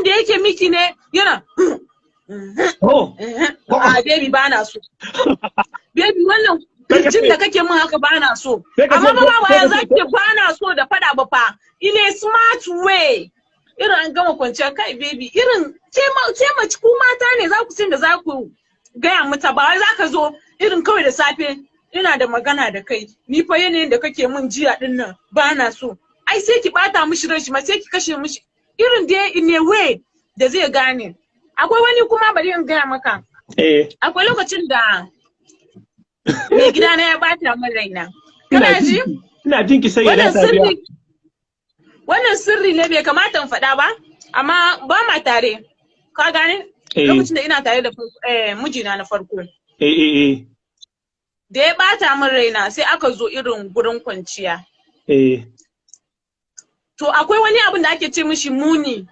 Irin da yake miki ne yana Oh. "A baby, ba na so. Baby, wannan kirjin da kake min haka, ba na so." Sai ka Amma ce- ba ba sai ya ka za ce- ki "ba na so" da fada ba fa. In a smart way. Irin an gama kwanciya, "Kai baby," irin ce mace, ku mata ne za ku san da za ku gaya mata. Ba wai za ka zo irin kawai da safe, "Ina da magana da kai, ni fa yanayin da kake min jiya din nan ba na so." Ai sai ki bata mishi ran shi ma, sai ki kashe mishi. Irin dai in a way da zai gane. Akwai wani kuma, bari in gaya maka. Akwai lokacin da mai gida na ya bata min raina. Ina Kana ji? jin ki. Ina jin ki, sai ya Wannan Sadiya. sirri, wannan sirri ne, bai kamata in faɗa ba, amma ba ma tare. Ka gane? Eh. Lokacin da ina tare da mijina na farko. Eh eh eh. Da ya bata min raina, sai aka zo irin gurin kwanciya. To akwai wani abin da ake ce mishi moaning.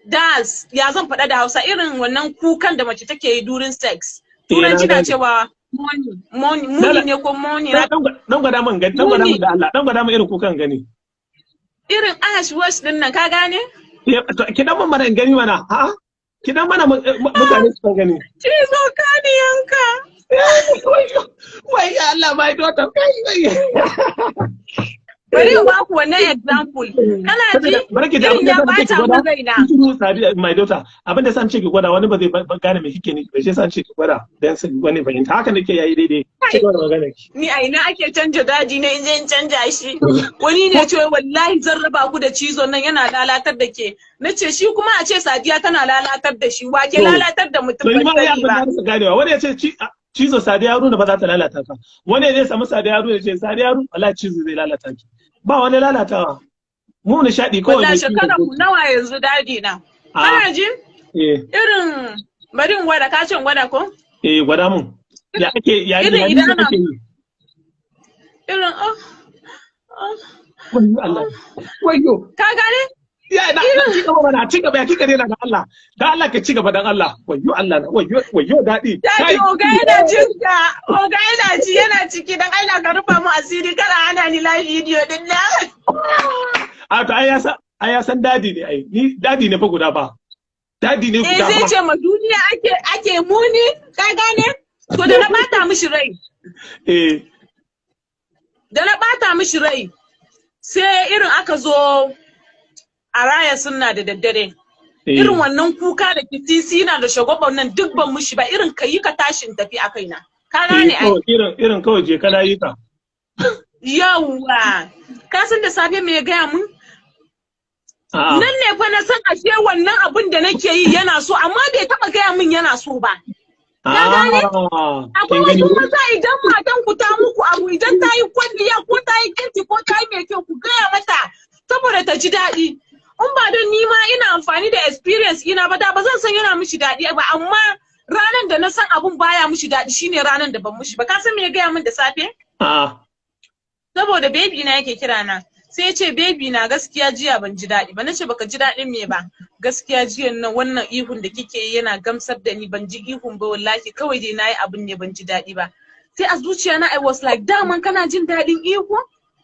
Das, ya zan faɗa da Hausa, irin wannan kukan da mace take yi during sex. Eh, na Turanci na gane. cewa moaning, moaning, moaning ne ko moaning. Dan gwada min gani, dan gwada min Muni. da Allah, dan gwada min irin kukan gani. Irin ash wash din nan, ka gane? Eh, to, ki dan mun mana in gani mana. A'a. Ki dan mana mutane su gani. Cizo ka ni yanka. Wai Allah, my daughter, kai wai. Bari in baku wannan example. Kana ji? Bari ki ji Irin abin da ya sa nake ki bata gwada. min raina. Shiru, Sadiya, my daughter. Abin da san ce ki gwada, wani ba zai gane me kike nufi ba, shi yasa ce ki gwada dan su wani fahimta. Haka nake yayi daidai. Ci gaba da magana ki. Ni a ina ake canja daji ne in je in canja shi? Wani ne ce, "Wallahi zan raba ku da cizon nan, yana lalatar da ke." Na ce shi kuma a ce Sadiya tana lalatar da shi. Wa ke To, lalatar da mutum? To ni Ban ma ya sani abin ba. da rasa ganewa. Wani ya ce cizo Sadiya Haruna ba za ta lalata ka. Wani zai samu Sadiya Haruna ya ce, "Sadiya Haruna, wallahi cizo zai lalata ki." Ba wani lalatawa. Mu nishaɗi kawai Wallahi mai cizo. shekara mu nawa yanzu, daddy na? A Kana ji? Eh. Irin bari in gwada, ka ce in gwada ko? Eh, gwada mun. Ya ake ya Irin ya idan ni ana ake yi? Irin oh, oh. Wayyo Allah. Wayyo. Ka gane? Ya na ci gaba mana, ci gaba, ya kika daina da Allah. Da Allah ka ci gaba dan Allah. Wayyo Allah na, wayyo, wayyo daɗi. Daddy, Kai. oga yana jin ka. Oga yana ji, yana ciki. Dan Allah ka rufa mu asiri, kada hana ni live video din nan. A to ai ya san daddy ne ai. Ni daddy ne fa guda fa. Daddy ne Eh, guda zai fa. ce ma duniya ake moaning, ka gane? To da na bata mishi rai. Da na bata mishi rai, sai irin aka zo a raya sunna da daddare. Irin wannan kuka da kitisi na da shagwaban nan duk ban mishi ba, irin ka yi ka tashin tafi a kaina. Ka gane ai? Kawai irin kawai je kana yi ka. Yawwa. Ka san da safe me ya gaya mun? A'a. Nan ne fa na san ashe wannan abin da nake yi yana so, amma bai taba gaya min yana so ba. Ka gane? Ah, Akwai kin gani? wasu maza, idan matan ku ta muku abu, idan ta yi kwalliya ko ta yi girki ko ta yi mai kyau, ku gaya mata saboda ta ji daɗi. In ba don ni ma ina amfani da experience ina ba, da ba zan san yana mishi daɗi ba. Amma ranar da na san abun baya mishi daɗi shine ranar da ban mishi ba. Ka san me ya gaya min da safe? A'a. Saboda baby na yake kira na. Sai ya ce, "Baby na, gaskiya jiya ban ji daɗi ba." Nace, "Baka ji daɗin me ba?" "Gaskiya jiyan nan wannan ihun da kike yi yana gamsar da ni. Ban ji ihun ba wallahi, kawai dai nayi abin ne ban ji daɗi ba." Sai a zuciya na I was like, daman kana jin daɗin ihu?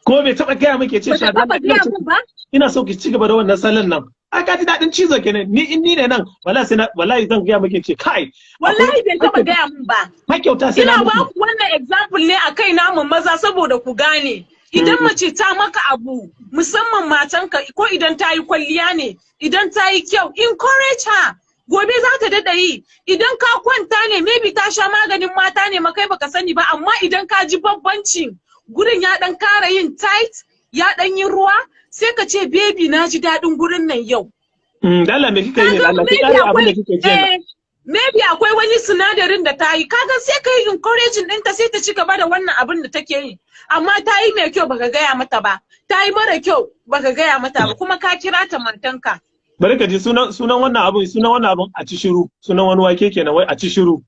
Ko bai taɓa gaya miki ce Baka Sha taɓa gaya min ba. ina so ki ci gaba da wannan salon nan. Ai ka ji daɗin cizo kenan. Ni in ni ne nan, wallahi sai na, wallahi zan gaya miki ce kai. Wallahi bai taɓa gaya min ba. Har kyauta sai na Ina ba miki. ku wannan example ne a kai namu maza saboda ku gane. Idan mace ta maka abu, musamman matanka, ko idan ta yi kwalliya ne, idan ta yi kyau, encourage her. Gobe za ta daɗa yi. Idan ka kwanta ne, maybe ta sha maganin mata ne ma kai baka sani ba, amma idan ka ji bambancin gurin ya ɗan kara yin tight, ya ɗan yi ruwa, sai ka ce, "Baby, na ji daɗin gurin nan yau." Da Allah me kika yi ne? Kaga Allah ki maybe kare abin da akwai kike ji. Maybe akwai wani sinadarin da ta yi, kaga sai ka yi encouraging ɗinta, sai ta ci gaba da wannan abin da take yi. Amma ta yi mai kyau baka gaya mata ba, ta yi mara kyau baka gaya mata ba, kuma ka kira ta matanka. Bari ka ji sunan wannan abun, sunan wannan abun a ci shiru. Sunan wani wake kenan, wai a ci shiru.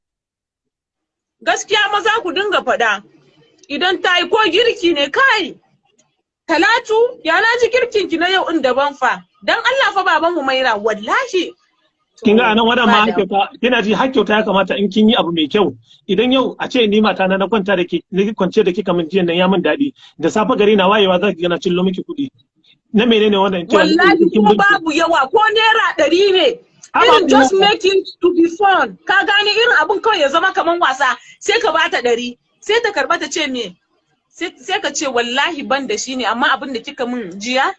Gaskiya maza ku dinga faɗa idan ta yi ko girki ne, "Kai Talatu, ya na ji girkin ki na yau in daban fa." Dan Allah fa, baban Humaira, wallahi. Kin ga anan wannan ma Ba da- hakkyauta, kina ji, hakkyauta ya kamata in kin yi abu mai kyau. Idan yau a ce ni mata na na kwanta da ke, ni kwance da kika min jiyan nan ya min daɗi. Da safe gari na wayewa za ki ga na cillo miki kuɗi. Na menene wannan? Cewa Wallahi kin kuma burge. babu yawa, ko ₦100 ne. Irin just make it to be fun. Ka gane, irin abun kawai ya zama kaman wasa, sai ka bata 100, sai ta karba ta ce me, sai ka ce wallahi ban da shi ne, amma abin da kika min jiya,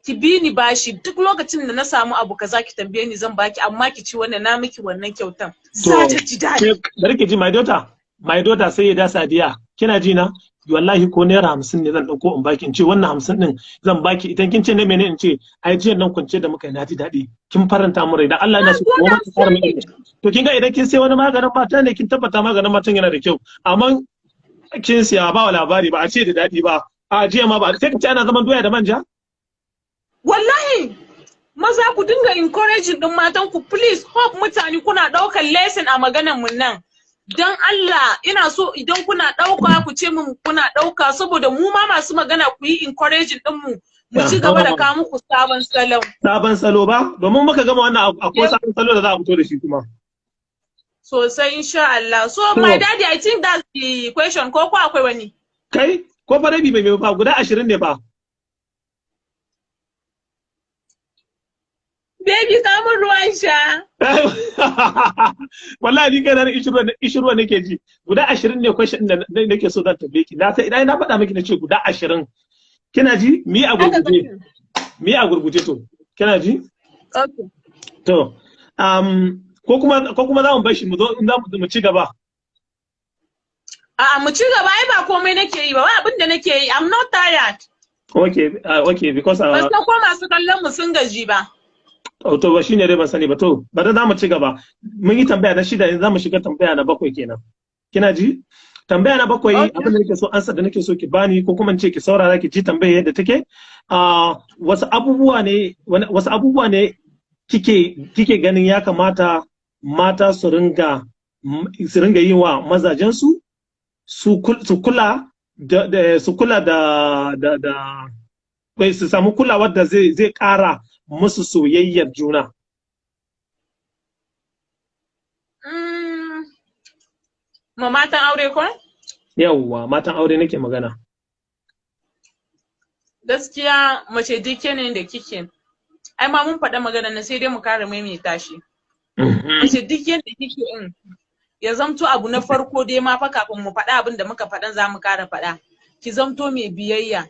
ki bi ni bashi, duk lokacin da na samu abu kaza ki tambaye ni, zan baki, amma ki ci wannan, na miki wannan kyautan. Za ta ji daɗi. Bari ki ji, my daughter, my daughter, sai ya da Sadiya, kina ji na? Wallahi ko ₦50 ne zan dauko in baki, in ce wannan 50 din zan baki, idan kin ce ne mene, in ce ai jiyan nan kwance da muka yi na ji daɗi, kin faranta mu rai, da Allah ina so ko ma ki fara miki. To kin ga idan kin sai wani maganin mata ne, kin tabbata maganin matan yana da kyau, amma kin siya ba wa labari, ba a ce da daɗi ba, a jiya ma ba, sai ka ce ana zaman doya da manja. Wallahi maza, ku dinga encouraging din matan ku, please. Hope mutane kuna ɗaukar lesson a maganan mun nan. Don Allah ina so idan kuna ɗauka, ku ce mun kuna ɗauka, saboda mu ma masu magana ku yi encouraging din mu, mu ci gaba da kawo muku sabon salon. Sabon salo ba, domin muka gama wannan, akwai sabon salo da za a fito da shi kuma. Sosai, insha Allah. So my daddy, I think that's the question, ko akwai wani? Kai, ko fa rabi bai fa, guda 20 ne fa. Baby, kamun ruwan sha. Wallahi ni kai na ishirwa nake ji. Guda 20 ne question da nake so zan tambaye ki. Na sai idan na faɗa miki na ce guda 20. Kina ji? Mi a gurguje. Mi a gurguje to. Kina ji? Okay. To, ko kuma za mu bar shi mu zo in za mu ci gaba. A'a, mu ci gaba, ai ba komai nake yi ba, ba abin da nake yi. I'm not tired. Okay, because Ban san ko masu kallon mu sun gaji ba. Oh, to ba shine dai, ban sani ba. To bari za mu ci gaba. Mun yi tambaya na shida, yanzu za mu shiga tambaya na bakwai kenan. Kina ji? Tambaya na bakwai, abin da nake so, ansa da nake so ki bani, ko kuma in ce ki saurara ki ji tambayar yadda take. Wasu abubuwa ne kike ganin ya kamata mata su ringa yi wa mazajensu, su kula da wai su samu kulawar da zai ƙara musu soyayyar juna. Ma matan aure ko? Yawwa, matan aure nake magana. Gaskiya mace, duk yanayin da kike. Ai ma mun faɗa magana na, sai dai mu kare maimaita shi. Mace, duk yadda kike in, ya zamto abu na farko dai ma fa, kafin mu faɗa abin da muka faɗan za mu kara faɗa. Ki zamto mai biyayya.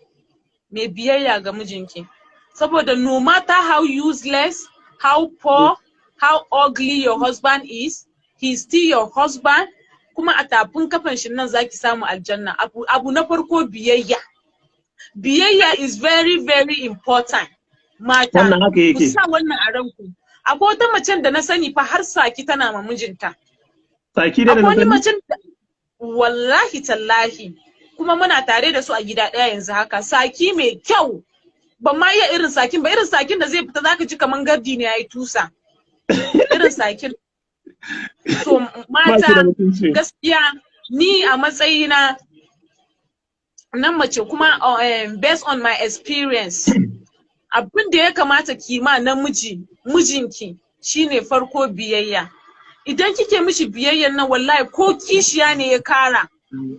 Mai biyayya ga mijinki. Saboda no matter how useless, how poor, how ugly your husband is, he's still your husband. Kuma a tafin kafan shi nan zaki samu aljanna. Abu na farko, biyayya. Biyayya is very very important. Mata, Wannan haka ku yake. sa wannan a ranku. Akwai wata macen da na sani fa, har saki tana ma mijinta. Saki dai da Akwai na wani sani. macen da wallahi tallahi kuma muna tare da su a gida ɗaya yanzu haka, saki mai kyau. Ban ma iya irin sakin ba, irin sakin da zai fita zaka ji kaman gardi ne yayi tusa. Irin sakin. To Ba shi da mata, mutunci. gaskiya ni a matsayina na mace kuma based on my experience, abin da ya kamata ki ma namiji, mijinki, shine farko biyayya. Idan kike mishi biyayyan nan, wallahi ko kishiya ne ya kara,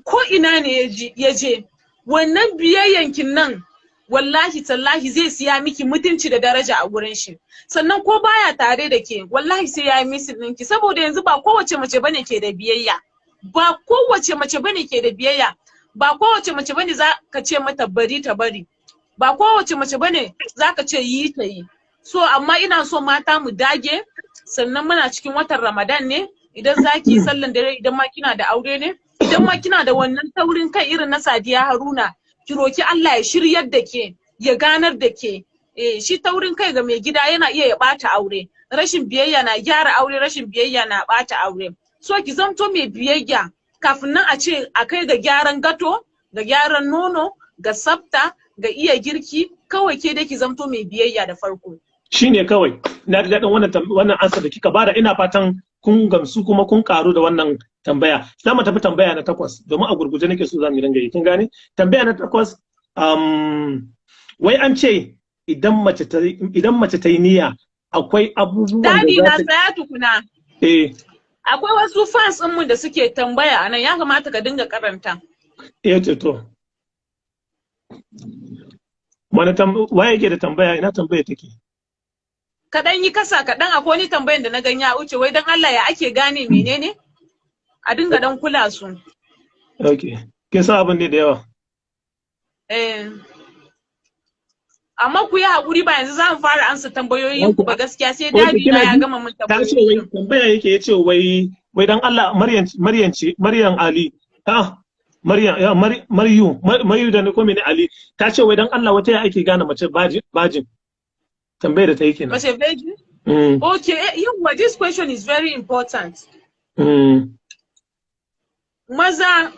ko ina ne ya je, wannan biyayyankin nan, wallahi tallahi zai siya miki mutunci da daraja a gurin shi. Sannan ko baya tare da ke, wallahi sai ya yi missing ɗinki, saboda yanzu ba kowace mace bane ke da biyayya, ba kowace mace bane ke da biyayya, ba kowace mace bane za ka ce mata bari ta bari, ba kowace mace bane za ka ce yi ta yi. So amma ina so mata mu dage. Sannan muna cikin watan Ramadan ne, idan za ki yi sallan dare, idan ma kina da aure ne, idan ma kina da wannan taurin kai irin na Sadiya Haruna, ki roki Allah ya shiryar da ke, ya ganar da ke. Eh, shi taurin kai ga mai gida yana iya ya bata aure. Rashin biyayya na gyara aure, rashin biyayya na bata aure. So ki zamto mai biyayya kafin nan a ce a kai ga gyaran gato, ga gyaran nono, ga tsafta, ga iya girki. Kawai ke dai ki zamto mai biyayya da farko. Shine kawai. Na ji daɗin wannan ansa da kika bada. Ina fatan kun gamsu kuma kun karu da wannan tambaya. Za mu tafi tambaya na takwas, domin a gurguje nake so za mu dinga yi. Kin gane? Tambaya na takwas, wai an ce idan mace ta yi niyya, akwai abubuwan da Daddy za na ta tsaya tukuna. Eh. Akwai wasu fans ɗinmu da suke tambaya anan, ya kamata ka dinga karanta. Eh, to wani waye yake da tambaya? Ina tambaya take? Kaɗan yi kasa kaɗan, akwai wani tambayan da na gan ya wuce, wai dan Allah ya ake gane menene? A dinga dan kula su. Okay. Kin san abin ne da yawa. Eh. Amma ku yi haƙuri, ba yanzu za mu fara amsa tambayoyin ku ba gaskiya, sai Okay, daddy kina na ya ji? gama mun Ta ce wai tambayoyin. Tambaya yake, ya ce wai dan Allah, Maryam, Maryam ce, Maryam Ali. Ah, Maryam ya Maryu Maryu da ne ko mene Ali, ta ce wai dan Allah wata ya ake gane mace virgin. Tambayar da ta yi kenan. Mace virgin? Mm. Okay, yawwa, this question is very important. Maza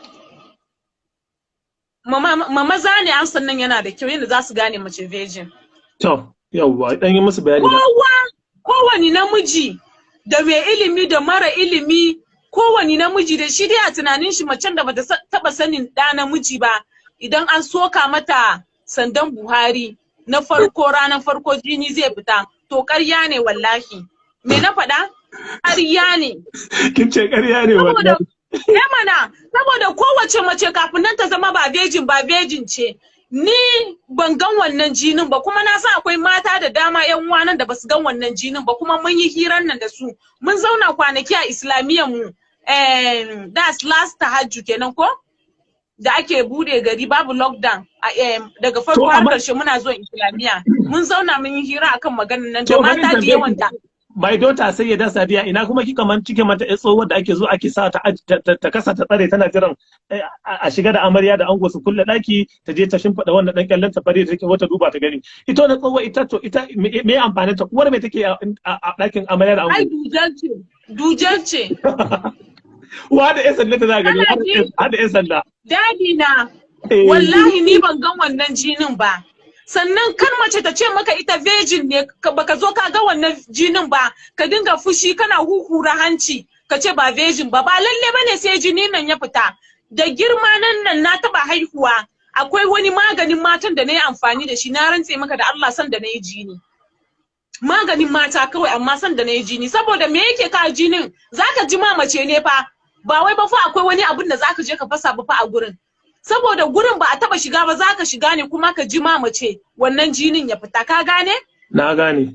ma maza ne amsan nan yana da kyau, yadda za su gane mace virgin. To, yawwa, dan yi musu bayani da. Kowa, kowani namiji, da mai ilimi da mara ilimi, kowani namiji da shi dai a tunanin shi macen da bata taba sanin ɗa namiji ba, idan an soka mata sandan Buhari na farko, ranar farko jini zai fita, to ƙarya ne wallahi. Me na faɗa? Ƙarya ne. Kin ce ƙarya ne Saboda wallahi. Eh mana, saboda kowace mace kafin nan ta zama ba virgin ba, virgin ce. Ni ban gan wannan jinin ba, kuma na san akwai mata da dama yan uwa nan da basu gan wannan jinin ba, kuma mun yi hirar nan da su. Mun zauna kwanaki a islamiyyar mu, that's last Tahajjud kenan ko? Da ake bude gari babu lockdown. Daga farko har karshe muna zuwa Islamiyya. Mun zauna mun yi hira akan maganar nan da To, bari mata da tambaye ki. yawanta. My daughter Sayyida Sadiya, ina kuma kika man cike mata ƴar tsohuwar da ake zo ake sa ta ta kasa ta tsare, tana jiran a shiga da amarya da ango su kulle daki, ta je ta shimfiɗa wannan dan kyallen ta fare ta take wata duba ta gani. Ita wannan tsohuwar, ita to ita me amfanin ta? Uwar me take a ɗakin amarya da Ai ango? Dujal ce. Dujal ce. Wa da ƴan sanda ta za gani? Kana ji? Har da ƴan sanda. Daddy na, Eh. wallahi ni ban gan wannan jinin ba. Sannan kar mace ta ce maka ita virgin ne, baka zo ka ga wannan jinin ba, ka dinga fushi kana huhura hanci, ka ce ba virgin ba. Ba lalle bane sai jinin nan ya fita. Da girma nan nan na taba haihuwa, akwai wani maganin matan da na yi amfani da shi, na rantse maka da Allah san da na yi jini. Maganin mata kawai, amma san da na yi jini. Saboda me yake ka jinin? Zaka ji ma mace ne fa, ba wai ba fa akwai wani abun da zaka je ka fasa ba fa a gurin. Saboda gurin ba a taba shiga ba, zaka shiga ne kuma ka ji ma mace wannan jinin ya fita, ka gane? Na gane.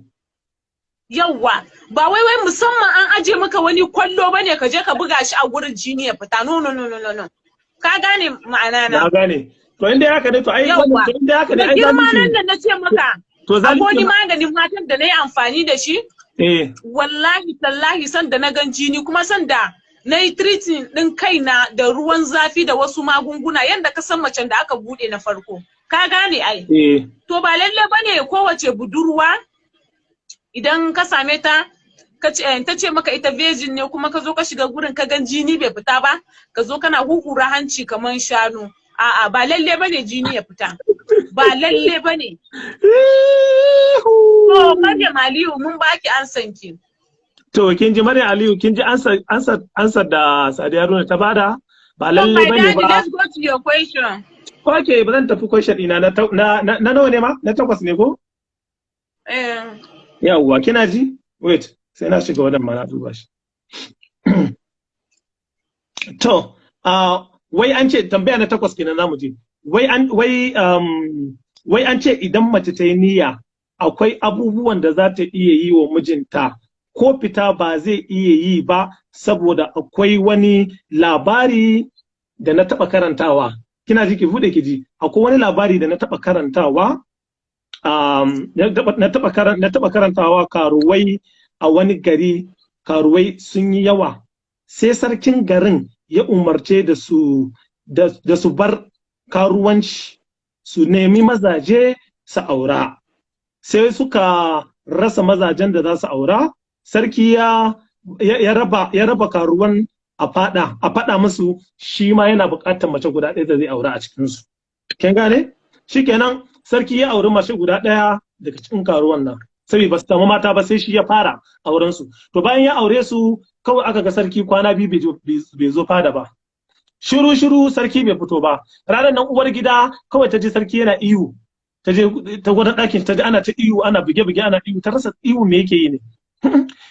Yawwa, ba wai musamman an aje maka wani kwallo bane ka je ka buga shi a gurin jini ya fita. No, no, no, no, no, no. Ka gane ma'ana na? Na gane. To, inda haka ne, to ai Yawwa. wannan, to inda haka ne Da ai girma zalunci nan ne. da na ce maka To akwai zalunci wani maganin matan da na yi amfani da shi, wallahi tallahi san da na gan jini, kuma san da na yi treating din kaina da ruwan zafi da wasu magunguna, yanda ka san macen da aka bude na farko, ka gane ai? Eh. To, ba lalle bane kowace budurwa idan ka same ta ka ce, ta ce maka ita virgin ne, kuma ka zo ka shiga gurin ka gan jini bai fita ba, ka zo kana huhura hanci kaman shanu. A'a, ba lalle bane jini ya fita, ba lalle bane. To, Maryam Aliyu, mun baki ansan ki. To, kin ji Maryam Aliyu, kin ji ansa da Sadiya Haruna ta bada, ba So lalle my bane daddy, ba. let's go to your question. Okay, ba zan tafi question ɗina na nawa ne ma? Na takwas ne ko? Eh. Yawwa, kina ji? Wait, sai na shiga wannan ma na duba shi. To, wai an ce tambaya na takwas kenan zamu je. Wai an ce idan mace ta yi niyya akwai abubuwan da za ta iya yi wa mijinta, ko fita ba zai iya yi ba, saboda akwai wani labari da na taɓa karantawa. Kina ji? Ki buɗe ki ji. Akwai wani labari da na taɓa karantawa, na taɓa karantawa, karuwai a wani gari, karuwai sun yi yawa, sai sarkin garin ya umarce da su bar karuwanci su nemi mazaje su aura. Sai suka rasa mazajen da za su aura. Sarki ya raba karuwan a fada musu shi ma yana buƙatar mace guda ɗaya da zai aura a cikinsu. Kin gane? Shikenan, sarki ya auri mace guda ɗaya daga cikin karuwan nan, saboda ba su samu mata ba, sai shi ya fara auren su. To, bayan ya aure su, kawai aka ga sarki kwana 2 bai zo fada ba. Shiru shiru, sarki bai fito ba. Ranar nan uwar gida kawai ta ji sarki yana ihu. Ta je ta gwada ɗakin, ta ji ana ta ihu, ana buge buge, ana ihu. Ta rasa ihu me yake yi ne.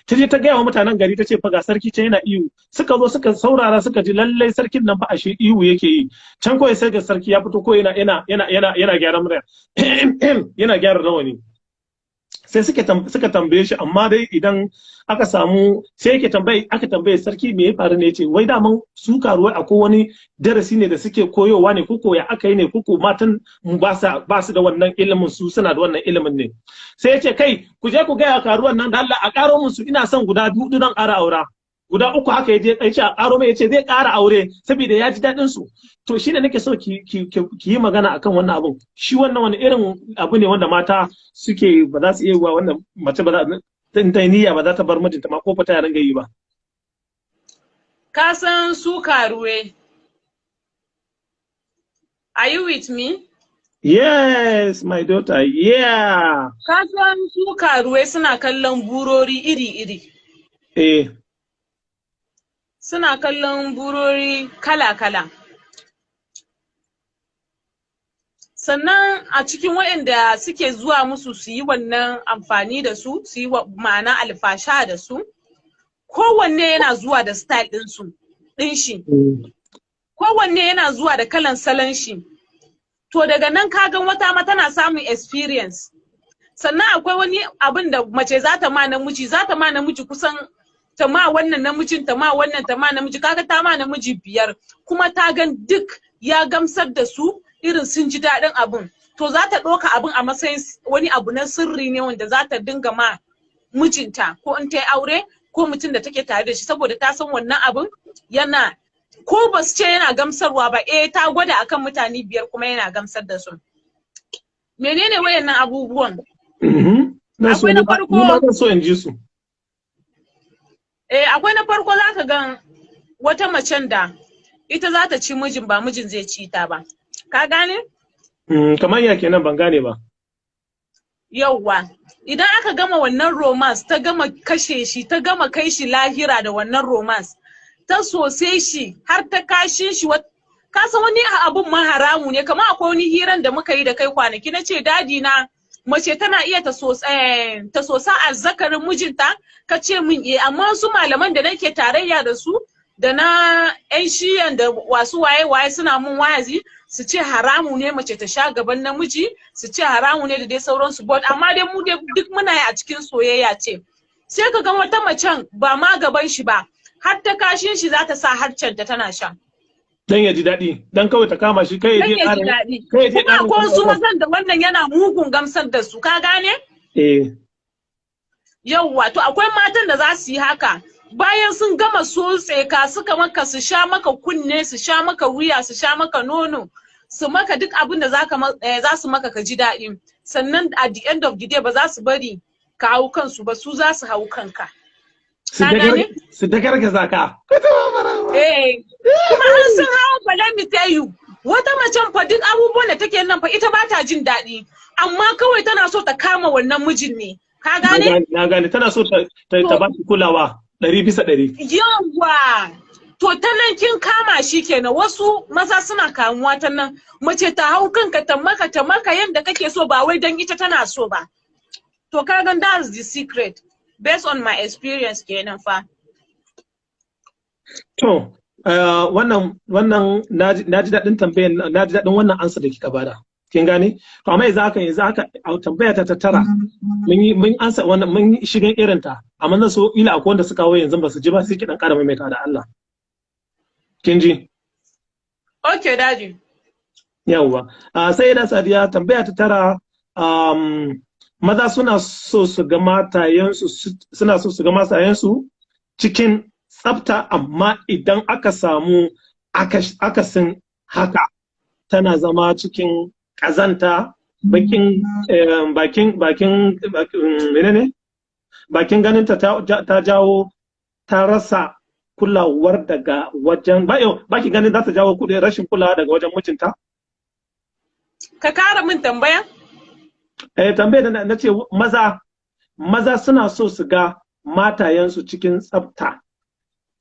Ta je ta gaya wa mutanen gari, ta ce fa ga sarki can yana ihu. Suka zo suka saurara, suka ji lallai sarkin nan fa ashe ihu yake yi. Can kawai sai ga sarki ya fito ko yana yana yana yana yana gyaran murya, yana gyara rawani. Sai suka tambaye shi, amma dai idan aka samu, sai yake tambaye, aka tambaye sarki me ya faru ne, yace wai daman su karuwai akwai wani darasi ne da suke koyowa ne, koko ya aka yi ne, koko matan ba su da wannan ilimin, su suna da wannan ilimin ne? Sai yace, "Kai, ku je ku gaya karuwan nan da Allah a karo musu, ina son guda biyu don ƙara aura guda uku." Haka yaje ya ce a karo mai, yace zai ƙara aure saboda ya ji daɗin su. To shi ne nake so ki yi magana akan wannan abun. Shi wannan wani irin abu ne wanda mata suke ba za su iya wa wannan mace ba za in ta niyya ba za ta bar mijinta ma ko fita ya ringa yi ba? Ka san su karuwe. Are you with me? Yes, my daughter, yeah. Ka san su karuwe suna kallon burori iri-iri. Eh. Suna kallon burori kala-kala. Sannan a cikin waɗanda suke zuwa musu su yi wannan amfani da su, su yi ma'ana alfasha da su, kowanne yana zuwa da style ɗinsu, ɗin shi. Kowanne yana zuwa da kalan salon shi. To daga nan ka gan wata ma tana samun experience. Sannan akwai wani abin da mace za ta ma namiji, za ta ma namiji kusan ta ma wannan namijin, ta ma wannan, ta ma namiji, kaga ta ma namiji biyar, kuma ta gan duk ya gamsar da su, irin sun ji daɗin abin. To za ta ɗauka abin a matsayin wani abu na sirri ne wanda za ta dinga ma mijinta, ko in ta yi aure, ko mutum da take tare da shi, saboda ta san wannan abin yana, ko ba su ce yana gamsarwa ba, eh, ta gwada akan mutane biyar kuma yana gamsar da su. Menene wayannan abubuwan? Akwai na farko. So in ji su. Eh, akwai na farko, zaka gan wata macen da ita za ta ci mijin, ba mijin zai ci ta ba. Ka gane? Kamar ya kenan? Ban gane ba. Yauwa, idan aka gama wannan romance, ta gama kashe shi, ta gama kai shi lahira da wannan romance, ta sose shi har ta kashin shi, ka san wani abun ma haramu ne. Kamar akwai wani hiran da muka yi da kai kwanaki, na ce, "Daddy na, mace tana iya ta sosa azzakarin mijinta?" Ka ce min eh, amma wasu malaman da nake tarayya da su, da na yan shiyan da wasu waye waye, suna mun wa'azi su ce haramu ne mace ta sha gaban namiji, su ce haramu ne da dai sauransu. But amma dai mu dai duk muna yi a cikin soyayya ce. Sai ka ga wata macen ba ma gaban shi ba, har ta kashin shi za ta sa harcen ta tana sha. Dan ya ji daɗi, dan kawai ta kama shi kai ya Dan je ya ji daɗi. Kai ya je Kuma akwai wasu mazan da wannan yana mugun gamsar da su, ka gane? Eh. Yauwa, to akwai matan da za su yi haka bayan sun gama sotse ka, suka maka, su sha maka kunne, su sha maka wuya, su sha maka nono, su maka duk abin da za su maka ka ji daɗi. Sannan at the end of the day ba za su bari ka hau kansu ba, su za su hau kanka. Su Ka gane? Su dagargaza ka. Eh, kuma an sun hawo fa, let me tell you, wata macen fa duk abubuwan da take nan fa, ita ba ta jin daɗi, amma kawai tana so ta kama wannan mijin ne. Ka gane? Na gane, tana so ta ba shi kulawa 100%. Yawwa! To ta nan kin kama shi kenan. Wasu maza suna kamuwa ta nan, mace ta hau kanka, ta maka yadda kake so, ba wai don ita tana so ba. To ka gan that's the secret, based on my experience kenan fa. To, wannan na ji daɗin tambayar, na ji daɗin wannan ansa da kika bada. Kin gane? To amma yanzu haka a tambaya ta tara, mun yi mun ansa wannan, mun yi shigan irin ta, amma zan so ila akwai wanda suka kawo yanzu ba su ji ba, sai ki dan ƙara maimaita da Allah. Kin ji? Okay, daddy. Yawwa. Sai da Sadiya, tambaya ta tara, maza suna so su ga matayensu suna so su ga matayensu cikin tsafta, amma idan aka samu akasin haka, tana zama cikin ƙazanta, bakin bakin bakin menene, bakin ganinta, ta jawo ta rasa kulawar daga wajen ba baki ganin za ta jawo kudi rashin kulawa daga wajen mijinta? Ka kara min tambaya? Eh, tambaya da na ce, maza suna so su ga matayensu cikin tsafta,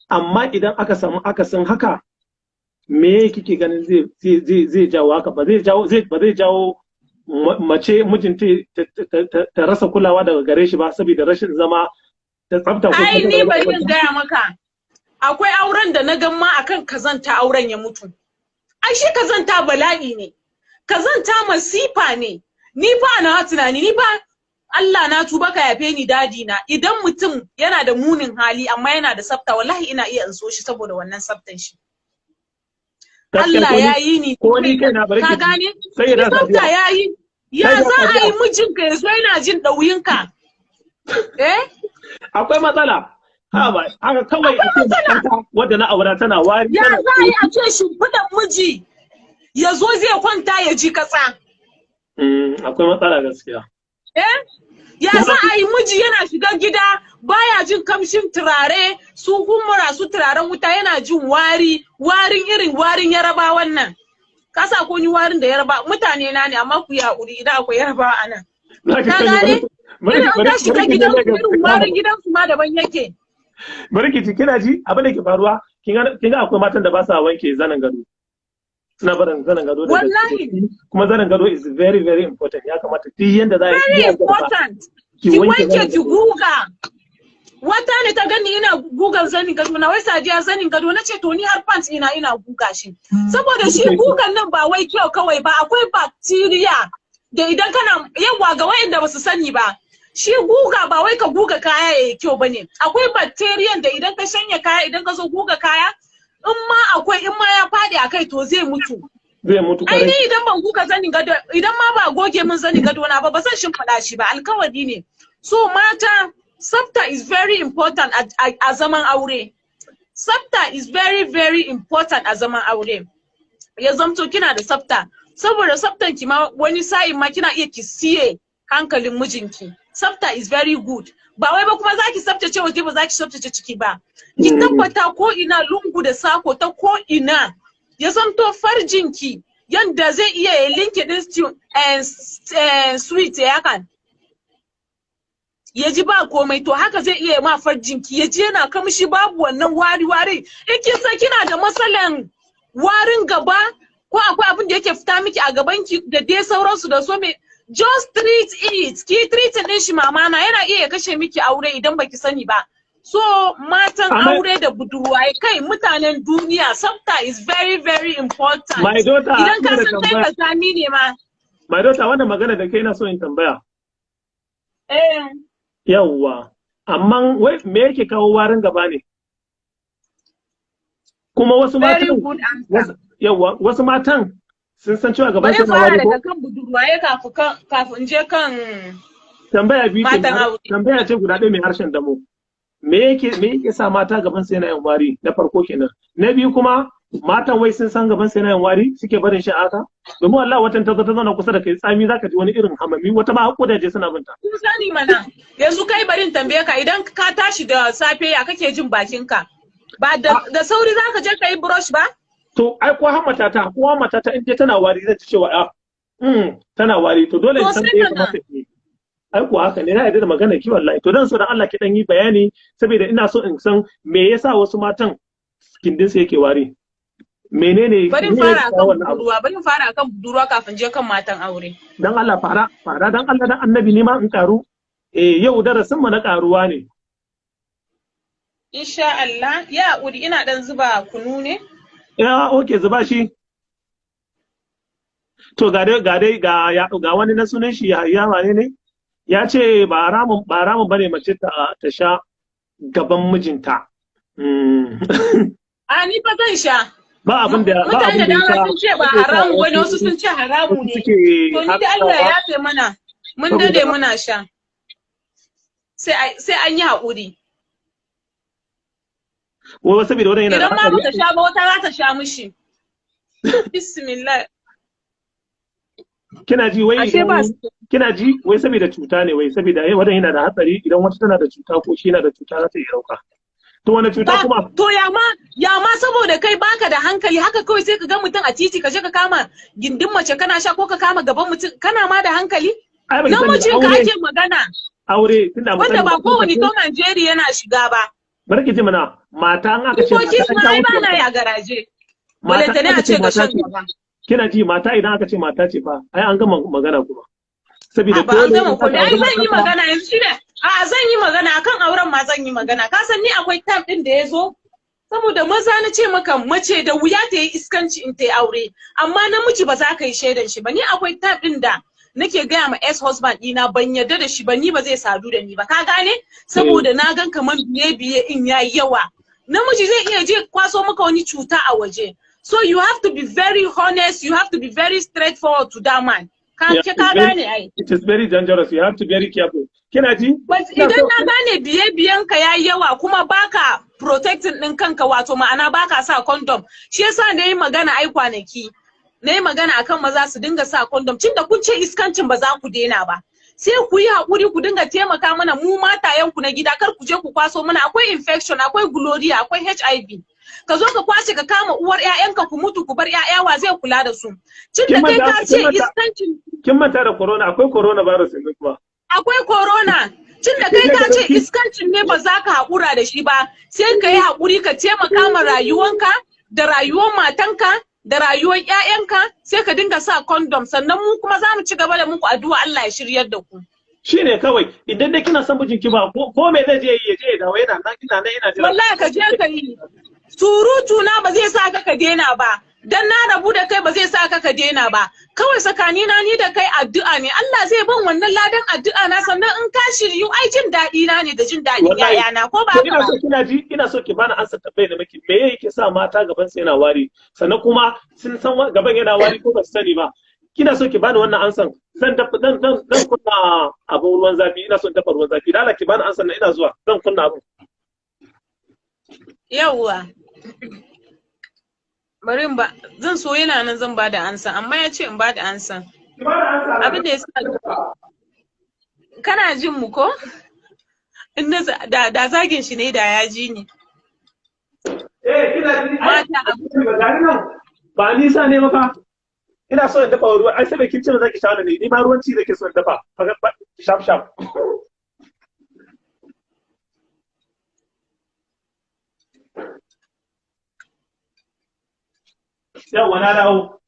amma idan aka samu akasin haka, me kike ganin zai jawo haka? Ba zai jawo mace mijinta ta rasa kulawa daga gare shi ba saboda rashin zama da tsafta ko Ai ni bari in gaya maka, akwai auren da na gan ma akan kazanta auren ya mutu. Ai shi kazanta bala'i ne, kazanta masifa ne. Ni ba na tunani, ni ba Allah na tuba ka yafe ni, daddy na, idan mutum yana da munin hali amma yana da tsafta, wallahi ina iya in so shi saboda wannan tsaftan shi. Gaskiya Allah ko ni ya yi ni ko ni kaina, bari ka ki ji. gane? Sai da tsafta Sadiya. ya yi ya Sai da za a yi Sadiya. mijinka ya zo yana jin ɗauyinka, eh? Akwai matsala. Ha ba haka kawai a ce matata wadda na aura tana wari, Ya tana za a yi a ce shimfiɗan miji ya zo zai kwanta ya ji katsa? Akwai matsala gaskiya. Eh, ya za a yi miji yana shiga gida baya jin kamshin turare, su humura, su turaren wuta, yana jin wari, warin irin warin Yaraba wannan? Ka sa ko ni warin da Yaraba mutane na ne, amma ku yi haƙuri idan akwai Yarbawa a nan. Za ki Ka sani. gane? Bari Irin an bari ka shiga bari ki je gidan Lagos. irin warin gidansu ma daban yake. Bari ki ji, kina ji, abin da ke faruwa, kin ga akwai matan da ba sa wanke zanen gado. Suna barin zanen gado da Wallahi. datti. Kuma zanen gado is very very important. Ya kamata duk yanda za a yi Very iya gaba important. ki Ki wanke wanke, zanen ki gado. guga. Wata ne ta gani ina gugan zanin gado na, wai Sadiya, zanin gado. Na ce to ni har pants ina guga shi, saboda shi gugan nan ba wai kyau kawai ba, akwai bacteria da idan kana yawa, ga wayanda basu sani ba, shi guga ba wai ka guga kaya yayi kyau bane. Akwai bacteria da idan ka shanya kaya, idan ka zo guga kaya, in ma akwai, in ma ya faɗi a kai, to zai mutu. Zai mutu Ai kwarai. ni idan ban guga zanin gado, idan ma ba goge min zanin gado na ba, ba zan shimfiɗa shi ba, alkawari ne. So mata, tsafta is very important a zaman aure. Tsafta is very very important a zaman aure. Ya zamto kina da tsafta, saboda tsaftan ki ma wani sa'in ma kina iya ki siye hankalin mijinki. Tsafta is very good. Ba wai ba kuma zaki tsaftace waje, ba zaki tsaftace ciki ba. Ki tabbata ko ina, lungu da sako, ta ko ina, ya zamto farjinki yanda zai iya ya linke din stew sweet ya kan ya ji ba komai, to haka zai iya ma farjinki ya ji yana kamshi, babu wannan wari wari. In kin san kina da matsalan warin gaba, ko akwai abin da yake fita miki a gabanki da dai sauransu da so me, just treat it, ki treat din shi. Mama na, yana iya ya kashe miki aure idan baki sani ba. So matan aure da budurwaye, kai mutanen duniya, tsafta is very very important. My daughter, Idan ka ina da san kai tambaya. kazami ne ma. My daughter, wannan magana da kai na so in tambaya. Eh. Yawwa. Amma wai me yake kawo warin gaba ne? Kuma wasu Very matan good answer. wasu, yawwa, wasu matan sun san cewa gaban Bari su na fara wari ko? daga kan budurwaye kafin je kan Tambaya biyu ce, matan aure. Tambaya ce guda ɗaya mai harshen damo. Me yake sa mata gaban su yana yin wari, na farko kenan. Na biyu kuma, matan wai sun san gaban su yana yin wari suke barin shi haka? Domin wallahi watan ta zo ta zauna kusa da kai, tsami zaka ji, wani irin hamami, wata ma kudaje suna binta. Kun sani mana. Yanzu kai, barin tambaye ka, idan ka tashi da safe ya kake jin bakinka? Ba da sauri zaka je ka yi brush ba? To ai ko hammata ta in dai tana wari, zan ci cewa ah, tana wari, to dole in To san sai me ya mana. kamata in yi. Ai ko haka ne, na yarda da magana ki wallahi. To dan so dan Allah ki dan yi bayani, saboda ina so in san me yasa wasu matan gindin su yake wari. Menene Bari me fara yake akan kawo wannan abu? budurwa, bari fara akan budurwa kafin je kan matan aure. Dan Allah fara, fara, dan Allah dan Annabi, ni ma in karu. Eh, yau darasin mu na karuwa ne. Insha Allah, ya haƙuri, ina dan zuba kunu ne. Ya, okay, zuba shi. To ga dai ga wani na sunan shi ya wane ne? Ya ce ba haramun bane mace ta sha gaban mijinta. A ni fa zan sha. Ba Mutane abin da da dama yasa sun ce ba yasa haramu bane, wasu wasu sun ce haramu wasu ne. suke To ni da Allah haramtawa ya yafe mana. Mun saboda dade muna sha. Sai an yi haƙuri. Wai saboda wannan yana da Idan ma hatsari. baka sha ba, wata za ta sha mishi. Bismillah. Kina ji wai Ashe ba idan kina ji wai saboda cuta ne, wai saboda wannan yana da hatsari, idan wata tana da cuta ko shi yana da cuta za ta iya dauka. To wani cuta ba kuma? To ya ma saboda kai baka da hankali, haka kawai sai ka ga mutum a titi ka je ka kama gindin mace kana sha, ko ka kama gaban mutum kana ma da hankali? Ai baki sani ba, Namijin ka aure ake magana. Aure tunda ba Wanda sani ba ba kowane Tom and Jerry yana shiga ba. Bari ki ji mana, mata an aka ce Ko mata kiss an ma ta ai wuce ba na wata ya garaje. mata Balantane aka a ce ce ga mata shan ce, gaba. kina ji, mata idan aka ce mata ce fa, ai an gama magana kuma, saboda A ba an dole gama in aka komai. Ai auri zan yi matarka magana yanzu shine. A zan yi magana akan auren ma, zan yi magana. Ka san ni akwai time din da ya zo, saboda maza, na ce maka, mace da wuya ta yi iskanci in ta yi aure, amma namiji ba za ka yi shaidan shi ba. Ni akwai time din da Nake gaya ma ex husband ɗina ban yarda da shi ba, ni ba zai sadu da ni ba, ka gane? Saboda na gan kaman biye biye in yayi yawa, namiji zai iya je kwaso maka wani cuta a waje. So you have to be very honest, you have to be very straightforward to that man. Ka Yeah, ka gane ai. It is very dangerous. You have to be very careful. Kina ji? But idan na gane biye biyen ka yayi yawa kuma baka protecting din kanka, wato ma'ana baka sa condom. Shi yasa na yi magana ai kwanaki. Na yi magana akan maza su dinga sa condom. Cin da kun ce iskancin ba za ku daina ba. Sai ku yi haƙuri ku dinga taimaka mana mu matayen ku na gida, kar ku je ku kwaso mana. Akwai infection, akwai gonorrhea, akwai HIV. Ka zo ka kwashe ka kama uwar 'ya'yanka, ku mutu ku bar 'ya'ya, wa zai kula da su? Cin da kai ka ce iskancin Kin manta da corona, akwai coronavirus yanzu kuma. Akwai corona. Cin da kai ka ce iskancin ne ba za ka haƙura da shi ba, sai ka yi haƙuri ka taimaka ma rayuwanka da rayuwar matanka da rayuwar 'ya'yanka, sai ka dinga sa condom. Sannan mu kuma za mu ci gaba da muku addu'a, Allah ya shiryar da ku. Shi ne kawai, idan dai kina son mijinki ba ko me zai je yi, ya je ya dawo, yana nan, ina nan ina jira. Wallahi ka je ka yi. Surutu na ba zai sa ka ka daina ba. Dan na rabu da kai ba zai sa ka ka daina ba. Kawai tsakanina ni da kai addu'a ne. Allah zai ban wannan ladan addu'a na. Sannan in ka shiryu, ai jin daɗi na ne da jin daɗin Wallahi. 'ya'yana, ko ba To haka ina ba? so, kina ji, ina so ki bani ansa tambayar da muke: me yake sa mata gaban su yana wari? Sannan kuma sun san gaban yana wari ko ba su sani ba? Kina so ki bani wannan ansan. Zan dafa, zan kunna abun ruwan zafi, ina son dafa ruwan zafi. Lala, ki bani ansan nan, ina zuwa, zan kunna abun. Yawwa. Bari in ba, zan so yana nan, zan ba da ansa, amma ya ce in ba da ansa. Ki bani ansa. Abin da ya sa, kana jin mu ko? In na da zagin shi ne da ya ji ni. Eh, kina ji ai. Mata abu Ba gani nan. Ba nisa ne ba fa. Ina so in dafa ruwa, ai sai kin ce ba za ki sha wannan ne, ni ma ruwan ci nake so in dafa. Sharp sharp. Yawwa, na dawo.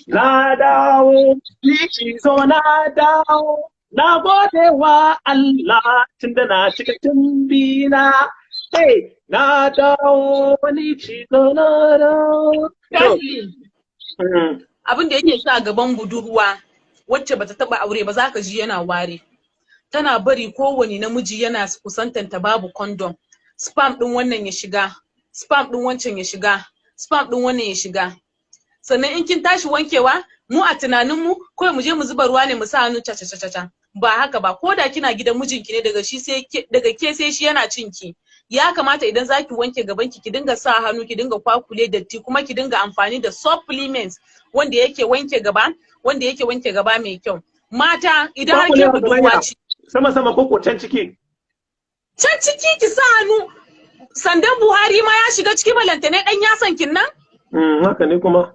Na dawo, ni zo na dawo. Na gode wa Allah tunda na cika tumbina. Hey, na dawo, ni ci zo na dawo. To, Firstly, abin da yake sa gaban budurwa wacce bata taba aure ba zaka ji yana ware. Tana bari kowane namiji yana kusantanta babu condom. Sperm din wannan ya shiga, sperm din wancan ya shiga, sperm din wannan ya shiga. Sannan in kin tashi wankewa, mu a tunaninmu kawai mu je mu zuba ruwa ne mu sa hannu ca ca ca ca. Ba haka ba. Ko da kina gidan mijinki ne, daga shi sai ke, daga ke sai shi yana cin ki, ya kamata idan zaki wanke gaban ki, ki dinga sa hannu ki dinga kwakule datti, kuma ki dinga amfani da supplements wanda yake wanke gaba, wanda yake wanke gaba mai kyau. Mata, idan har ke Kwakulewa gaban budurwa yana ce, sama sama ko can ciki? Can ciki ki sa hannu. Sandan Buhari ma ya shiga ciki, balantane dan yasan kin nan. Haka ne kuma.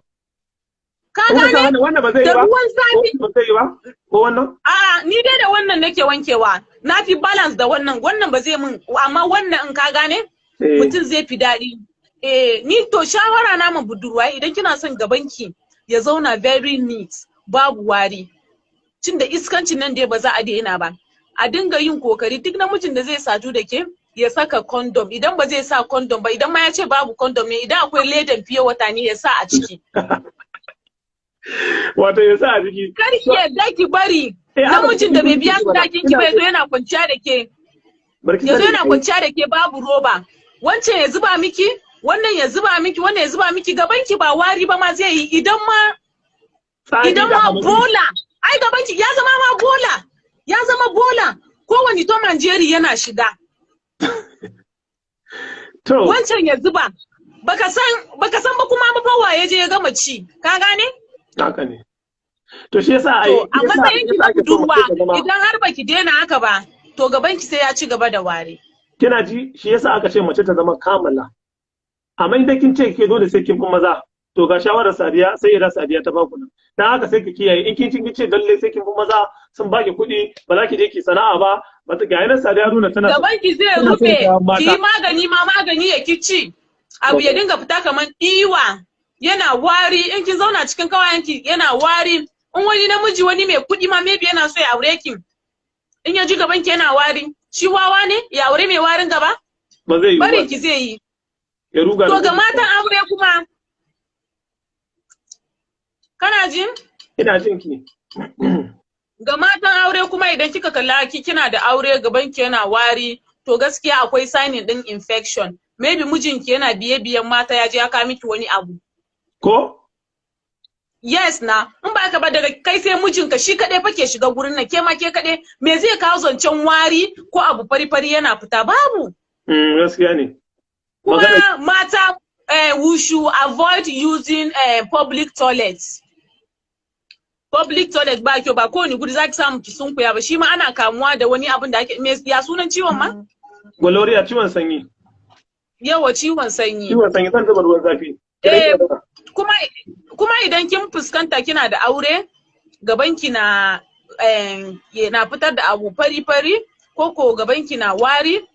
Ka Wannan gane? Wannan ba zai yi Da ba. ruwan zafi. Ko ba zai yi ba? Ko wannan? A'a, ni dai da wannan nake wankewa. Na fi balance da wannan. Wannan ba zai min, amma wannan in ka gane, mutum zai fi daɗi. Eh, ni to shawara na ma budurwa, idan kina son gabanki ya zauna very neat, babu wari, cin da iskancin nan dai ba za a daina ba, a dinga yin kokari duk namijin da zai sadu da ke ya saka condom. Idan ba zai sa condom ba, idan ma ya ce babu condom ne, idan akwai ledan fiye wata ne, ya sa a ciki. Wato ya sa a ciki. Kar ki yarda ki bari Eh, haka namijin da bai biya ina sadakin ki ba ya zo yana kwanciya da ke, Barki ya zo sani yana kwanciya da ke babu roba. Wancan ya zuba miki, wannan ya zuba miki, wannan ya zuba miki, gaban ki ba wari ba ma zai yi idan ma Tsami idan da ma hamami. Bola ai gaban ki ya zama ma bola, ya zama bola. Kowane Tom and Jerry yana shiga. To, Wancan ya zuba, baka san ba kuma ba fa waye je ya gama ci, ka gane? Haka ne. To shi yasa ai To a shi yasa matsayin ki yasa na ake so budurwa, mace ta zama idan har baki daina haka ba, to gaban ki sai ya ci gaba da ware. Kina ji, shi yasa aka ce mace ta zama kamala. Amma idan kin ce ke dole sai kin fi maza, to ga shawarar Sadiya, sai ya Sadiya ta baku nan. Dan haka sai ki kiyaye, in kin ce lalle sai kin fi maza, sun baki kuɗi, ba za ki je ki sana'a ba, ba ta ga yanar Sadiya nuna tana Gaban ki zai tana son rufe, kayan ki yi mata. magani ma magani ya ki ci, abu ya dinga fita kamar ɗiwa, yana wari. In kin zauna cikin kawayenki yana wari, in wani namiji, wani mai kuɗi ma maybe yana so ya aure ki, in ya ji gaban ki yana wari, shi wawa ne ya aure mai warin gaba? Ba zai yi ba. Barin ki zai yi. Ya ruga To da ga gudu. matan aure kuma, kana jin? Ina jin ki. Ga matan aure kuma, idan kika kalla ki kina da aure, gaban ki yana wari, to gaskiya akwai signing din infection. Maybe mijinki yana biye biyen mata, ya je ya kawo miki wani abu. Ko? Yes na, in ba ka ba, daga kai sai mijinka shi kaɗai fa ke shiga gurin nan, ke ma ke kaɗai, me zai kawo zancen wari ko abu fari-fari yana fita? Babu. Gaskiya ne. Kuma mata, we should avoid using public toilets. Public toilet ba kyau ba. Kowane guri zaki samu ki sunkuya ba, shi ma ana kamuwa da wani abin da ake, me ya sunan ciwon ma? Gonorrhea, ciwon sanyi. Yawa, ciwon sanyi. Ciwon sanyi, zan zuba ruwan zafi. Eh, kuma idan kin fuskanta kina da aure, gabanki na fitar da abu fari-fari, ko gabanki na wari,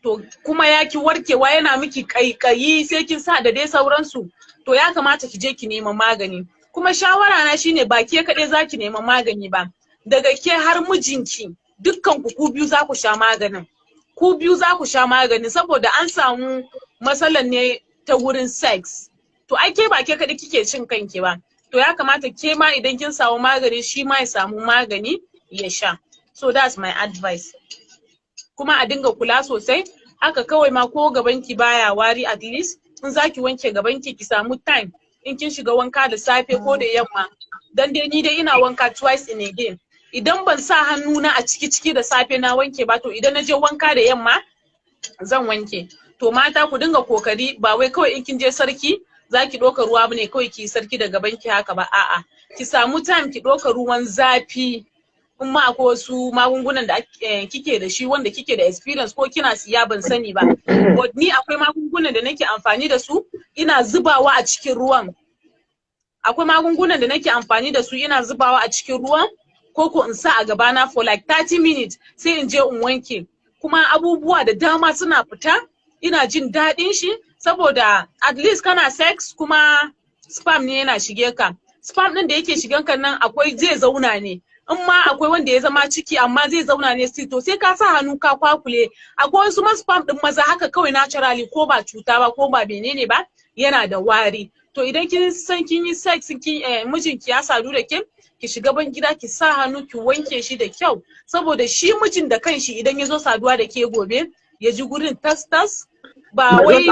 to kuma ya ki warkewa, yana miki kaikayi sai kin sa da dai sauransu, to ya kamata ki je ki nema magani. Kuma shawara na shine, ba ke kaɗai za ki nema magani ba, daga ke har mijinki, dukkan ku ku biyu za ku sha maganin. Ku biyu za ku sha magani, saboda an samu matsalan ne ta wurin sex. To ai ke ba ke kaɗai kike cin kanki ba, to ya kamata ke ma idan kin samu magani, shi ma ya samu magani ya sha. So that's my advice. Kuma a dinga kula sosai. Haka kawai ma, ko gabanki baya wari, at least in zaki wanke gabanki, ki samu time, in kin shiga wanka da safe ko da yamma, dan dai ni dai ina wanka twice in a day. Idan ban sa hannuna a ciki ciki da safe na wanke ba, to idan na je wanka da yamma zan wanke. To mata, ku dinga kokari, ba wai kawai in kin je sarki zaki ɗauka ruwa bane kawai ki yi sarki da gaban ki haka ba. A'a, ki samu time ki ɗauka ruwan zafi. In ma akwai wasu magungunan da kike da shi, wanda kike da experience ko kina siya, ban sani ba, but ni akwai magungunan da nake amfani da su, ina zubawa a cikin ruwan. Akwai magungunan da nake amfani da su, ina zubawa a cikin ruwan, ko in sa a gabana for like 30 minutes, sai in je in wanke. Kuma abubuwa da dama suna fita. Ina jin daɗin shi, saboda at least kana sex kuma sperm ne yana shige ka. Sperm ɗin da yake shigan ka nan, akwai zai zauna ne, in ma akwai wanda ya zama ciki, amma zai zauna ne still, to sai ka sa hannu ka kwakule. Akwai wasu ma sperm ɗin maza haka kawai naturally, ko ba cuta ba ko ba menene ba, yana da wari. To idan kin san kin yi sex, kin mijinki ya sadu da ke, ki shiga ban gida ki sa hannu ki wanke shi da kyau, saboda shi mijin da kanshi idan ya zo saduwa da ke gobe, ya ji gurin tas tas, ba wai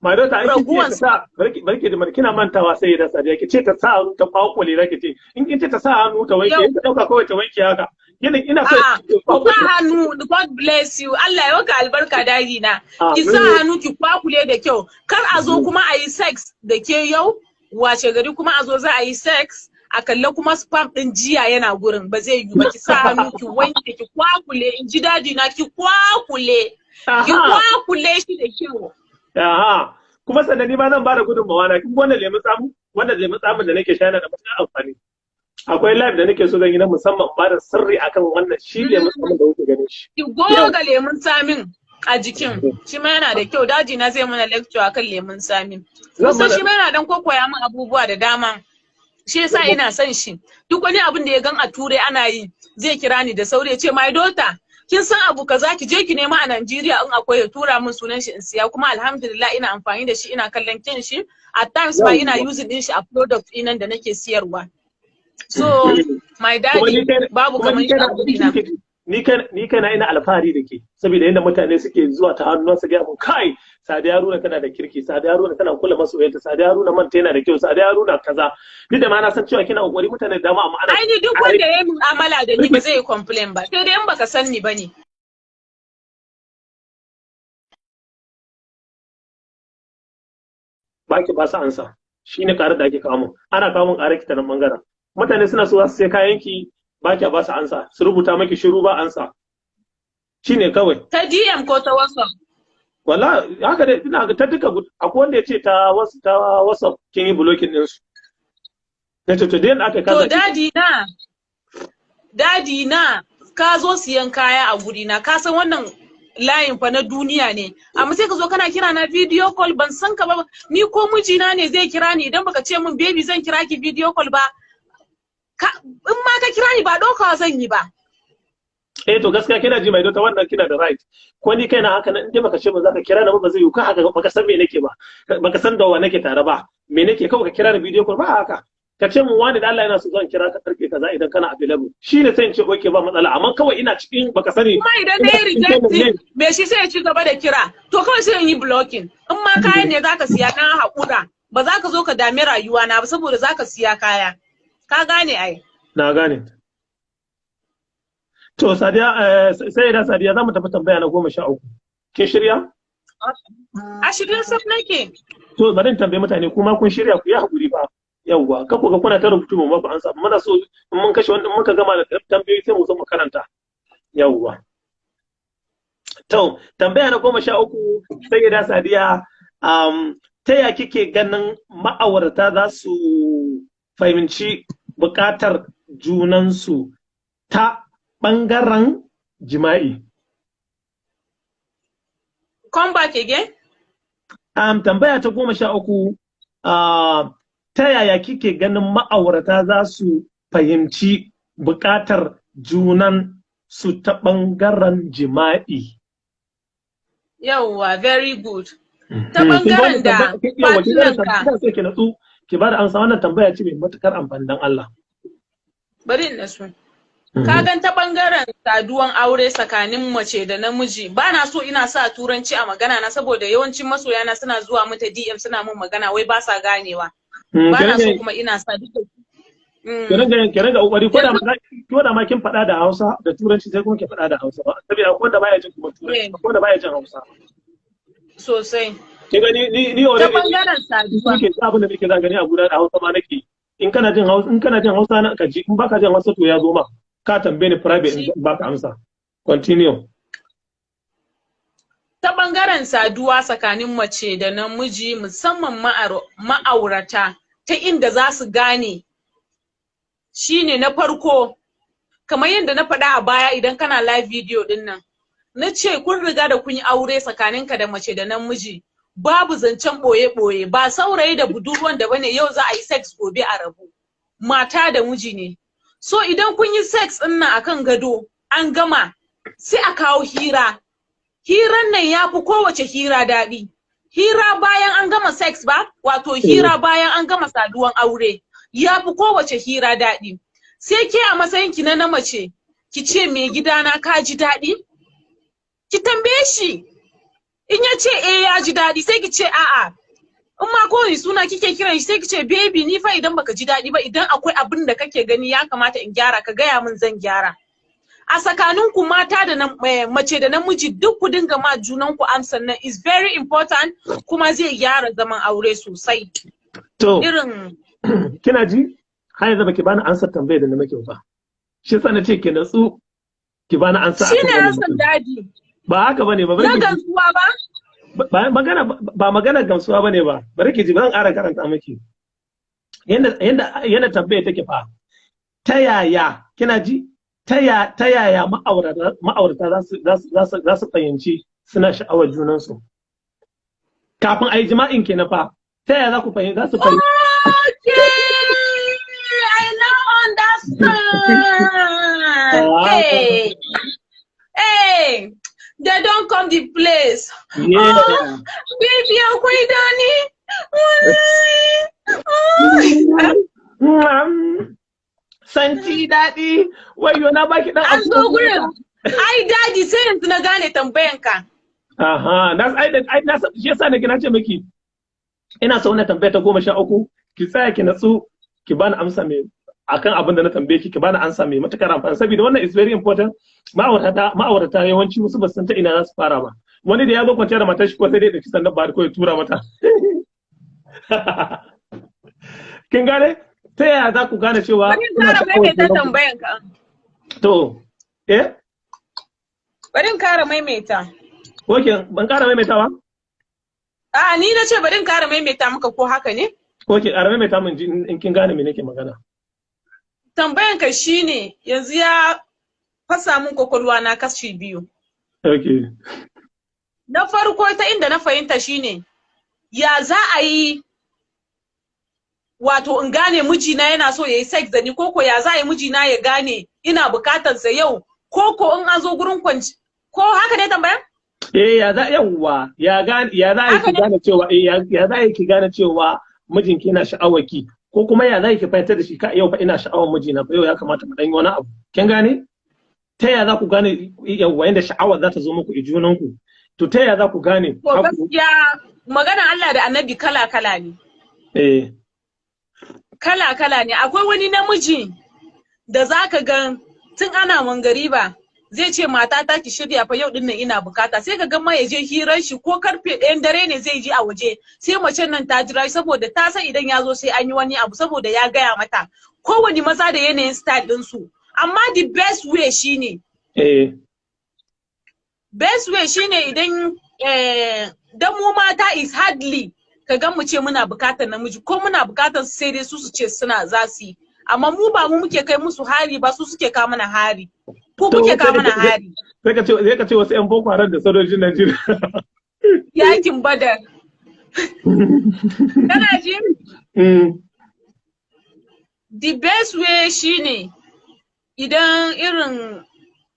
My daughter, ai kin ce ta sa, barki barki da kina mantawa. Sai da sadiya ki ce ta sa hannu ta kwakule, zaki ce in kin ce ta sa hannu ta wanke, ta dauka kawai ta wanke haka. Ina ina so ki sa hannu. God bless you, Allah ya maka albarka, daddy na. Ki sa hannu ki kwakule da kyau. Kar a zo kuma a yi sex da ke yau, washe gari kuma a zo za a yi sex, a kalle kuma sperm din jiya yana gurin. Ba zai yiwu ba. Ki sa hannu ki wanke, ki kwakule, in ji daddy na, ki kwakule, ki kwakule shi da kyau. Aha. Kuma sannan ni ma zan bada gudunmawa na. Kin wannan lemun tsamu, wannan lemun tsamin da nake sha yana da matuƙar amfani. Akwai live da nake so zan yi na musamman bada sirri akan wannan shi lemun tsamin da kuke ganin shi. Ki goga lemun tsamin a jikin. Shi ma yana da kyau. Daddy na zai mana lecture akan lemun tsamin. Kusan shi ma yana dan kokoya min abubuwa da dama. Shi yasa ina son shi. Duk wani abin da ya gan a Turai ana yi, zai kira ni da sauri ya ce, "My daughter, kin san abu kaza, ki je ki nema a Najeriya in akwai," ya tura min sunan shi in siya. Kuma alhamdulillah ina amfani da shi, ina kallon kyan shi. At times ma ina using din shi a product ɗinan da nake siyarwa. So my daddy, babu kamar shi a gurina. Ni kaina ina alfahari da ke, saboda yadda mutane suke zuwa ta hannu su ga mun, "Kai, Sadiya Haruna tana da kirki, Sadiya Haruna tana kula masoyanta, Sadiya Haruna manta yana da kyau, Sadiya Haruna kaza." Duk da ma na san cewa kina kokari, mutane da dama, amma ana Ai ni duk wanda ya yi mu'amala da ni ba zai yi complain ba, sai dai in baka san ni bane. Baki ba su ansa, shine karar da ake kawo mun. Ana kawo mun karar ki ta nan bangaren. Mutane suna so za su sai kayan ki, ba ki ba su ansa, su rubuta maki shiru, ba ansa. Shine kawai. Ta DM ko ta WhatsApp? Wala haka dai, ina ta duka. Akwai wanda ya ce ta wasu ta WhatsApp kin yi blocking din su. Na ce to dai aka To daddy na, daddy na, ka zo siyan kaya a guri na, ka san wannan layin fa na duniya ne, amma sai ka zo kana kira na video call, ban san ka ba. Ni ko mijina ne zai kira ni, idan baka ce min, "Baby, zan kira ki video call" ba, ka, in ma ka kira ni ba ɗaukawa zan yi ba. Eh, to gaskiya kina ji, mai dota, wannan kina da right. Ko ni kaina haka nan, in baka ce ba za ka kira ni ba, ba zai yi ka haka, baka san me nake ba, baka san da wa nake tare ba, me nake, kawai ka kira ni video call, ba haka. Ka ce mun, "Wani, da Allah yana so zan kira ka karfe kaza idan kana available." Shine sai in ce okay, ba matsala, amma kawai ina cikin, baka sani. Kuma idan na yi rejecting, me shi sai ya ci gaba da kira. To kawai sai in yi blocking. In ma kayan ne zaka siya, na haƙura. Ba za ka zo ka dami rayuwa na ba saboda zaka siya kaya. Ka gane ai. Na gane. To Sadiya, sai da Sadiya, za mu tafi tambaya na 13. Ke shirya? A shirin saf nake. To bari in tambayi mutane, kuma kun shirya? Ku yi hakuri fa. Yawwa, ka ku ga kuna ta rubutu mu ba ansa. Muna so in mun kashe wanda muka gama da tambayoyi, sai mu zo mu karanta. Yawwa. To tambaya na 13, sai da Sadiya, ta ya kike ganin ma'aurata za su fahimci buƙatar junansu ta ɓangaren jima'i? Come back again. Tambaya ta 13, ta yaya kike ganin ma'aurata za su fahimci buƙatar junan su ta ɓangaren jima'i? Yawwa, very good. Ta ɓangaren da partner ka. Ki natsu ki ba da amsa, wannan tambaya ce mai matukar amfani, dan Allah. Bari in nasu. Ka gan, ta ɓangaren saduwan aure tsakanin mace da namiji, ba na so ina sa turanci a magana na, saboda yawancin masoyana suna zuwa mata DM suna mun magana wai ba sa ganewa. Ba na so kuma ina sa duka. Ki ringa kokari, ko da ma kin faɗa da Hausa da Turanci, sai kuma ki faɗa da Hausa ba, saboda akwai wanda baya jin kuma Turanci, akwai wanda baya jin Hausa. Sosai. Ki gani, ni Ta already bangaren saduwa. Nake abin da nake zan gani a guda da Hausa ma nake. In kana jin Hausa, in kana jin Hausa na ka ji, in baka jin Hausa to ya zo ma. Ka tambaye ni private in baka amsa. Continue. Ta bangaren saduwa tsakanin mace da namiji, musamman ma'aurata, ta inda za su gane shine na farko, kamar yadda na faɗa a baya, idan kana live video ɗin nan, na ce kun riga da kun yi aure tsakaninka da mace da namiji, babu zancen ɓoye-ɓoye, ba saurayi da budurwan da bane yau za a yi sex, gobe a rabu. Mata da miji ne. So idan kun yi sex ɗin nan akan gado, an gama, sai a kawo hira. Hiran nan ya fi kowace hira daɗi. Hira bayan an gama sex ba, wato hira bayan an gama saduwan aure, ya fi kowace hira daɗi. Sai ke a matsayin ki na mace, ki ce, "Mai gidana, ka ji daɗi?" Ki tambaye shi. In ya ce eh, ya ji daɗi, sai ki ce a'a. In ma kowane suna kike kiran shi, sai ki ce, "Baby, ni fa idan baka ji daɗi ba, idan akwai abin da kake gani ya kamata in gyara, ka gaya min, zan gyara." A tsakaninku mata da mace da namiji, duk ku dinga ma junanku amsan nan, is very important, kuma zai gyara zaman aure sosai. To, irin kina ji? Har yanzu baki bani ansar tambayar da na maki ba. Shi yasa na ce ki natsu ki bani ansa. Shine akan wannan amsan, matsalar. Daddy. Ba haka bane ba, bari Na ki ji. gamsuwa ba? Ba magana gamsuwa bane ba. Bari ki ji, ban ƙara karanta miki. Yanda tambayar take fa. Ta yaya, kina ji? Ta yaya ma'aurata za su fahimci suna sha'awar junansu? Kafin a yi jima'in kenan fa. Ta yaya za ku fahimci, za su fahimci? Okay, I now understand. Hey, hey, they don't come the place. Yeah. Oh, baby, akwai dani. Oh. Santi daɗi, wayo na baki ɗan An zo gurin. Ai daddy, sai yanzu na gane tambayanka. Aha, na ai ai na shi yasa nake na ce miki ina so wannan tambaya ta 13, ki tsaya ki natsu ki bani amsa mai akan abin da na tambaye ki, ki bani amsa mai matukar amfani, saboda wannan is very important. Ma'aurata yawanci wasu ba su san ta ina za su fara ba. Wani da ya zo kwanciya da matar shi ko sai dai ɗauki sandan ba ko ya tura mata. Kin gane? Ta yaya za ku gane cewa Bari in kuna kara sha'awar maimaita junanku? tambayanka. To, eh? Bari in kara maimaita. Okay, ban kara maimaitawa? A ni na ce bari in kara maimaita maka, ko haka ne? Okay, ƙara maimaita min ji in kin gane me nake magana. Tambayanka shine yanzu ya fasa min kwakwalwa na kashi biyu. Okay. Na farko, ta inda na fahimta shine, ya za a yi wato in gane mijina yana so ya yi sex da ni, koko ya za a yi mijina ya gane ina bukatar sa yau, koko in an zo gurin kwanci, ko haka ne tambayan? Eh, ya za, yawwa, ya gane, ya za a yi Haka ki ne? gane cewa, eh, ya za a yi ki gane cewa mijinki yana sha'awar ki, Ko kuma ya za ki fahimtar da shi, ka yau fa ina sha'awar mijina fa, yau ya kamata mu dan yi wani abu? Kin gane? Ta yaya za ku gane yawa yanda sha'awar za ta zo muku junanku? To, ta yaya za ku gane? To, gaskiya maganar Allah da Annabi kala kala ne. Kala kala ne. Akwai wani namiji da zaka ga tun ana mangariba zai ce, "Mata ta, ki shirya fa, yau dinnan ina bukata." Sai ka ga ma ya je hirar shi ko karfe 1 dare ne zai je a waje, sai macen nan ta jira shi, saboda ta san idan ya zo sai an yi wani abu, saboda ya gaya mata. Kowane maza da yanayin style din su, amma the best way shine best way shine idan dan mu mata is hardly ka ga mu ce muna bukatar namiji ko muna bukatar, sai dai su su ce suna za su yi. Amma mu ba mu muke kai musu hari ba, su suke kawo mana hari. Ko kuke kawo mana hari. Sai ka ce wasu yan Boko Haram da sojojin Najeriya. Yakin Badar. Kana ji? The best way shine idan irin,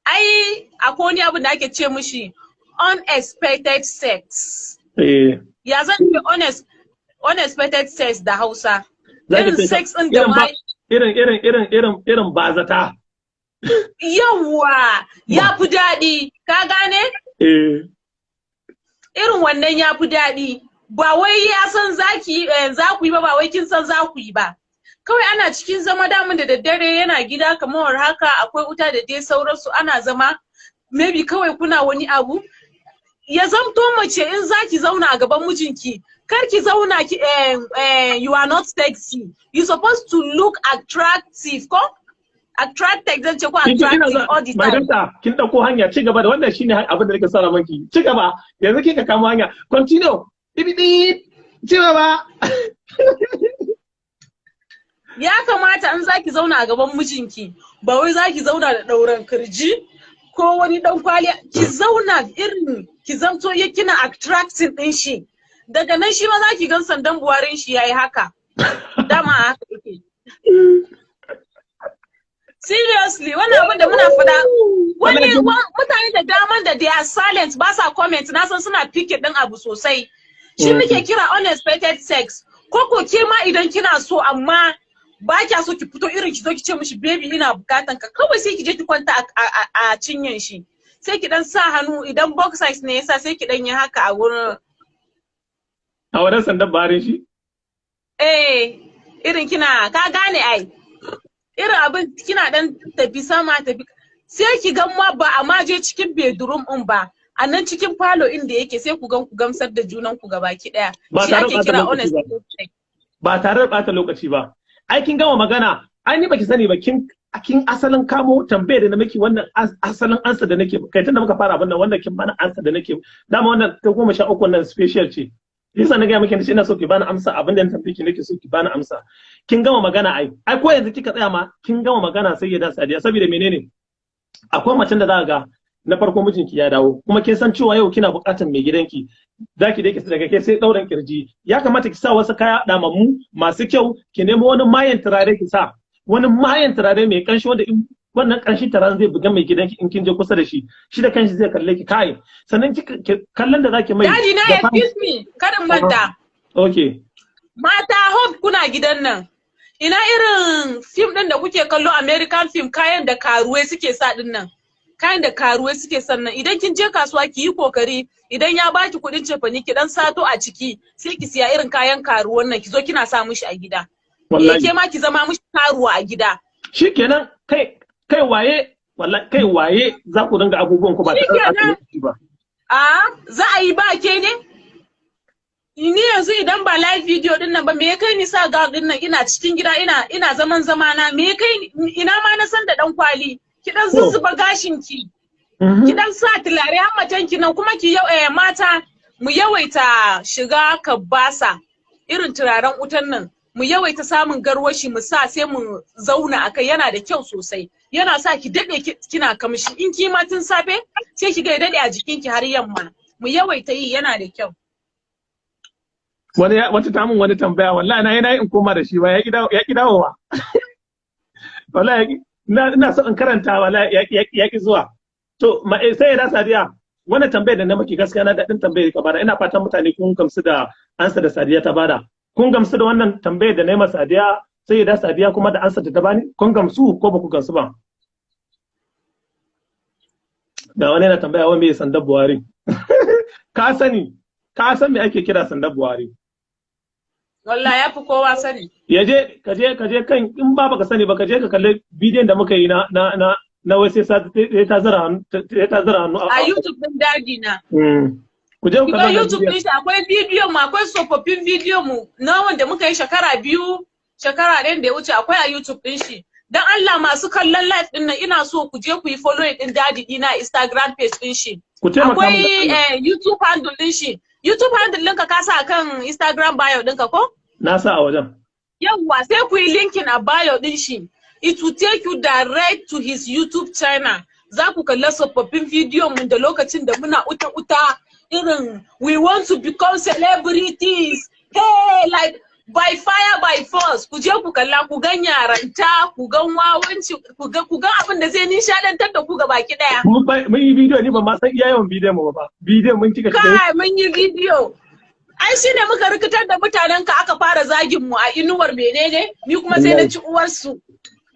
ai akwai wani abu da ake ce mishi unexpected sex. Ya zan ce unexpected sex da Hausa? Irin sex ɗin da ma Irin bazata. Yawwa, ya fi daɗi, ka gane? Eh. Irin wannan ya fi daɗi. Ba wai ya san zaki za ku yi ba, ba wai kin san za ku yi ba. Kawai ana cikin zama damun da daddare, yana gida kamar haka, akwai wuta da dai sauransu, ana zama, maybe kawai kuna wani abu. Ya zamto mace in zaki zauna a gaban mijinki, kar ki zauna ki you are not sexy. You supposed to look attractive, ko attracted zan ce, ko attractive all the My time. Daughter, kin dauko hanya, ci gaba da wannan. Shine abin da nake sa maki. Ci gaba. Yanzu kika kamo hanya. Continue. Ibidi. Ci gaba. Ya kamata in zaki zauna a gaban mijinki, ba wai zaki zauna da ɗauran kirji ko wani dan kwali. Ki zauna irin ki zamto ya kina attracting din shi. Daga nan shi ma zaki gan sandan buwarin shi yayi haka. Dama haka yake. Seriously, wannan abin da muna faɗa, wani mutane da daman da they are silent, ba sa comment, na san suna picking din abu sosai. Shi muke kira unexpected sex. Ko ke ma idan kina so amma ba kya so ki fito irin ki zo ki ce mishi, "Baby, ina bukatan ka," kawai sai ki je ki kwanta a cinyan shi, sai ki dan sa hannu, idan boxers ne yasa, sai ki dan yi haka a wurin. A wurin sandan barin shi? Eh, irin kina, ka gane ai, irin abin kina dan tafi sama tafi, sai ki gan ma ba a ma je cikin bedroom din ba, a nan cikin falo inda yake, sai ku gan ku gamsar da junan ku gabaki daya. Ba Shi tare ake da kira ɓata lokaci honest. ba. Ba tare da ɓata lokaci ba. Ai kin gama magana. Ai ni baki sani ba, kin asalin kamo tambayar da na miki, wannan asalin ansa da nake kai tunda muka fara abin nan, wannan kin bani ansa da nake dama. Wannan ta 13 nan special ce. Yasa na gaya miki nace ina so ki bani amsa abin da na tambaye ki, nake so ki bani amsa. Kin gama magana ai. Ai ko yanzu kika tsaya ma kin gama magana, sai ya da Sadiya. Saboda menene? Akwai macen da za ga na farko mijinki ya dawo, kuma kin san cewa yau kina buƙatar mai gidanki, zaki dai ki daga ke sai ɗaurin kirji. Ya kamata ki sa wasu kaya ɗamammu masu kyau, ki nemo wani mayan turare, ki sa wani mayan turare mai kanshi, wanda in wannan kanshi turaren zai buga mai gidanki, in kin je kusa da shi, shi da kanshi zai kalle ki, kai. Sannan kallon da zaki mai Daddy na, excuse me, karin manta. Okay. Mata, hope kuna gidan nan. Ina irin film din da kuke kallo, American film, kayan da karuwai suke sa din nan. Kayan da karuwai suke sannan, idan kin je kasuwa ki yi kokari, idan ya baki kuɗin cefane, ki dan sato a ciki, sai ki siya irin kayan karuwan nan, ki zo kina sa mishi a gida. Wallahi. Ke ma ki zama mishi karuwa a gida. Shikenan, kai waye, wallahi kai waye, za ku dinga abubuwan ku ba tare da Shikenan. lokaci ba. A za a yi ba ke ne? Ni yanzu idan ba live video din nan ba, me ya kai ni sa gown din nan? Ina cikin gida, ina zaman zamana, me ya kai ni? Ina ma na san da dan kwali? Ki dan zuzzuba gashin ki. Ki dan sa tulare hammatan ki nan, kuma ki yau mata mu yawaita shiga kabasa, irin turaren wutan nan, mu yawaita samun garwashi mu sa, sai mu zauna akai. Yana da kyau sosai, yana sa ki dade kina kamshi. In ki ma tun safe, sai ki ga ya dade a jikinki har yamma. Mu yawaita yi, yana da kyau. Wani wata ta mun wani tambaya, wallahi na yi in koma da shi ba, ya ki dawowa. Wallahi ina so in karanta, wallahi ya ki zuwa. To sai ya Sadiya, wannan tambayar da na maki, gaskiya na daɗin tambayar ka bada. Ina fatan mutane kun gamsu da ansa da Sadiya ta bada. Kun gamsu da wannan tambayar da na yi ma Sadiya? Sai da Sadiya kuma da ansa ta bani, kun gamsu ko ba ku gamsu ba? Da wani yana tambaya wai me sandar Buhari. Ka sani, ka san me ake kira sandar Buhari? Wallahi ya fi kowa sani. Ya je ka je kan, in ba baka sani ba, ka je ka kalli bidiyon da muka yi na wai sai ta zara hannu, sai ta zara hannu. A YouTube din daji na. Ku je ku Shiga kalli YouTube din shi, akwai bidiyon mu, akwai tsofaffin bidiyon mu na wanda muka yi shekara 2, shekara 1 da ya wuce, akwai a YouTube din shi. Dan Allah, masu kallon live din nan, ina so ku je ku yi following din daddy dina Instagram page din shi. Ku taimaka Akwai mu da Allah. YouTube handle din shi. YouTube handle ɗinka ka sa akan Instagram bio ɗinka ko? Na sa a wajen. Yawwa, sai ku yi linking a bio din shi. It will take you direct to his YouTube channel. Za ku kalla tsofaffin bidiyon mu da lokacin da muna uta-uta, irin we want to become celebrities. Hey, like by fire by force. Ku je ku kalla, ku gan yaranta, ku gan wawanci, ku ga abin da zai nishadantar da ku ga baki daya. Mun yi bidiyo, ni ban ma san iya yawan bidiyon mu ba. Bidiyon mun cika shi. Kai, mun yi bidiyo. Ai shi ne muka rikitar da mutanen ka, aka fara zagin mu a inuwar menene, ni kuma sai na ci uwarsu.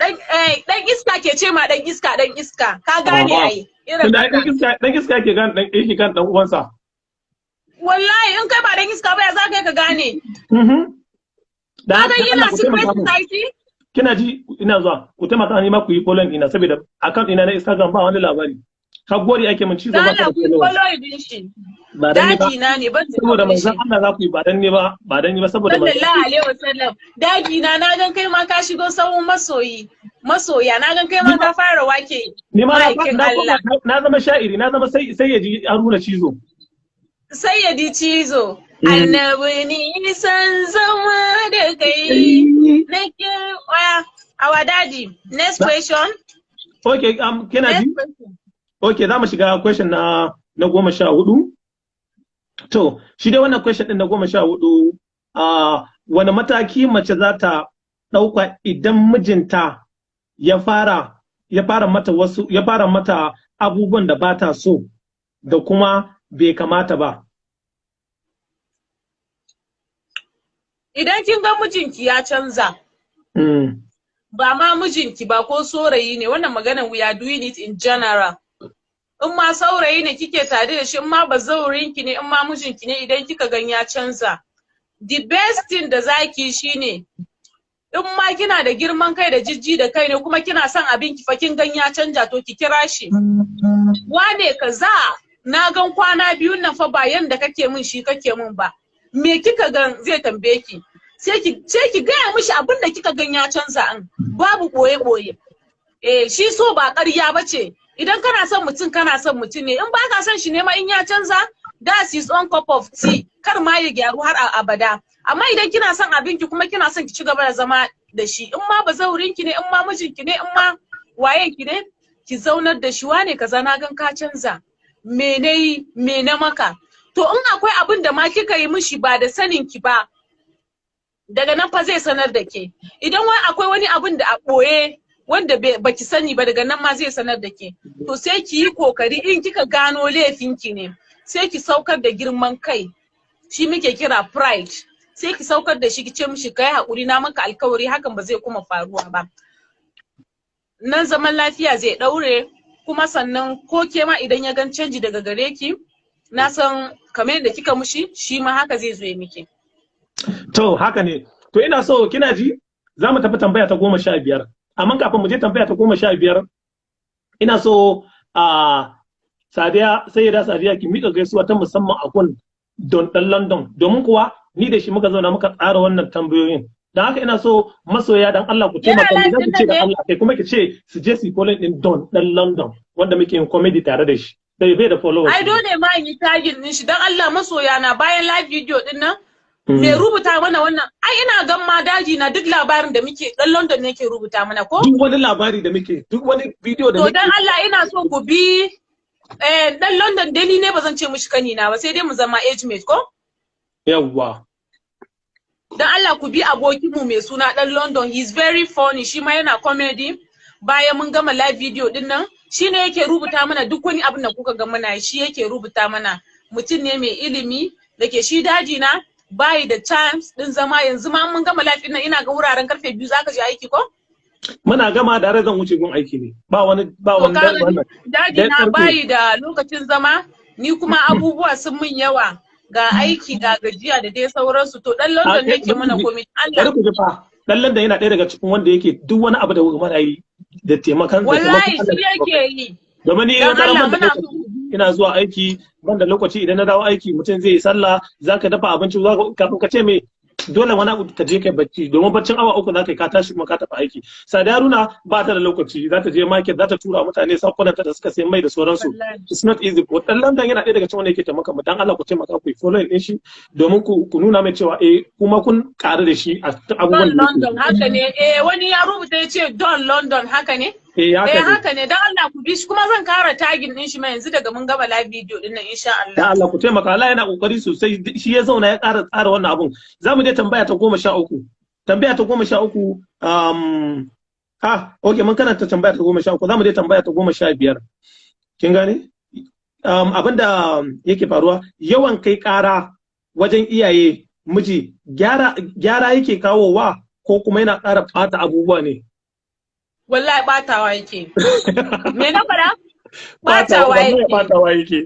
Dan iska ke ce ma dan iska dan iska. Ka gane ai. Irin Tunda ai haka. dan iska yake gan dan yake kan dan uwansa. Wallahi in kai ba dan iska ba, ya za ka yi ka gane? Da Ka haka ga Allah ina ku secret taimaka mu. society? Kina ji, ina zuwa, ku taimaka ni ma ku yi follow ina, saboda account ina na Instagram ba wani labari. Har gori ake mun cizo Da ba ka Allah da ku yi followers. follow din shi. Ba dan ni ba. Daji na ne ban da Saboda shi. manzon Allah za ku yi, ba dan ni ba, ba dan ni ba, saboda manzon Sallallahu alaihi wasallam. Daji na, na gan kai ma ka shigo sahun masoyi. Masoya, na gan kai ma ka fara wake. Ni ma na Ma'aikin na Allah. na zama sha'iri, na zama sai ya ji Haruna Cizo. Sayyadi Cizo. Annabi nisan zama da kai. Nake waya. Our daddy. Next question. Okay, kina ji? Next question. Okay, za mu shiga question na 14. To, shi dai wannan question din na 14, wani mataki mace za ta ɗauka idan mijinta ya fara mata wasu, ya fara mata abubuwan da ba ta so da kuma bai kamata ba? Idan kin ga mijinki ya canza, ba ma mijinki ba, ko saurayi ne, wannan maganar we are doing it in general. In ma saurayi ne kike tare da shi, in ma bazaurinki ne, in ma mijinki ne, idan kika gan ya canza, the best thing da zaki shine, in ma kina da girman kai da jijji da kai ne kuma kina son abin ki fa, kin gan ya canja, to ki kira shi. Wane kaza, na gan kwana biyun nan fa ba yanda kake min shi kake min ba. Me kika gan? Zai tambaye ki. Sai ki gaya mishi abin da kika gan ya canza, an babu boye boye. Eh, shi so ba ƙarya ba ce. Idan kana son mutum, kana son mutum ne. In ba ka son shi ne ma, in ya canza, that's his own cup of tea. Kar ma ya gyaru har a abada. Amma idan kina son abinki kuma kina son ki ci gaba da zama da shi, in ma bazaurinki ne, in ma mijinki ne, in ma waye ki ne, ki zaunar da shi. Wane kaza, na gan ka canza. Me nayi? Me na maka? To in akwai abin da ma kika yi mishi ba da sanin ki ba, daga nan fa zai sanar da ke. Idan wai akwai wani abin da a ɓoye wanda baki sani ba, daga nan ma zai sanar da ke. To sai ki yi kokari, in kika gano laifinki ne, sai ki saukar da girman kai, shi muke kira pride, sai ki saukar da shi, ki ce mishi, kai haƙuri, na maka alkawari hakan ba zai kuma faruwa ba. Nan zaman lafiya zai ɗaure. Kuma sannan ko ke ma idan ya gan canji daga gare ki, na san kamar yadda kika mushi, shi ma haka zai zo ya miki. To haka ne. To ina so, kina ji, za mu tafi tambaya ta 15. Amma kafin mu je tambaya ta 15, ina so a Sadiya, Sayyida Sadiya, ki miƙa gaisuwa ta musamman a gun Don ɗan London, domin kuwa ni da shi muka zauna muka tsara wannan tambayoyin. Don haka ina so masoya, dan Allah ku taimaka mu, ku ce da Allah kai kuma ki ce su je su follow din Don ɗan London wanda muke yin comedy tare da shi. Bai bai da followers. Ai dole ma in yi tagging din shi. Dan Allah masoya na, bayan live video din nan, me rubuta mana wannan, ai ina gan ma daji na duk labarin da muke, dan London ne ke rubuta mana ko? Duk wani labari da muke, duk wani video da To muke. dan Allah ina so ku bi dan London dai, ni ne ba zan ce mishi kanina ba, sai dai mu zama age mate ko? Yawwa. Dan Allah ku bi abokinmu mai suna dan London, he's very funny, shi ma yana comedy. Bayan mun gama live video din nan, shi ne yake rubuta mana duk wani abin da kuka ga muna, shi yake rubuta mana. Mutum ne mai ilimi da ke shi daji na Bayi da times din zama. Yanzu ma mun gama live nan, ina ga wuraren karfe 2 zaka je aiki ko? Muna gama da zan wuce gun aiki ne. Ba wani ba To wani ka gani, wannan. Daddy Dan na bayi da lokacin zama, ni kuma abubuwa sun min yawa, ga aiki, ga gajiya da dai sauransu. To dan London nake mana komai. Bari Allah. ku ji fa. Dan London yana ɗaya daga cikin wanda yake duk wani abu da kuka mana yi da taimakon da Wallahi taimakon shi yake yi. Domin ni Dan ina Allah ban da muna lokaci, ina zuwa aiki ban da lokaci. Idan na dawo aiki, mutum zai yi sallah, zaka dafa abinci, kafin ka ce me dole wani abu ka je kai bacci, domin baccin awa 3 zaka yi, ka tashi kuma ka tafi aiki. Sadiya Haruna ba ta da lokaci, za ta je market, za ta tura mutane sakonanta da suka sayi mai da sauransu. Wallahi. It's not easy. Ko dan London yana ɗaya daga cikin wanda yake taimaka mu. Dan Allah ku taimaka ku yi following din shi domin ku nuna mai cewa eh, kuma kun ƙaru da shi a cikin abubuwan Don da yake. London, haka ne. Eh, wani ya rubuta ya ce Don London, haka ne? Eh, haka Eh, ne. haka ne. Dan Allah ku bi shi, kuma zan kara tagging din shi ma yanzu daga mun gama live video din nan, insha Allah. Dan Allah ku taimaka. Allah yana kokari sosai, shi ya zauna ya ƙara tsara wannan abun. Za mu je tambaya ta 13. Tambaya ta 13, okay, mun karanta tambaya ta 13, za mu je tambaya ta 15. Kin gane? Abinda yake faruwa, yawan kai ƙara wajen iyaye miji, gyara gyara yake kawowa ko kuma yana ƙara ɓata abubuwa ne? Wallahi batawa yake. Me na faɗa? Batawa wallahi yake. Ɓatawa yake.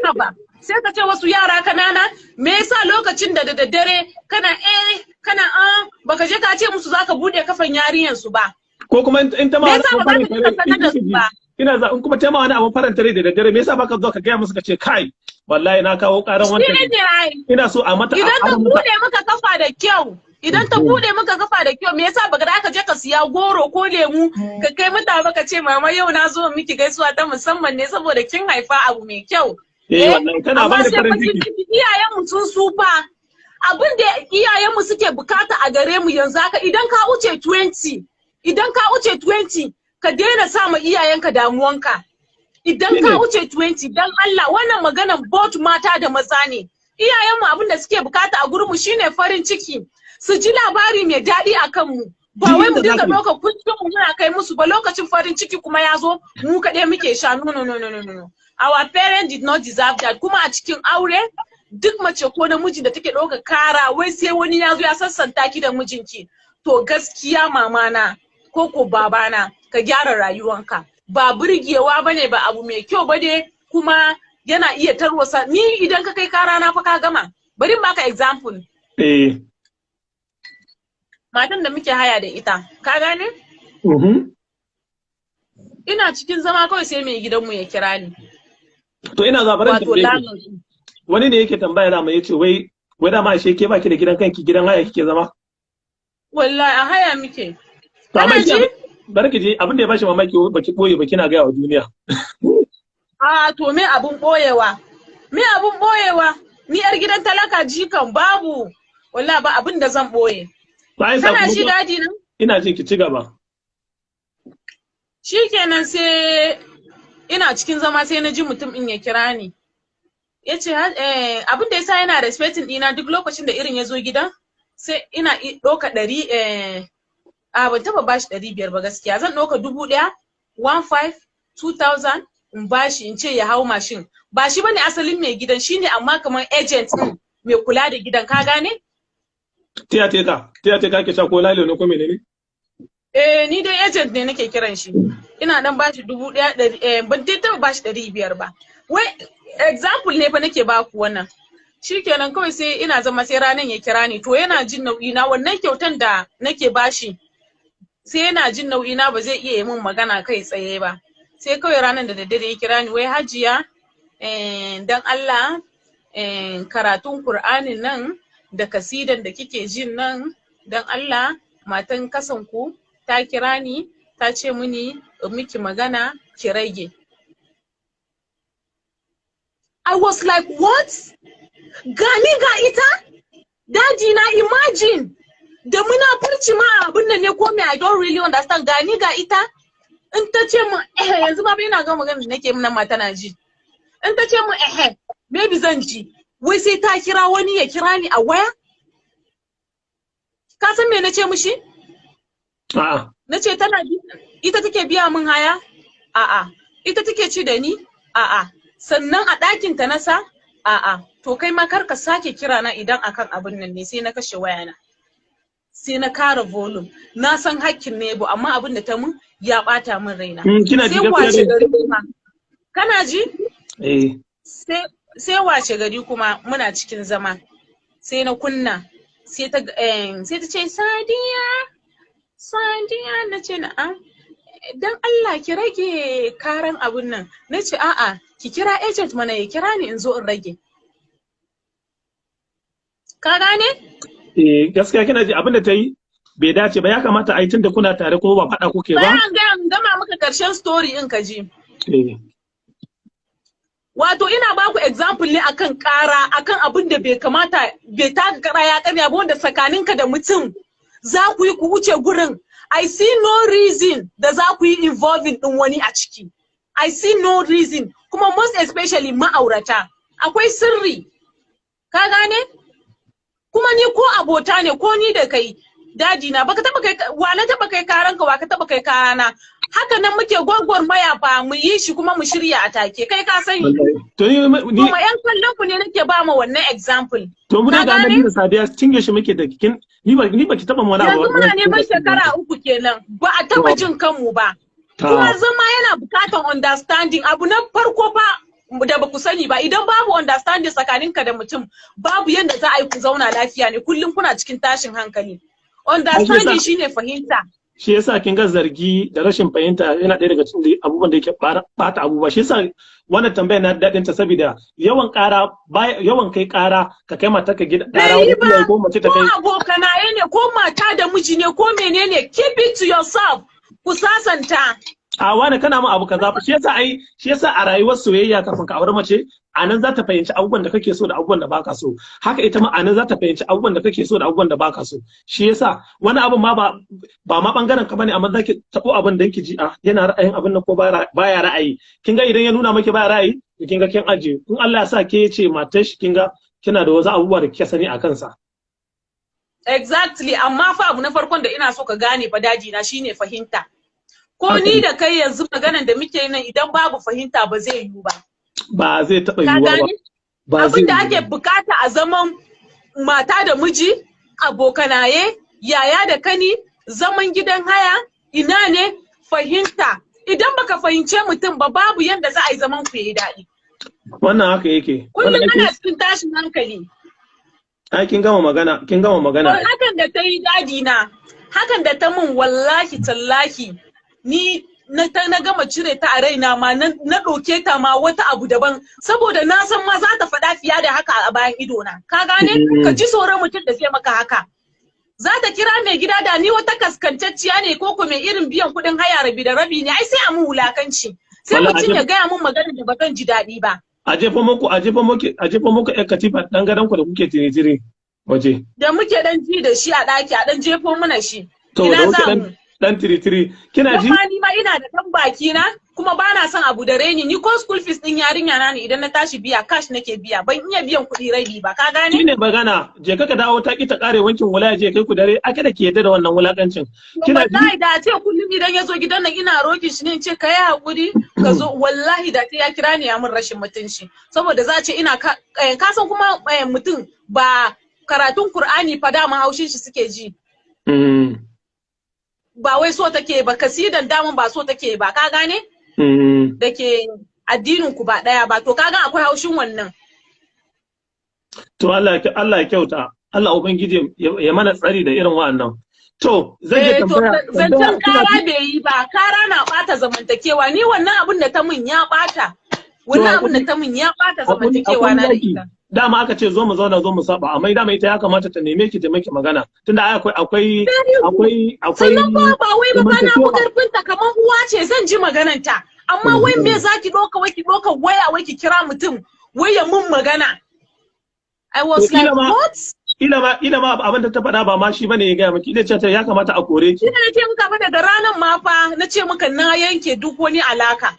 Haba. Sai ka ce wasu yara kanana, me yasa lokacin da da daddare kana eh kana an baka je ka ce musu zaka bude kafan yarinyan su ba? Ko kuma in ta ma Me wani yasa abun ba za ka faranta je ka rai sanar da su ba? Ina za in kuma ta ma wani abun faranta rai da daddare, me yasa baka zo ka gaya musu ka ce, "Kai, wallahi na kawo karan Shi wancan, ne ai. ina so a mata a Idan ta ƙara mata"? bude maka kafa da kyau, idan ta bude maka kafa da kyau, me yasa baka da ka je ka siya goro ko lemu ka kai mata ba, ka ce, "Mama, yau na zo miki gaisuwa ta musamman ne saboda kin haifa abu mai kyau"? Eh, wallahi tana Amma bani sai farin bakin ciki. ciki, iyayenmu sun sufa. Abin da iyayenmu suke bukata a gare mu yanzu haka, idan ka wuce 20, idan ka wuce 20, ka daina sa ma iyayenka damuwanka. Idan ka Shine. wuce 20, dan Allah, wannan maganan both mata da maza ne. Iyayenmu abin da suke bukata a gurinmu shine farin ciki, su ji labari mai daɗi a kanmu, ba wai mu Duk dinga yadda za ka yi. ɗaukar kuncin mu muna kai musu ba, lokacin farin ciki kuma ya zo mu kaɗai muke sha. No, no, no, no, no, no. Our parents did not deserve that. Kuma a cikin aure, duk mace ko namiji da take ɗauka kara wai sai wani ya zo ya sassanta ki da mijinki, to gaskiya mamana ko ko babana, ka gyara rayuwanka. Ba burgewa bane ba, abu mai kyau bane, kuma yana iya tarwasa ni. Idan ka kai kara na fa, ka gama. Bari in baka example. Eh. Matan da muke haya da ita, ka gane? Mhm. Ina cikin zama kawai sai mai gidanmu ya kira ni. To ina zabaran Wato tambaye ki. Landlord. Wani ne yake tambaya dama, yace wai dama ashe ke baki da gidan kanki, gidan haya kike zama? Wallahi a haya muke. To amma Kana ki ji? Bari ki ji abin da ya bashi mamaki, baki boye ba, kina gaya wa duniya. A to, me abun boyewa? Me abun boyewa? Ni yar gidan talaka jikan babu. Wallahi ba abin da zan boye. Bayan Kana ji, sakamakon daddy nan? Ina jin ki, ci gaba. Shikenan, sai ina cikin zama sai na ji mutum in ya kira ni. Ya ce abin da yasa yana respecting ɗina, duk lokacin da irin ya zo gidan sai ina ɗauka 100, a ban taɓa bashi 500 ba gaskiya. Zan ɗauka 1000, 1 5, 2000 in bashi, in ce ya hau mashin. Ba shi bane asalin mai gidan, shine amma kamar agent ɗin mai kula da gidan, ka gane? Tiya teka, tiya teka ke sha ko lalo ne ko menene? Eh, ni dai agent ne nake kiran shi. Ina dan bashi 1000, ban dai taɓa bashi 500 ba. Wai example ne fa nake baku wannan. Shikenan, kawai sai ina zama sai ranan ya kira ni. To yana jin nauyi na, wannan kyautan da nake bashi, sai yana jin nauyi na, ba zai iya yi min magana kai tsaye ba. Sai kawai ranan da daddare ya kira ni, wai, "Hajiya, dan Allah, karatun Kur'anin nan da kasidan da kike jin nan, dan Allah matan kasan ku ta kira ni ta ce mini in miki magana ki rage." I was like, "What?" Gani ga ita? Daddy na, imagine, da munafurci ma abin nan ne ko me, I don't really understand. Gani ga ita? In ta ce min eh, yanzu ma ina ga magana da nake nan ma tana ji. In ta ce min eh, maybe zan ji. Wai sai ta kira wani ya kira ni a waya? Ka san me na ce mishi? A'a. Na ce, tana ita take biya min haya? A'a. Ita take ci da ni? A'a. Sannan a ɗakin ta nasa? A'a. A'a, to kai ma kar ka sake kira na idan akan abin nan ne. Sai na kashe wayana, sai na kara volume. Na san hakkin neighbor, amma abin da ta mun ya bata min raina. Kina ji? Sai Gaskiya wace ne. gari kuma, kana ji? Eh. Sai wace gari kuma muna cikin zama, sai na kunna, sai ta ce, "Sadiya, Sadiya." Na ce, "Na'am." "Dan Allah ki rage karan abun nan." Na ce, "A'a, ki kira agent mana ya kira ni in zo in rage." Ka gane? Eh, gaskiya kina ji, abin da ta yi bai dace ba. Ya kamata a yi tunda kuna tare kuma ba faɗa kuke ba. Bayan ga in gama maka karshen story in ka ji. Eh. Wato ina baku example ne akan kara, akan abin da bai kamata, bai taka kara ya karya ba, wanda tsakaninka da mutum za ku yi ku wuce gurin. I see no reason da za ku yi involving din wani a ciki. I see no reason. Kuma most especially ma'aurata, akwai sirri, ka gane? Kuma ni ko abota ne, ko ni da kai, daji na, baka taba kai wa na taba kai karanka, wa ka taba kai karana. Haka nan muke gwagwarmaya fa, mu yi shi kuma mu shirya a take. Kai ka sani. To ni Kuma yan kallon ku ne nake ba ma wannan example. To mu Ka da gane? Annabi da Sadiya, cinye shi muke da kin ni ba ki taba wani abu. Yanzu muna neman shekara 3 kenan ba a taba jin kanmu ba. Kuma zama yana bukatan understanding. Abu na farko fa da ba ku sani ba, idan babu understanding tsakaninka da mutum, babu yadda za a yi ku zauna lafiya ne, kullum kuna cikin tashin hankali. Understanding shine fahimta. Shi yasa kin ga zargi da rashin fahimta yana ɗaya daga cikin abubuwan da yake bata abubuwa. Shi yasa wannan tambaya na daɗin ta, saboda yawan ƙara, yawan kai ƙara, ka kai mata ka gida ƙara Bai yi wani ba. iyaye ko mace ta Ko kai abokanaye ne, ko mata da miji ne, ko menene, keep it to yourself, ku sasanta. A wani kana ma abu kaza fa. Shi yasa ai, shi yasa a rayuwar soyayya, kafin ka aure mace, a nan za ta fahimci abubuwan da kake so da abubuwan da baka so. Haka ita ma a nan za ta fahimci abubuwan da kake so da abubuwan da baka so. Shi yasa wani abun ma ba ma bangaren ka bane, amma zaki tabo abin da yake ji, a yana ra'ayin abin nan ko baya ra'ayi. Kin ga idan ya nuna maki baya ra'ayi, to kin ga kin aje. In Allah ya sa ke ce matar shi, kin ga kina da wasu abubuwa da kike sani a kansa. Exactly. Amma fa abu na farkon da ina so ka gane fa, daji na, shine fahimta. Ko ni da kai yanzu, maganan da muke nan, idan babu fahimta ba zai yiwu ba. Ba zai taɓa Ka yiwuwa ba. gane? Ba zai Abin da yiwu ake ba. bukata a zaman mata da miji, abokanaye, yaya da kani, zaman gidan haya, ina ne, fahimta. Idan baka fahimce mutum ba, babu yanda za a yi zaman ku yi daɗi. Wannan haka yake. Kullum Wannan ana cikin tashin hankali. Ai kin gama magana, kin gama magana. Don hakan da ta yi, daji na, hakan da ta min, wallahi tallahi, ni na gama cire ta a raina ma, na ɗauke ta ma wata abu daban, saboda na san ma za ta faɗa fiye da haka a bayan idona. Ka gane? Ka ji tsoron mutum da zai maka haka. Za ta kira mai gida da ni wata kaskantacciya ne, ko ko mai irin biyan kuɗin haya rabi da rabi ne, ai sai a mun wulakanci. Sai Wallahi mutum ya gaya mun magana da ba zan ji daɗi ba. A jefa muku ƴar katifa ɗan gadon ku da kuke tire-tire waje. Da muke dan ji da shi a ɗaki, a dan jefo mana shi. To Ina da kuke za dan mu? dan tire-tire. Kina ji? Kuma ni ma ina da ɗan baki na, kuma ba na son abu da reni. Ni ko school fees ɗin yarinya na ne, idan na tashi biya, cash nake biya, ban iya biyan kuɗi rabi ba, ka gane? Shine magana, je ka dawo ta ki ta kare wankin wula, je kai ku dare, ake da ke yadda da wannan wulakancin. Kina ji? Wallahi da a ce kullum idan ya zo gidan nan ina roki shi ne in ce ka yi haƙuri ka zo, wallahi da ta ya kira ni ya min rashin mutunci, saboda za a ce ina ka san kuma mutum ba karatun Kur'ani fa, dama haushin shi suke ji. Ba wai so take ba, kasidan daman ba so take ba, ka gane? Da ke addinin ku ba ɗaya ba, to kaga akwai haushin wannan. To Allah ya kyauta. Allah Ubangiji ya mana tsari da irin wa'annan. To zan je Eh, to tambaya zancen kina kara ji? bai yi ba, kara na bata zamantakewa. Ni wannan abin da ta mun ya bata. Wannan abin da ta mun ya bata zamantakewa na da zaki. ita. Dama aka ce zo mu zauna zo mu saba, amma dama ita ya kamata ta neme ki ta miki magana, tunda ai akwai Sannan ba wai ba na fi zamantakewa. karfin ta, kamar uwa ce, zan ji magananta. Amma wai me zaki ɗauka, wai ki ɗauka waya, wai ki kira mutum wai ya mun magana? I was To, kila like, what? Ila ma abin da ta faɗa ba ma shi bane ya gaya miki, ila ce ta ya kamata a kore ki. Ina na ce muka fa daga ranar ma fa, na ce muka na yanke duk wani alaka.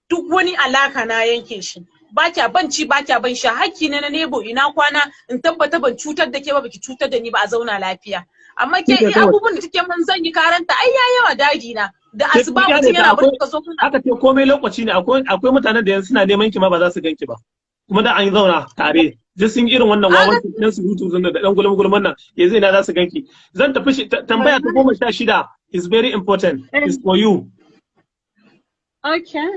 Duk wani alaka na yanke shi. Ba kya ban ci, ba kya ban sha, hakki ne na neighbor, ina kwana, in tabbata ban cutar da ke ba, baki cutar da ni ba, a zauna lafiya. Amma ke Shi ne kawai. abubuwan da take mun, zan yi karanta, ai ya yawa, daji na. Da Ke asuba ki kyale mutum ta, yana barci ka zo kuna aka ce komai lokaci ne. Akwai mutanen da yanzu suna neman ki ma ba za su ganki ba. Kuma da an yi zauna tare, duk sun yi irin wannan wawan dan surutu da dan gulma gulman nan, yanzu ina za su ganki? Zan tafi shi. Tambaya ta 16 is very important, is for you. Okay.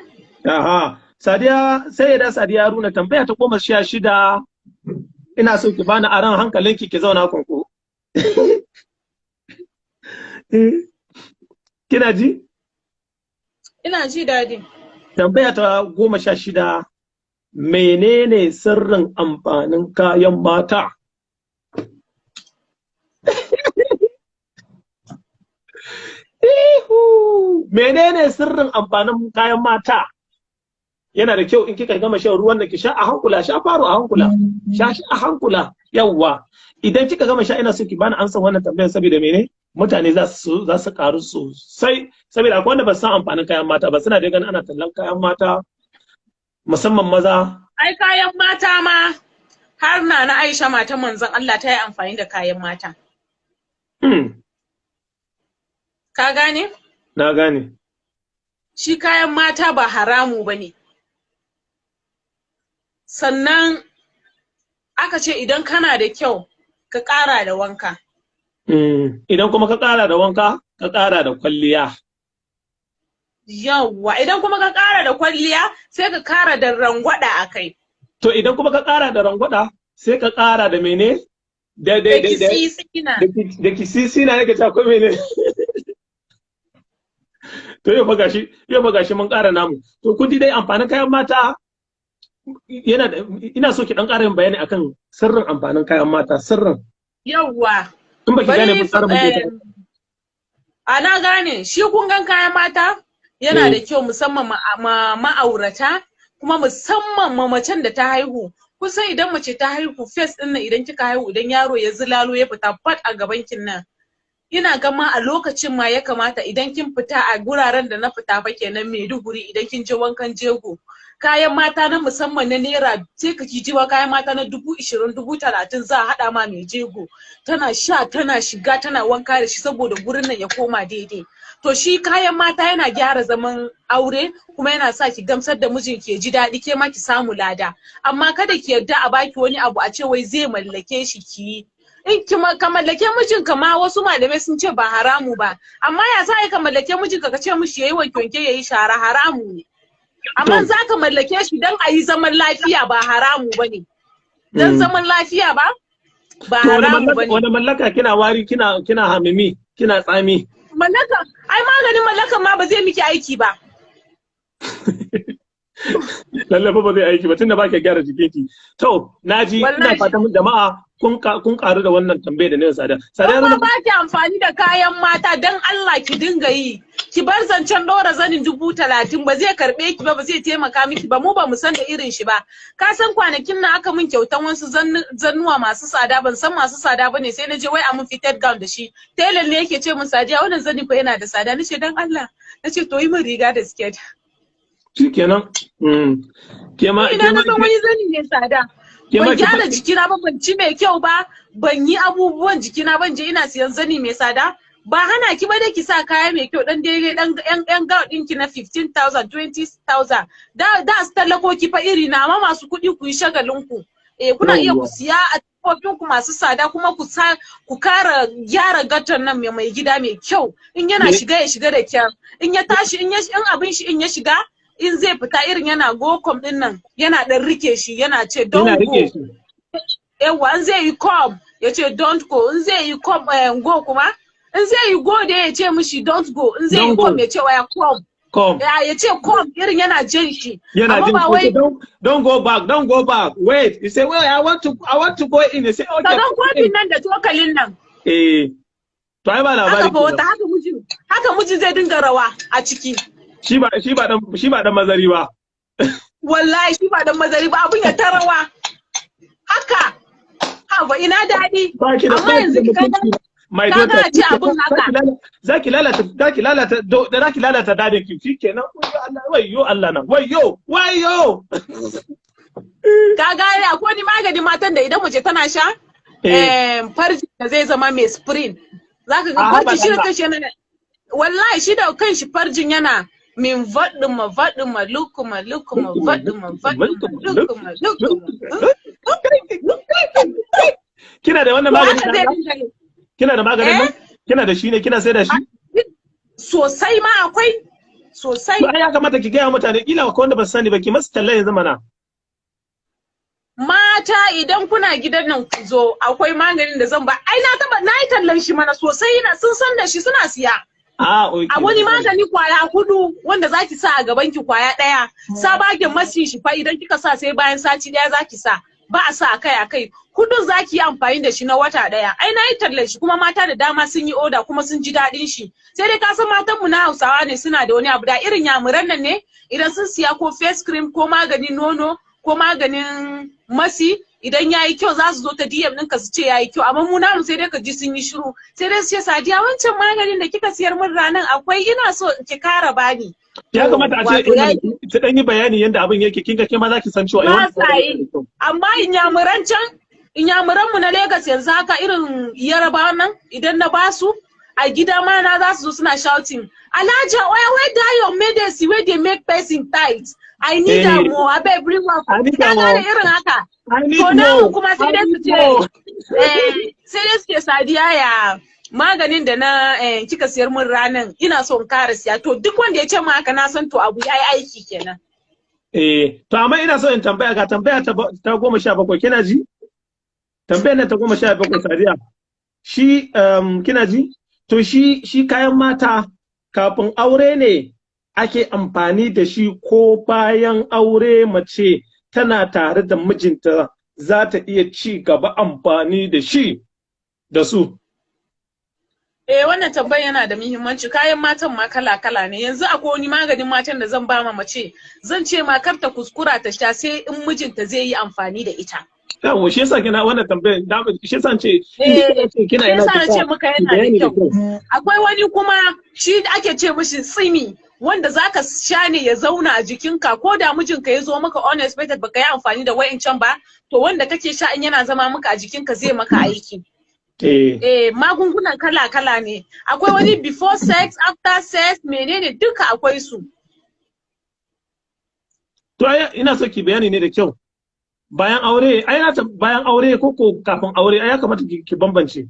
Aha, Sadiya, Sayyida Sadiya Haruna, tambaya ta 16, ina so ki bani aran hankalinki, ki zauna kunku. Kina ji? Ina ji, Daddy. Tambaya ta 16, menene sirrin amfanin kayan mata? Ihu! Menene sirrin amfanin kayan mata? Yana da kyau in kika gama shan ruwan da ki sha a hankula, sha faro a hankula, sha shi a hankula, yawwa. Idan kika gama sha, ina so ki bani amsa wannan tambayar, saboda mene? Mutane za su karu sosai, saboda akwai wanda ba su san amfanin kayan mata ba, suna da ganin ana tallan kayan mata, musamman maza. Ai kayan mata ma har na Aisha matan manzon Allah ta yi amfani da kayan mata. Ka gane? Na gane. Shi kayan mata ba haramu ba ne. Sannan aka ce idan kana da kyau, ka ƙara da wanka. Idan kuma ka ƙara da wanka, ka ƙara da kwalliya. Yawwa, idan kuma ka ƙara da kwalliya, sai ka ƙara da rangwada a kai. To, idan kuma ka ƙara da rangwada, sai ka ƙara da mene? Da da Da da da kisisina. Da kisisi na yake cewa ko mene? To, yau fa gashi mun ƙara namu. To, kun ji dai amfanin kayan mata yana da, ina so ki dan ƙara yin bayani akan sirrin amfanin kayan mata, sirrin. Yawwa. In baki gane Bari ba, tsara muke. A na gane, shi kun gan kayan mata yana da kyau, musamman ma'aurata, kuma musamman ma macen da ta haihu. Kusan idan mace ta haihu, face din nan, idan kika haihu, idan yaro ya zilalo ya fita fat a gaban kin nan, ina gama a lokacin ma ya kamata idan kin fita a guraren da na fita fa kenan, Maiduguri, idan kin je wankan jego, kayan mata na musamman na naira, sai ka ji kayan mata na 20,000, 30,000 za a haɗa ma mai jego, tana sha, tana shiga, tana wanka da shi, saboda gurin nan ya koma daidai. To, shi kayan mata yana gyara zaman aure, kuma yana sa ki gamsar da mijinki, ya ji daɗi, ke ma ki samu lada. Amma kada ki yarda a baki wani abu a ce wai zai mallake shi ki yi. In ki ka mallake mijinka ma, wasu malamai sun ce ba haramu ba, amma ya sa ka mallake mijinka ka ce mishi yayi wanke wanke, yayi shara? Haramu ne. Amma za ka mallake shi dan a yi zaman lafiya, ba haramu ba ne. Dan zaman lafiya ba haramu ba ne. Wani mallaka? Kina wari, kina hamimi, kina tsami. Mallaka, ai maganin mallakan ma ba zai miki aiki ba. Lalle fa ba zai aiki ba, tunda ba ki gyara jikinki. To, naji, ina fatan jama'a kun karu da wannan tambayar da ne Sada. Sada Kuma ba ki amfani da kayan mata, dan Allah ki dinga yi. Ki bar zancen ɗora zanin 30,000, ba zai karɓe ki ba, ba zai taimaka miki ba, mu ba mu san da irin shi ba. Ka san kwanakin nan aka min kyautan wasu zannuwa masu tsada, ban san masu tsada bane, sai na je wai a mun fitted gown da shi. Telan ne yake ce min, "Sadiya, wannan zani fa yana da tsada." Nace, "Dan Allah." Nace, "To, yi min riga da skirt." Shikenan. Ke ma Ina na san wani zani ne tsada? Ban gyara jikina ba, ban ci mai kyau ba, ban yi abubuwan jikina, ban je ina siyan zani mai tsada. Ba hana ki ba dai ki sa kaya mai kyau, dan daidai, dan yan yan gown ɗinki na 15,000, 20,000, da su tallakoki fa iri na. Amma masu kuɗi, ku yi shagalin ku, eh, kuna iya ku siya a kofin ku masu tsada, kuma ku sa ku kara gyara gaton nan mai gida mai kyau. In yana shiga, ya shiga da kyar. In ya tashi, in abin shi in ya shiga, in zai fita, irin yana go come din nan, yana dan rike shi, yana ce, "Don't go." Yawa, in zai yi come, ya ce, "Don't go." In zai yi come, go kuma, in zai yi go da, ya ce mishi, "Don't go." In zai yi come, ya ce, "Waya, come." Come. Ya ce, "Come," irin yana jin shi. Yana Amma jin ba wai don't go back, don't go back, wait. You say, "Well, I want to go in." You say, "Okay." Kagan kofin nan da cokalin nan. Eh, to ai ba labari. Haka fa wata, haka miji zai dinga rawa a ciki. Shi ba dan mazari ba. Wallahi shi ba dan mazari ba, abun ya ta rawa haka. Haba, ina daɗi? Amma yanzu My daughter, ce abun haka. Zaki lalata dadin ki, shikenan. Wayyo Allah na, wayyo, wayyo. Ka gane, akwai wani magani matan da idan mace tana sha, farji da zai zama mai spring. Zaka ga farji shi da kanshi yana, wallahi shi da kanshi farjin yana Min vaɗuma vaɗuma lukuma lukuma vaɗuma vaɗuma lukuma lukuma. Kina da wannan To haka maganin? zai dinga yi. Kina da maganin nan? Eh? Kina da shi ne? Kina sai da shi? Sosai ma akwai. Sosai. To ai ya kamata ki gaya mutane, kila akwai wanda ba su sani ba, ki masu talla yanzu mana. Mata, idan kuna gidan nan, ku zo, akwai maganin da zan ba. Ai na taba na yi tallan shi mana sosai, na sun san da shi, suna siya. Ah, okay. A wani magani kwaya hudu wanda zaki sa a gaban ki, kwaya daya. Sabagen masi shi fa, idan kika sa, sai bayan sati daya zaki sa. Ba a sa akai akai. Hudun zaki yi amfani da shi na wata daya. Ai na yi tallan shi, kuma mata da dama sun yi oda kuma sun ji daɗin shi. Sai dai ka san matan mu na Hausawa ne, suna da wani abu da irin yamuran nan ne, idan sun siya ko face cream ko maganin nono ko maganin masi, idan ya yi kyau za su zo ta DM ɗinka su ce ya yi kyau. Amma mu namu sai dai ka ji sun yi shiru, sai dai su ce, "Sadiya, wancan maganin da kika siyar min ranan akwai? Ina so ki kara bani." Ya kamata a ce Wato ya ta dan yi bayani yadda abin yake, kinga ke ma za ki san cewa Ba sa yi. Amma inyamuran can, inyamuran mu na Lagos yanzu haka, irin Yarabawan nan, idan na basu a gida ma na, za su zo suna shouting, "Alhaja, oya, where that your medicine wey dey make person tight? I need am o, abeg bring one." I need Ka am gane o. irin haka? I need To namu more. kuma sai dai I su need ce more. Sai dai su ce, "Sadiya, ya maganin da na kika siyar min ranan? Ina so in kara siya." To duk wanda ya ce ma haka, na san to abu yayi aiki kenan. Eh, to amma ina so in tambaya, ga tambaya ta 17, kina ji? Tambayar nan ta 17, Sadiya. Shi kina ji? To shi kayan mata, kafin aure ne ake amfani da shi ko bayan aure mace tana tare da mijinta za ta iya ci gaba amfani da shi da su? Eh, wannan tambayar yana da muhimmanci. Kayan matan ma kala-kala ne. Yanzu akwai wani maganin matan da zan ba ma mace, zan ce ma kar ta kuskura ta sha sai in mijinta zai yi amfani da ita. Yawwa, shi yasa kina wannan tambayar, shi yasa ce Eh, kina shi ina yasa na ce maka yana da bayani da kyau. Akwai wani kuma shi da ake ce mishi tsimi, wanda zaka sha ne ya zauna a jikinka, ko da mijinka ya zo maka unexpected, baka yi amfani da wa'incan ba, to wanda kake sha in yana zama maka a jikinka zai maka aiki. Eh, magungunan kala-kala ne. Akwai wani before sex, after sex, menene, duka akwai su. To ai ina so ki bayani ne da kyau. Bayan aure, ai na bayan aure ko kafin aure, ai ya kamata ki bambance.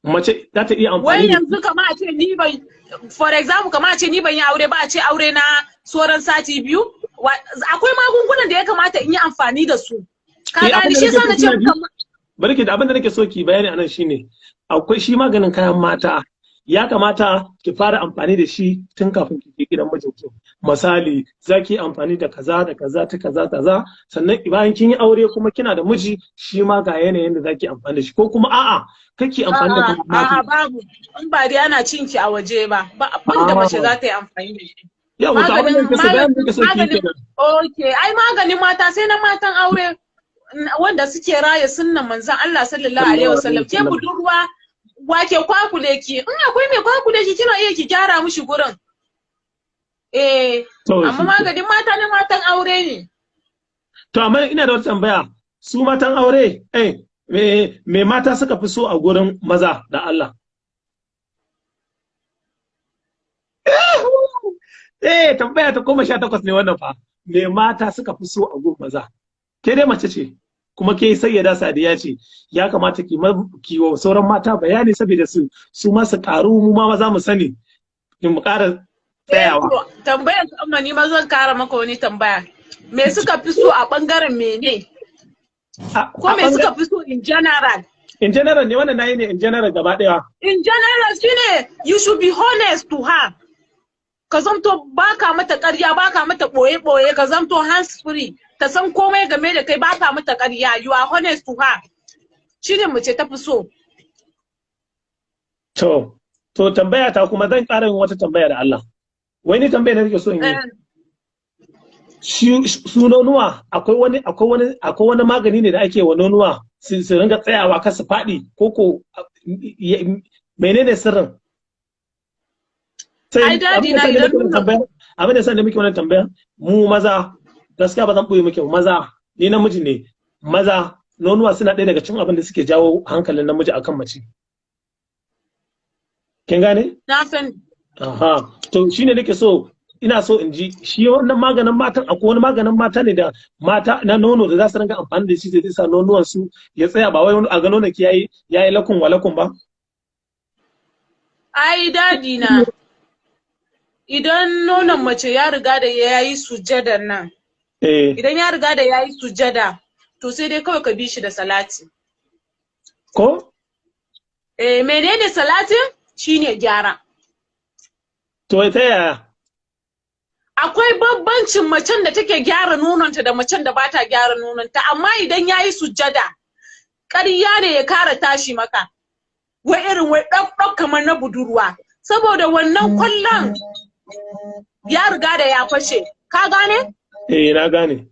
Mace za ta iya Wai amfani da yanzu kama a ce ni ban, for example, kama a ce ni ban yi aure ba, a ce aure na sauran sati 2, akwai magungunan da ya kamata in yi amfani da su. Ka Eh, gani, abin da shi yasa na nake ce so kina ji? maka Bari ki da abin da nake so ki bayani anan shine, akwai shi maganin kayan mata, ya kamata ki fara amfani da shi tun kafin ki je gidan mijinki. Misali, za ki yi amfani da kaza da kaza ta kaza kaza, sannan bayan kin yi aure kuma kina da miji, shi ma ga yanayin da za ki amfani da shi, ko kuma a'a, kake amfani da A'a, kayan mata. a'a, babu. In ba dai ana cin ki a waje ba, ba abin da mace za ta yi amfani da shi. Yau, to abin da nake so, bayan da nake so ki yi kenan. Okay, ai maganin mata sai na matan aure wanda suke raya sunnan manzon Allah sallallahu alaihi wasallam. Ke budurwa, wake kwakule ki? In akwai mai kwakule ki, kina iya ki gyara mishi gurin. Eh, To, amma shi maganin mata na matan aure ne. To amma ina da wata tambaya, su matan aure, me mata suka fi so a gurin maza da Allah? Eh, tambaya ta 18 ne wannan fa. Me mata suka fi so a gurin maza? Ke dai mace ce, kuma ke sayyada Sadiya ce, ya kamata ki wa sauran mata bayani saboda su ma su karu, mu ma maza mu sani, mu ƙara tsayawa. To, tambayar amma ni ma zan kara maka wani tambaya. Me suka fi so a bangaren mene? Ko A me suka fi so in general? In general ne wannan, nayi ne in general gaba ɗaya. In general shine you should be honest to her. Ka zamto baka mata ƙarya, baka mata ɓoye-ɓoye, ka zamto hands free. Ta san komai game da kai, baka mata ƙarya. You are honest to her. Shine mace ta fi so. To tambaya ta kuma, zan ƙara yin wata tambaya da Allah. Wai ni tambaya da nake so in yi. Su nonuwa, akwai wani magani ne da ake wa nonuwa su ringa tsayawa kar su faɗi, ko menene sirrin? Sai Ai daddy abin na da idan sa nake wannan tambaya, abin da sa muke wannan tambaya, mu maza gaskiya ba zan ɓoye muke ba, maza, ni namiji ne, maza nonuwa suna ɗaya daga cikin abin da suke jawo hankalin namiji akan mace. Kin gane? Na san. Aha, to shine nake so, ina so in ji shi wannan maganin matan. Akwai wani maganin mata ne da mata na nono da za su ringa amfani da shi, zai sa nonuwan su ya tsaya, ba wai wani a ga nonon ki yayi lakun walakun ba? Ai daddy na, idan nonon mace ya riga da ya yi sujadan nan, idan ya riga da ya yi sujada, to sai dai kawai ka bi shi da salati. Ko? Eh, menene salatin? Shine gyara. To ta yaya? Akwai bambancin macen da take gyara nononta da macen da bata gyara nononta, amma idan ya yi sujada, ƙarya ne ya kara tashi maka. Wai irin wai ɗaf ɗaf kamar na budurwa. Saboda wannan kwallon ya riga da ya fashe. Ka gane? Eh, na gane.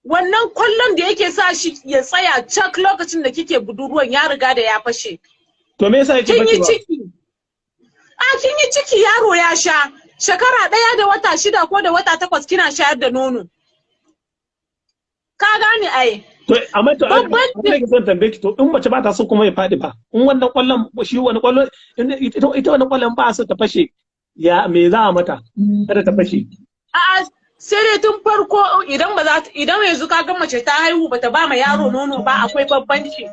Wannan kwallon da yake sa shi ya tsaya cak lokacin da kike budurwan ya riga da ya fashe. To me yasa yake Kin yi fashewa? ciki. A kin yi ciki, yaro ya sha. Shekara 1 da wata 6 ko da wata 8 kina shayar da nono. Ka gane ai. To amma to Babban- abin da nake son tambaye ki, to in mace ba ta so kuma ya faɗi fa, in wannan kwallon, shi wani kwallo, ita wannan kwallon ba so ta fashe, ya me za a mata kada ta fashe? A'a, sai dai tun farko idan ba za ta, idan yanzu ka ga mace ta haihu bata ba ma yaro nono ba, akwai bambanci.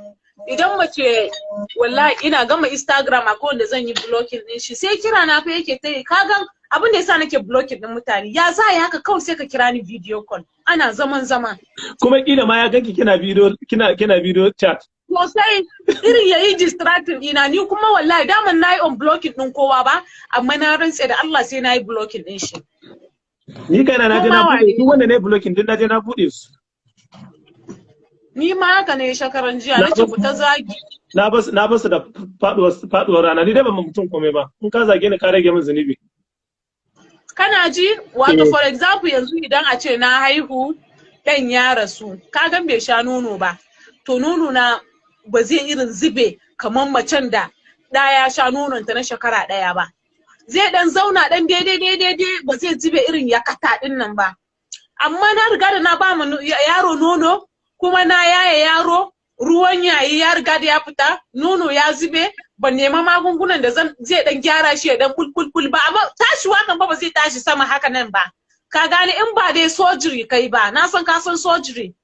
Idan mace, wallahi ina gama Instagram akwai wanda zan yi blocking din shi, sai kira na fa yake ta yi. Ka gan abin da yasa nake blocking din mutane, ya za yi haka kawai sai ka kira ni video call ana zaman zama. Kuma kila ma ya ganki kina video, kina video chat. Sosai, irin yayi distracting ina, ni kuma wallahi daman nayi on blocking din kowa ba, amma na rantse da Allah sai nayi blocking din shi. Ni kaina na je na Kuma bude wane? Duk wanda na yi blocking din, na je na bude su. Ni ma haka ne shakaran jiya Na nace ku ta zagi. Na basu da faduwar rana. Ni dai ban ma mutum komai ba. In ka zage ni, ka rage min zunubi. Kana ji, wato Eh. for example, yanzu idan a ce na haihu, ɗan ya rasu, ka gan bai sha nono ba, to nono na ba zai irin zube kamar macen da ɗa ya sha nononta na shekara 1 ba. Zai ɗan zauna ɗan daidai daidai daidai, ba zai zube irin ya kata ɗin nan ba. Amma na riga da na ba mu yaro nono, kuma na yaye yaro, ruwan yayi ya riga da ya fita, nono ya zube, ban nema magungunan da zan zai dan gyara shi ya dan bulbulbul ba, amma tashi kan ba zai tashi sama haka nan ba. Ka gane, in ba dai surgery kai ba, na san ka san surgery.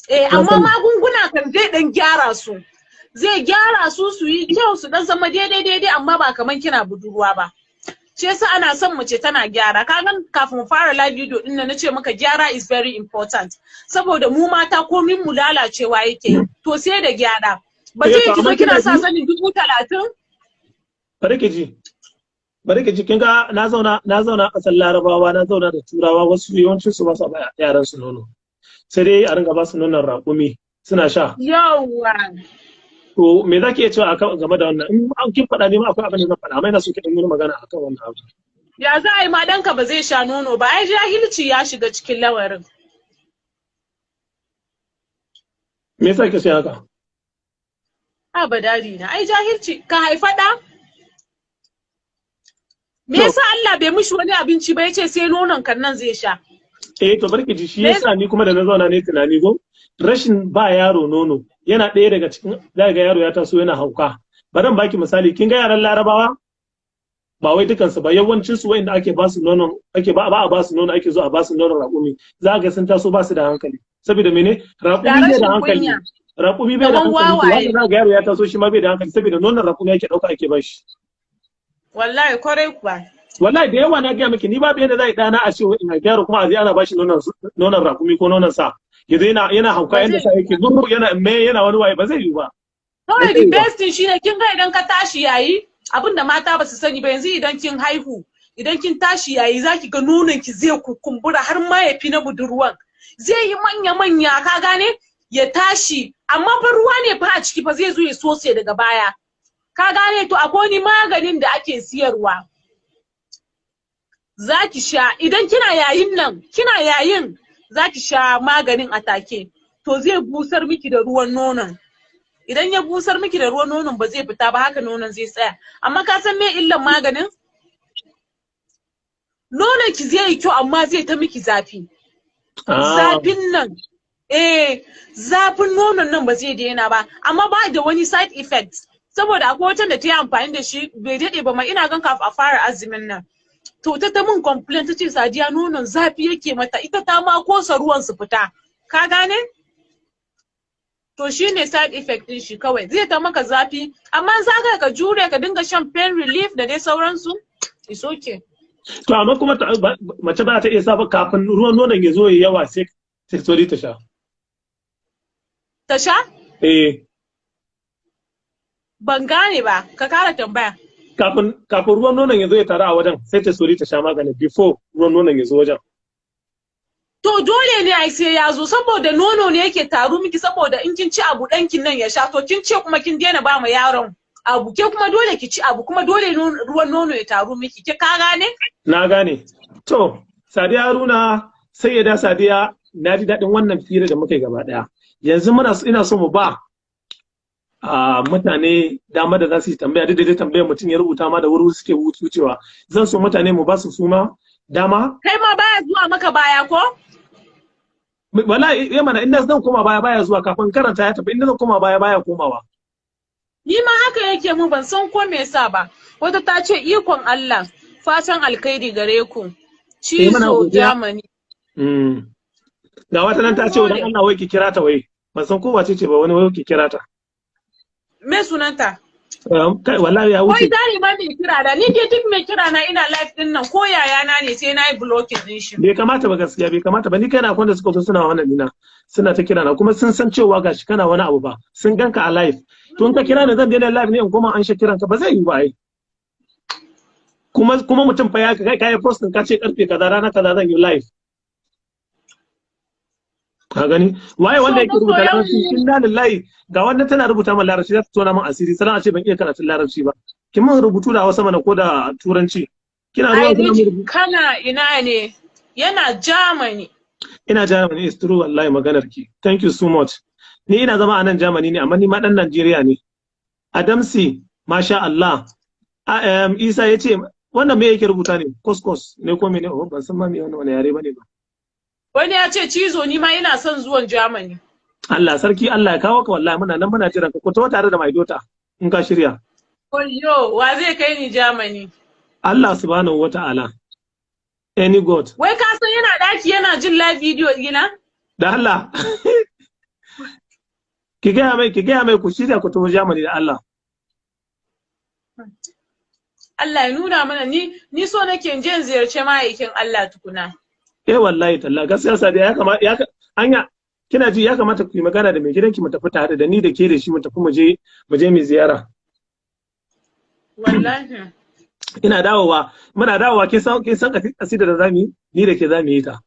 Eh, Na amma sani. magunguna kan zai dan gyara su, zai gyara su su yi kyau, su dan zama daidai daidai, amma ba kaman kina budurwa ba. Shi yasa ana son mace tana gyara. Ka gan kafin mu fara live video din nan nace maka gyara is very important, saboda mu mata komin mu lalacewa yake yi, to sai da gyara. Ba Eh, zai to ki zo amma kina kina sa ji? zanin 30,000. Bari ki ji, bari ki ji. Kin ga na zauna a ƙasar Larabawa, na zauna da Turawa, wasu yawancin su ba su ba yaran su nono, sai dai a ringa ba su nonon raƙumi suna sha. Yawwa. To me za ki iya cewa akan game da wannan? In an kin faɗa, ne ma akwai abin da zan faɗa, amma ina so ki ɗan yi magana akan wannan abu. Ya za a yi ma ɗanka ba zai sha nono ba? Ai jahilci ya shiga cikin lamarin. Me yasa kike haka? Ba daddy na, ai jahilci, ka haifa ɗa, me To. yasa Allah bai mishi wani abinci ba yace sai nonon kan nan zai sha? Eh, to barki ji, shi yasa ni kuma da na zauna ne tunani go, rashin ba yaro nono yana ɗaya daga cikin za ga yaro ya taso yana hauka. Bari in baki misali. Kin ga yaran Larabawa, ba wai dukansu ba, yawancin su wa'inda ake ba su nonon, ake ba ba a ba su nono, ake zo a ba su nonon raƙumi, za ga sun taso ba su da hankali. Saboda mene? Raƙumi Da bai da rashin hankali. kunya. Raƙumi bai da Kaman hankali, to wawaye. haka za ga yaro ya taso shi ma bai da hankali, saboda nonon raƙumi ake ɗauka ake ba shi. Wallahi kwarai kuwa. Wallahi da yawa na gaya miki, ni babu yadda za a yi ɗana a ce in haifi yaro kuma a je ana bashi nonon raƙumi ko nonon sa, yanzu yana hauka Ba yadda zai sa yake zurru, yana me, yana wani waye, ba zai yiwu ba. Kawai Ba zai the yiwu ba. best thing shine, kin ga idan ka tashi yayi, abinda mata ba su sani ba, yanzu idan kin haihu, idan kin tashi yayi, zaki ga nonon ki zai kukumbura har ma ya fi na budurwan, zai yi manya manya, ka gane, ya tashi, amma fa ruwa ne fa a ciki fa, zai zo ya sose daga baya, ka gane. To akwai wani maganin da ake siyarwa, zaki sha idan kina yayin nan, kina yayin, zaki sha maganin a take, to zai busar miki da ruwan nonon. Idan ya busar miki da ruwan nonon, ba zai fita ba, haka nonon zai tsaya. Amma ka san me illan maganin? Nonon ki zai yi kyau, amma zai ta miki zafi. Ah, Zafin nan, eh, zafin nonon nan ba zai daina ba, amma ba da wani side effect. Saboda akwai wata da ta yi amfani da shi bai daɗe ba ma, ina gan kafin a fara azumin nan. To ta mun complain, ta ce Sadiya, nonon zafi yake mata, ita ta ma kosa ruwan su fita. Ka gane? To shi ne side effect din shi kawai, zai ta maka zafi, amma za ka jure ka dinga shan pain relief da dai sauransu, it's okay. To amma kuma mace ba ta iya sa kafin ruwan nonon ya zo ya yawa sai sauri ta sha. Ta sha? Eh. Ban gane ba, ka kara tambaya. Kafin ruwan nonon ya zo ya taru a wajen, sai ta sauri ta sha magani before ruwan nonon ya zo wajen. To dole ne ai sai ya zo, saboda nono ne yake taru miki, saboda in kin ci abu ɗankin nan ya sha. To kin ce kuma kin daina ba ma yaron abu, ke kuma dole ki ci abu, kuma dole ruwan nono ya taru miki. Ke ka gane? Na gane. To, Sadiya Haruna, Sayyada Sadiya, na ji daɗin wannan fira da muka yi gaba ɗaya. Yanzu muna ina so mu ba a mutane dama da za su yi tambaya, duk da dai tambayar mutum ya rubuta ma da wuri suke wucewa. Zan so mutane mu ba su suma dama. Kai ma baya zuwa maka baya ko? Wallahi ya mana, inda zan koma baya baya zuwa, kafin karanta ya tafi, inda zan koma baya baya komawa. Ni ma haka yake mu, ban san ko me yasa ba. Wata ta ce ikon Allah, fatan alkhairi gare ku. Eh, muna Cizo godiya. Germany. Ga wata nan ta ce wa dan Allah wai ki kira ta wai. Ban san ko wace ce ba, wani wai ki kira ta. Me sunanta? Kai wallahi ya Ko wuce. ita ne ma mai kira da ni ke, duk mai kira na ina live din nan, ko yaya na ne, sai na yi blocking din shi. Bai kamata ba gaskiya, bai kamata ba. Ni kai na akwai wanda suka zo suna wannan nina suna ta kira na, kuma sun san cewa gashi kana wani abu ba, sun ganka a live. To in ka kira ni zan daina live ne in koma an sha kiran ka? Ba zai yi ba ai. Kuma mutum fa ya kai kai post din, ka ce karfe kaza rana kaza zan yi live. Ka gani, waye wanda yake rubuta larabci? Inna lillahi, ga wannan tana rubuta min larabci, za ta tona min asiri, sannan a ce ban iya karatun larabci ba. Kin min rubutu da Hausa mana ko da Turanci. Kina zuwa Ai kina min rubutu. Kana ina ne? Yana Germany. Ina Germany, is true wallahi maganar ki. Thank you so much. Ni ina zama a nan Germany ne, amma ni ma dan Najeriya ne. Adamsi, masha Allah. Isa ya ce wannan me yake rubuta ne? Couscous ne ko mene? Oh, ban san ma me wannan, wani yare bane ba. Wani ya ce cizo, ni ma ina son zuwan Germany. Allah sarki, Allah ya kawo ka. Wallahi muna nan muna jiran ka. Ku taho tare da my daughter in ka shirya. Oyo, wa zai kai ni Germany? Allah subhanahu wata'ala. Any God. Wai ka san yana daki yana jin live video ɗina? Da Allah. Ki gaya mai ku shirya ku taho Germany da Allah. Allah ya nuna mana. Ni so nake in je in ziyarci ma'aikin Allah tukuna. Eh wallahi talla, gaskiya Sadiya, ya kamata ya anya kina ji, ya kamata ku yi magana da mai gidanki, mu tafi tare da ni da ke da shi, mu tafi mu je mu ziyara. Wallahi. Ina dawowa, muna dawowa, kin san kasida da zamu yi, ni da ke zamu yi ta.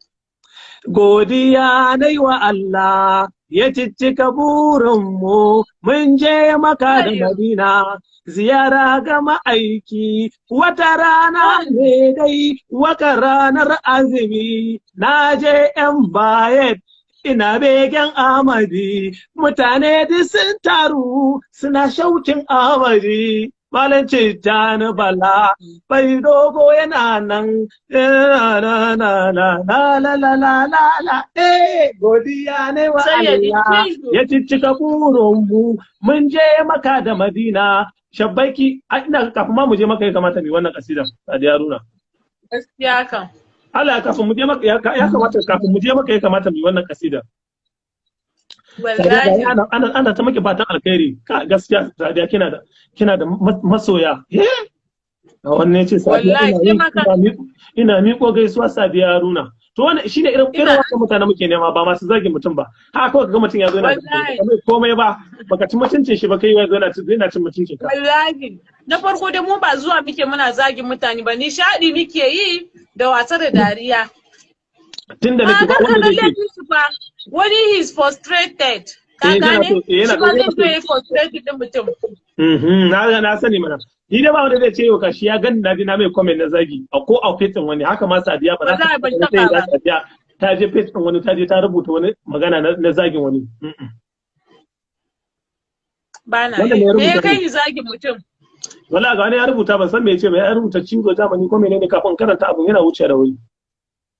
Godiya nai wa Allah ya ciccika burinmu, mun je Maka da Madina ziyara ga ma'aiki. Wata rana ne dai waka ranar azumi, na je yan bayet ina begen Amadi, mutane duk sun taru suna shaukin Amadi. Malam Tijjani Bala bai dogo yana nan na na na na na la la la la la. Eh, godiya ne wa Allah ya ciccika burinmu, mun je Maka da Madina. Shabbaiki, ina kafin ma mu je Maka ya kamata mu yi wannan kasida, Sadiya Haruna. Gaskiya kan. Allah, kafin mu je Maka ya kamata, kafin mu je Maka ya kamata mu yi wannan kasida. Wallahi. Ana ta maki fatan alkhairi. Ka gaskiya Sadiya, kina da masoya. Eh, wannan ce Sadiya, ina miƙo gaisuwa Sadiya Haruna. To wannan shine irin wannan mutane muke nema, ba masu zagin mutum ba. Haka kawai kaga mutum ya zo yana komai ba, baka ci mutuncin shi ba, kai ya zo yana cin mutuncin ka. Wallahi. Na farko dai mu ba zuwa muke muna zagin mutane ba, nishaɗi muke yi da wasa da dariya. Tunda nake ba wanda zai ce wani he is frustrated. Ka gane? Shi ba zai so ya frustrated din mutum. Na sani mana. Ni dai ba wanda zai ce yau kashi ya gani na ji na mai comment na zagi a ko a page wani. Haka ma Sadiya ba za ta sai Sadiya ta je page din wani ta je ta rubuta wani magana na zagin wani. Ba na yi. Me ya kai ni zagin mutum? Wala ga wani ya rubuta, ban san me ya ce ba, ya rubuta cizo Germany ko menene, kafin karanta abun yana wuce da wuri.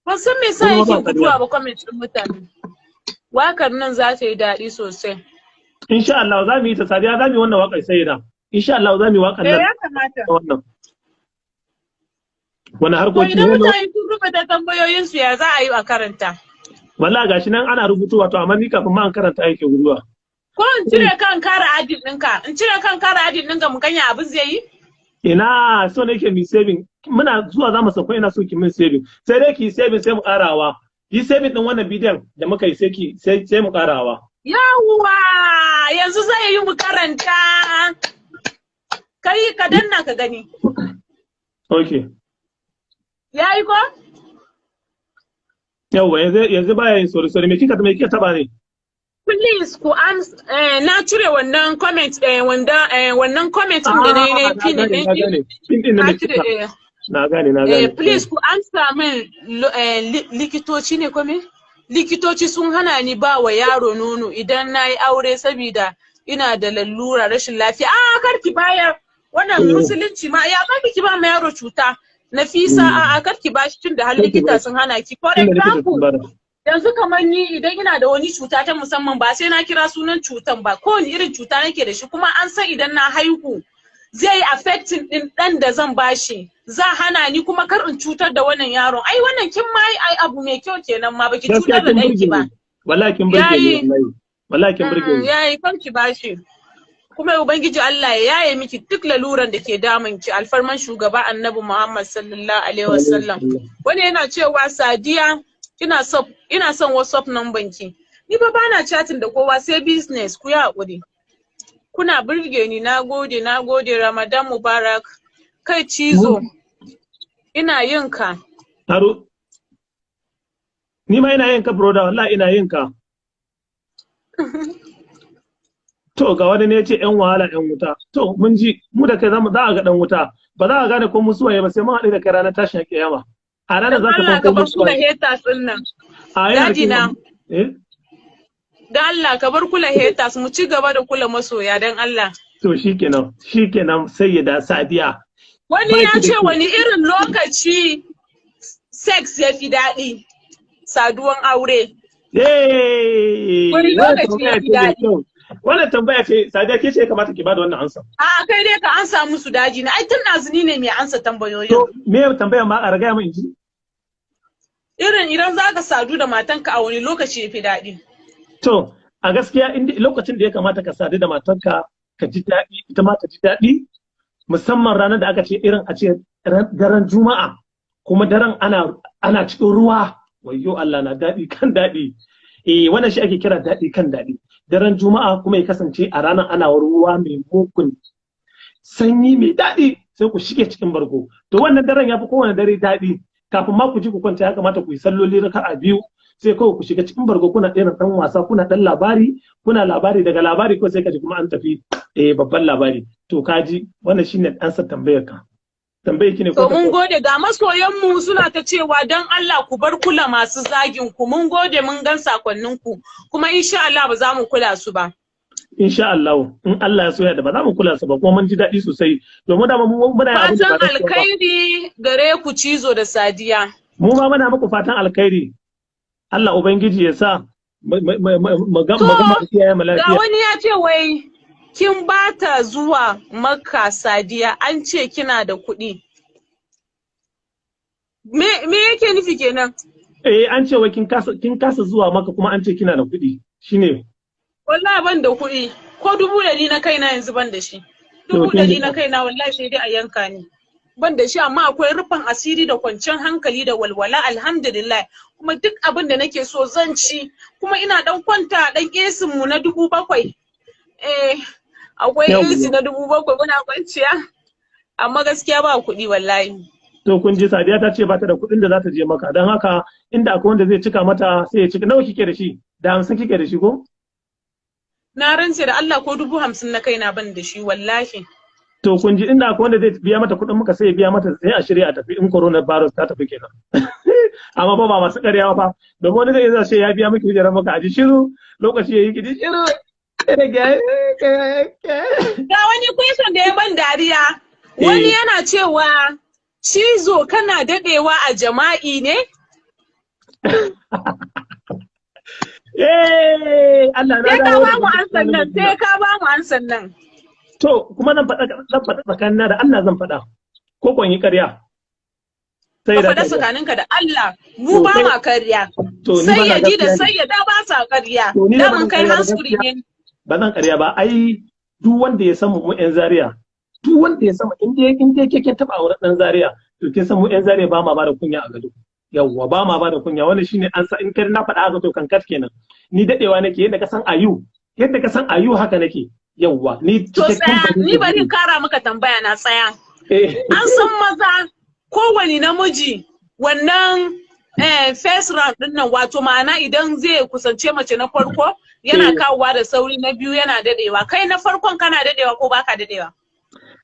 Ban san me yasa yake fitowa ba comment din mutane. Wakar nan za ta yi daɗi sosai. Insha Allah za mu yi ta, Sadiya, za mu yi wannan waƙar sai da. Insha Allah za mu yi waƙan Eh, nan ya kamata. wannan. Wani To harkoki idan ne? mutane sun rubuta tambayoyinsu, ya za a yi a karanta? Wallahi gashi nan ana rubutuwa, to amma ni kafin ma an karanta yake guduwa. Ko in cire kan kara adin ɗinka, in cire kan kara adin ɗinka mu ganya abin zai yi? Ina so nake mi saving, muna zuwa za mu sauko, ina so ki min saving. Sai dai ki yi saving sai mu karawa. Yi saving din wannan bidiyon da muka yi, sai ki sai mu karawa. Yawwa, yanzu zai yi mu karanta. Kai ka danna ka gani. Okay. Ya yi ko? Yawwa, yanzu baya yin, sorry, sorry, me kika taba ne? Please ku na cire wannan comment, wanda wannan comment din da na yi na pin na din. gane. Pin din Na da cire kika. Na gane, na gane. Please ku amsa min, likitoci ne ko me? Likitoci sun hana ni ba wa yaro nono idan na yi aure saboda ina da lalura rashin lafiya. Ah, kar ki bayar. Wannan musulunci ma ya kar ki ba ma yaro cuta. Nafisa, a kar ki bashi tun da har Kar ki likita bashi. sun hana ki. For Tunda likita sun example, bada. yanzu kamar ni, idan ina da wani cuta ta musamman, ba sai na kira sunan cutan ba, kowane irin cuta nake da shi, kuma an san idan na haihu zai yi affecting din dan da zan bashi, za hana ni, kuma kar in cutar da wannan yaron. Ai wannan kin ma yi ai abu mai kyau kenan ma, baki Gaskiya cutar da kin danki burge ba. ni. Wallahi kin burge ni. Yayi. Wallahi. Wallahi kin burge ni. Yayi, kar ki bashi. Kuma Ubangiji Allah ya yaye miki duk laluran da ke damun ki, alfarman shugaba Annabi Muhammad sallallahu alaihi wasallam. Wani yana cewa, "Sadiya, ina son WhatsApp number ki." Ni ba bana chatting da kowa sai business, ku yi hakuri. Kuna burge ni, na gode, na gode. Ramadan Mubarak. Kai cizo, ina yin ka. Haru. Ni ma ina yin ka, brother, wallahi ina yin ka. To ga wani ne ya ce ‘yan wahala ‘yan wuta. To mun ji, mu da kai za a ga ɗan wuta. Ba za a gane ko mu suwaye ba sai mun haɗu da kai ranar tashin kiyama. A ranar za ka Allah san ka ko mu bar kula suwaye. haters din nan. A yana Daji na. Eh? Dan Allah ka bar kula haters, mu ci gaba da kula masoya, dan Allah. To shikenan, shikenan, Sayyida Sadiya. Wani Ba ya ki da ce kyau. wani irin lokaci sex ya fi daɗi, saduwan aure? Yay! Wani Wannan lokaci tambaya ya fi ce mai daɗi? kyau. Wannan tambaya ce, Sadiya, ke ce ya kamata ki bada wannan ansa. A kai dai ka ansa musu, daji na. Ai tun ɗazuni ne mai ansa tambayoyin. To me tambaya ma, a gaya min in ji? Irin idan za ka sadu da matanka, a wani lokaci ya fi daɗi? To, a gaskiya lokacin da ya kamata ka sadu da matarka ka ji daɗi, ita ma ta ji daɗi, musamman ranar da aka ce irin a ce daren Juma'a, kuma daren ana cikin ruwa, wayyo Allah na, daɗi kan daɗi. Eh, wannan shi ake kira daɗi kan daɗi. Daren Juma'a, kuma ya kasance a ranar ana ruwa mai mugun sanyi mai daɗi, sai ku shige cikin bargo. To wannan daren ya fi kowane dare daɗi. Kafin ma ku ji ku kwanta, ya kamata ku yi salloli raka'a biyu, sai kawai ku shiga cikin bargo, kuna irin ɗan wasa, kuna ɗan labari, kuna labari, daga labari ko sai ka ji kuma an tafi babban labari. To kaji, wannan shine ansar tambayar ka. Tambayar ki ne ko To mun gode, ga masoyanmu suna ta cewa don Allah ku bar kula masu zagin ku. Mun gode, mun gan sakonnin ku, kuma insha Allah ba za mu kula su ba. Insha Allah, in Allah ya so ya da, ba za mu kula su ba, kuma mun ji daɗi sosai domin da mu muna yin abin da Fatan ba gaskiya ba. alkhairi gare ku, Cizo da Sadiya. Mu ma muna muku fatan alkhairi. Allah Ubangiji ya sa mu To, gama iyayen mu ga lafiya. wani ya ce wai kin bata zuwa Makka, Sadiya, an ce kina da kuɗi. Me yake nufi kenan? Eh, an ce wai kin kasa zuwa Maka, kuma an ce kina da kuɗi. Shine. Wallahi ban da kuɗi, ko 100,000 na kaina yanzu ban da shi. To, Dubu kin ɗari ji na kaina, wallahi sai dai a yanka ni. Ban da shi, amma akwai rufin asiri da kwanciyar hankali da walwala, alhamdulillah. Kuma duk abin da nake so zan ci, kuma ina dan kwanta dan AC n mu na 7,000. Eh, akwai Yawwa. AC na 7,000 muna kwanciya. Amma gaskiya ba kuɗi wallahi. To kun ji, Sadiya ta ce ba ta da kuɗin da za ta je Maka. Don haka inda akwai wanda zai cika mata, sai ya cika. Nawa kike da shi? Da 50 kike da shi ko? Na rantse da Allah ko 50,000 na kaina ban da shi wallahi. To kun ji, inda akwai wanda zai biya mata kuɗin muka, sai ya biya mata, sai a shirya a tafi in corona virus ta tafi kenan. Amma fa ba masu ƙarya ba, domin wani zai iya ce ya biya miki kujerar maka, a ji shiru, lokaci ya yi ki ji shiru. Ga wani question da ya ban dariya. Wani yana cewa, "Cizo, kana dadewa a jama'i ne?" Eh, Allah na Sai ka dawo ba da mu ansan nan, sai ka ba mu ansan nan. To kuma zan faɗa tsakanina da Allah, zan faɗa ko kon yi ƙarya? Sai Ka da faɗa ƙarya. tsakaninka da Allah, mu To ba kai ma karya. To ni ba na Sayyadi da gaskiya ne. sayyada ba sa karya. To ni da ba Daman zan kai ƙarya ba, hands free gaskiya. ne. Ba zan ƙarya ba. Ai duk wanda ya san mu ƴan Zaria, duk wanda ya san mu, in dai ke kin taɓa auren ɗan Zaria, to kin san mu ƴan Zaria ba ma ba da kunya a gado. Yawwa, ba ma ba da kunya. Wannan shine an sa in kai na faɗa haka, to kankat kenan. Ni dadewa nake yadda ka san ayu, yadda ka san ayu haka nake. Yawwa, ni To cikakken tsaya, ni bazazzagi bari ne. in kara maka tambaya na, tsaya. Eh. An san maza, kowane namiji, wannan first round din nan, wato ma'ana idan zai kusance mace na farko yana kawowa da sauri, na biyu yana dadewa. Kai na farkon kana dadewa ko baka dadewa?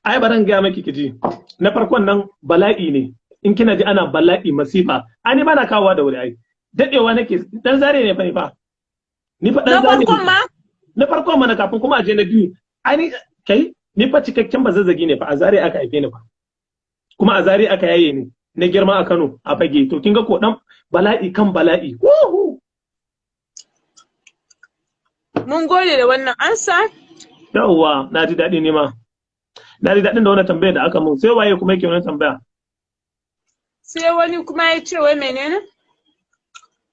Ai baran gaya maki kiji, na farkon nan bala'i ne. In kina ji ana bala'i, masifa, ai ni ba na kawowa da wuri, ai dadewa nake. Dan Zare ne fa ni fa, ni fa Na dan Zare farkon ne. ma? Na farkon mana, kafin kuma a je na biyu. Ai ni kai, ni fa cikakken bazazzagi ne fa. A Zare aka haife ni fa, kuma a Zare aka yaye ni, na girma a Kano a Fage. To kin ga ko dan bala'i kan bala'i. Wuhu! Mun gode da wannan ansa. Yawwa, na ji daɗi ne ma, na ji daɗin da wannan tambaya da aka mun. Sai waye kuma yake wannan tambaya? Sai wani kuma ya ce wai menene?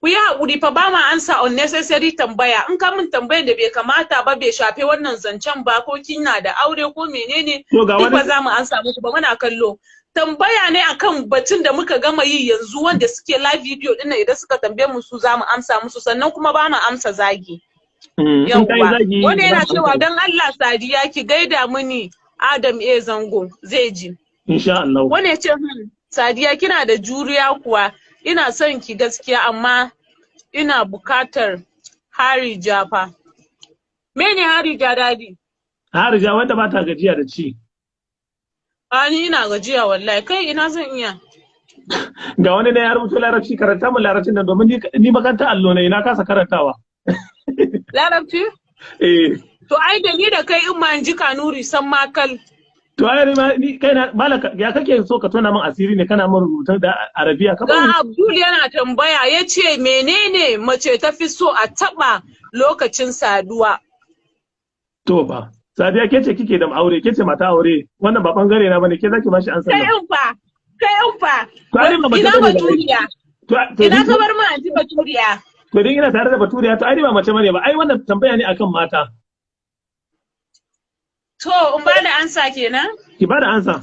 Ku yi haƙuri fa, ba ma ansa unnecessary tambaya. In ka min tambayar da bai kamata ba, bai shafe wannan zancen ba, ko kina da aure ko menene, To ga duk ba wani za mu ansa muku ba. Muna kallo tambaya ne akan batun da muka gama yi yanzu. Wanda suke live video din nan, idan suka tambaye mu, su za mu amsa musu. Sannan kuma ba mu amsa zagi. In kai Yawwa, zagi wanda za yana mu cewa amsa. Don Allah Sadiya ki gaida mini Adam A Zango, zai ji. Insha Allah. Wani ya ce, Sadiya kina da juriya kuwa, ina son ki gaskiya, amma ina bukatar Harija fa. Mene Harija, Daddy? Harija wanda ba ta gajiya da ci. A ni ina gajiya wallahi, kai ina zan iya. Ga wani na ya rubuto Larabci, karanta mu Larabcin nan domin ni makaranta allo ne, na kasa karantawa. Larabci? Eh. To ai da ni da kai in ma in ji Kanuri san makal. To ai ni ma ni kai na malaka, ya kake so ka tona min asiri ne kana min rubutun da Arabiya ka Ga bani? Abdul yana tambaya, ya ce menene mace ta fi so a taɓa lokacin saduwa? To fa Sadiya, ke ce kike da aure, ke ce mata aure, wannan ba bangare na bane, ke zaki bashi ansa Kai nan. in fa, kai in fa. To ai ba mace Ina bane ba ai. Baturiya? To Ina ni ka bar mu anti Baturiya? To din ina tare da Baturiya, to ai ni ba mace bane ba. Ai wannan tambaya ne akan mata. To in ba da ansa kenan? Ki bada ansa.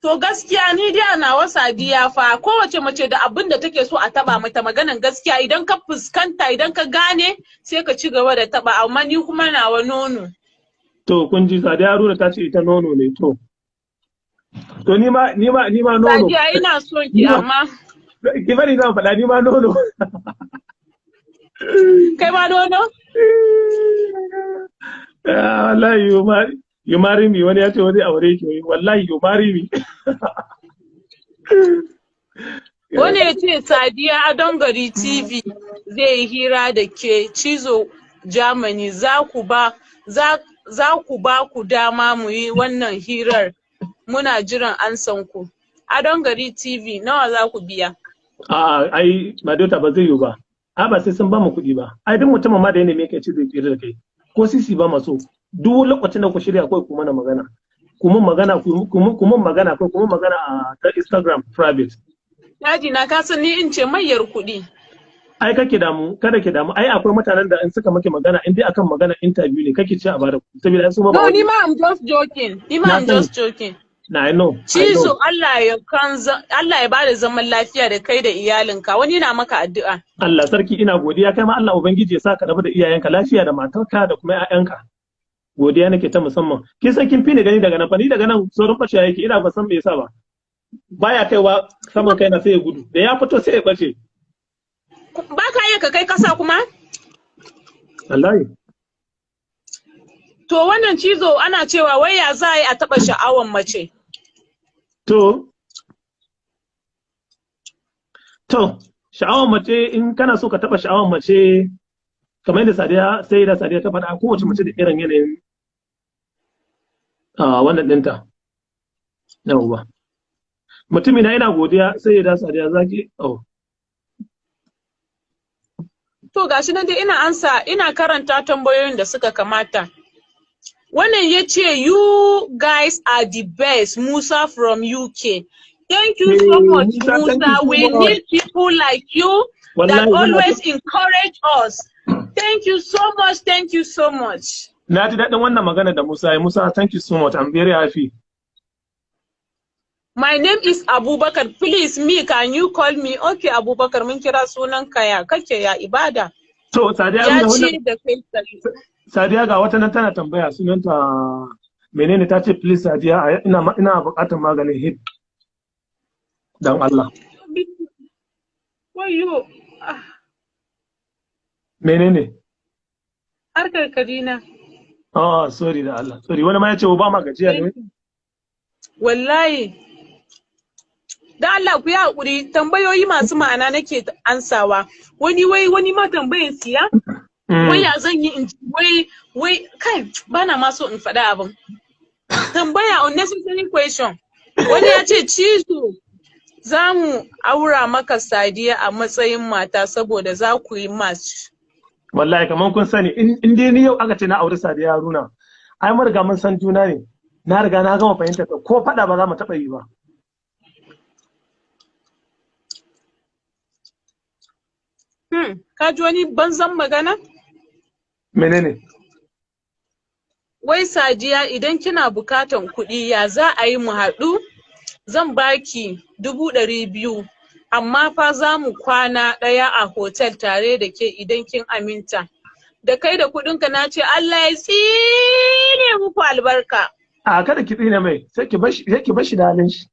To gaskiya ni dai a nawa Sadiya fa, kowace mace da abin da take so a taba mata. Maganan gaskiya, idan ka fuskanta, idan ka gane, sai ka ci gaba da taba, amma ni kuma nawa nono. To kun ji, Sadiya Haruna ta ce ita nono ne. To ni ma nono. Sadiya ina son ki Ni ma amma ki bari zan faɗa, ni ma nono. Kai ma nono? Ah, wallahi you marry me. Wani ya ce wani aure ki, wallahi you marry me. Wani ya ce Sadiya, Adon Gari TV zai yi hira da ke Cizo Germany, za ku ba ku dama mu yi wannan hirar, muna jiran ansan ku. Adon Gari TV, nawa za ku biya? A ai Madota ba zai yiwu ba. A ba sai sun ba mu kuɗi ba. Ai duk mutumin ma da ya neme ka ce zai tsira da kai, ko sisi ba maso. Duk lokacin da ku shirya kawai ku mana magana. Ku mun magana, ku mun magana ko ku mun magana a ta Instagram private. Daddy na, ka san ni in ce mayar kuɗi. Ai kake damu, kada ki damu. Ai akwai mutanen da in suka maki magana, in dai akan magana interview ne, kake ce a bada kuɗi saboda ai su ma ba No, wani ni ma I'm just joking. Ni ma Na I'm sani. just joking. Na I know, I Cizo know. Allah ya bada zaman lafiya da kai da iyalinka. Wani na maka addu'a. Allah sarki, ina godiya. Kai ma Allah ubangiji ya sa ka rabu da iyayenka lafiya da matarka da kuma 'ya'yanka. Godiya nake ta musamman. Kin san kin fi ni gani daga nan fa. Ni daga nan saurin bacewa yake, ina ba san me yasa ba. Baya kaiwa saman kaina sai ya gudu, da ya fito sai ya bace. Ba ka iya ka kai kasa kuma? Wallahi. To wannan Cizo ana cewa wai ya za a yi a taɓa sha'awan mace? To sha'awar mace, in kana so ka taba sha'awar mace, kamar yadda Sadiya, sai da Sadiya ta faɗa, kowace mace da irin yanayin a wannan ɗinta. Yawwa, mutumi na, ina godiya. Sai da Sadiya zaki, oh. To gashi nan dai ina ansa, ina karanta tambayoyin da suka kamata. Wannan ya ce, "You guys are the best." Musa from UK. Thank you so Hey, much, Musa, thank Musa. you so We much. need people like you that Wallahi, muna always encourage us. Thank you so much. Thank you so much. Na ji daɗin wannan magana da Musa ya. Musa, thank you so much. I'm very happy. My name is Abubakar. Please, me, can you call me? Okay, Abubakar, mun kira sunan ka. Ya kake, ya ibada? To, Sadiya, Ya wannan ce da kai tsaye. Sadiya, ga wata nan tana tambaya, sunanta menene, ta ce, "Please Sadiya, ina buƙatar maganin hip dan Allah." Wayo, ah, Menene? Harkar Kadina. Oh, sorry da Allah. Sorry, wani ma ya ce ba ma gajiya ne. Wallahi. Da Allah ku yi haƙuri, tambayoyi masu ma'ana nake ansawa. Wani wai, wani ma tambayan siya? Wai ya zan yi in wai kai, bana ma so in faɗa abin. Tambaya, unnecessary question. Wani ya ce, "Cizo, za mu aura maka Sadiya a matsayin mata saboda za ku yi match." Wallahi kamar kun sani, in dai ni yau aka ce na auri Sadiya Haruna, ai mun riga mun san juna ne. Na riga na gama fahimta ta, ko faɗa ba za mu taɓa yi ba. Ka ji wani banzan magana? Menene? Wai, "Sadiya, idan kina bukatan kuɗi, ya za a yi mu haɗu? Zan baki 200,000, amma fa za mu kwana ɗaya a hotel tare da ke idan kin aminta. Da kai da kuɗinka." Na ce Allah ya tsine muku albarka. A, kada ki tsine mai, sai ki bar shi, sai ki bar shi da halin shi.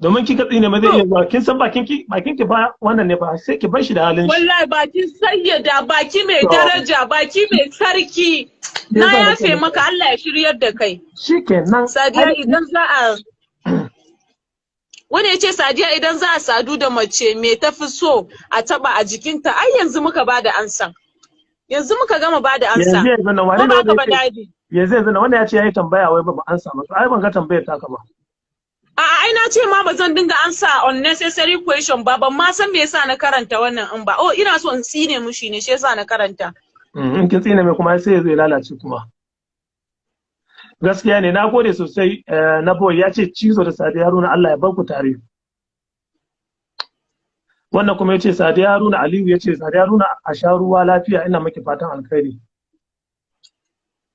Domin kika tsine mai, zai iya zuwa, kin san bakin ki ba wannan ne fa, sai ki bar shi da halin shi. Wallahi bakin sayyada, baki mai daraja, baki mai sarki. Na Yasa yafe nake maka, Allah ya shiryar da kai. Shikenan. Sadiya, idan za a wani ya ce, "Sadiya, idan za a sadu da mace, me tafi so a taba a jikinta?" Ai yanzu muka bada ansa. Yanzu muka gama bada ansa. Yanzu yanzu nan Ko wani ba ne ka ba, wanda ya ce Daddy? Yanzu yanzu nan wannan ya ce yayi tambaya, wai ba an samu. Ai ban ga tambayar taka ba. A'a, ai na ce ma ba zan dinga ansa unnecessary question ba, ban ma san me yasa na karanta wannan in ba. Oh, ina so in tsine mushi ne, shi yasa na karanta. In kin tsine mai kuma, sai ya zo ya lalace kuma. Gaskiya ne, na gode sosai. Na boy ya ce, "Cizo da Sadiya Haruna, Allah ya bar ku tare." Wannan kuma ya ce, Sadiya Haruna, Aliyu ya ce, "Sadiya Haruna, a sha ruwa lafiya, ina maki fatan alkhairi."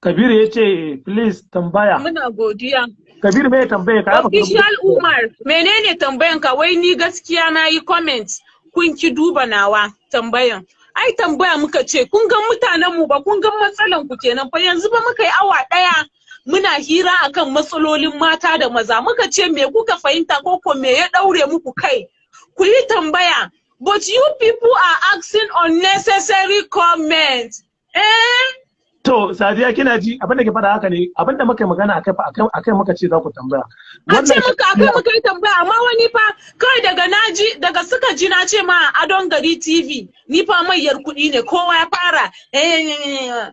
Kabiru ya ce, "Please tambaya." Muna godiya. Kabiru, me tambaya ka? Official Umar, menene tambayan ka? Wai ni gaskiya na yi comment, kun ki duba nawa tambayan. Ai tambaya muka ce, kun ga mutanen mu ba, kun ga matsalan ku kenan fa. Yanzu ba muka yi awa ɗaya muna hira akan matsalolin mata da maza. Muka ce me kuka fahimta, ko ko me ya daure muku kai? Ku yi tambaya. But you people are asking unnecessary comments. Eh? To, Sadiya, kina ji, abin da ke faɗa haka ne, abin da muka yi magana akai fa, akai muka ce za ku tambaya. A ce muka akai muka yi tambaya, amma wani fa kawai daga naji, daga suka ji na ce ma Adon Gari TV, ni fa mayyar kuɗi ne, kowa ya fara. Eh,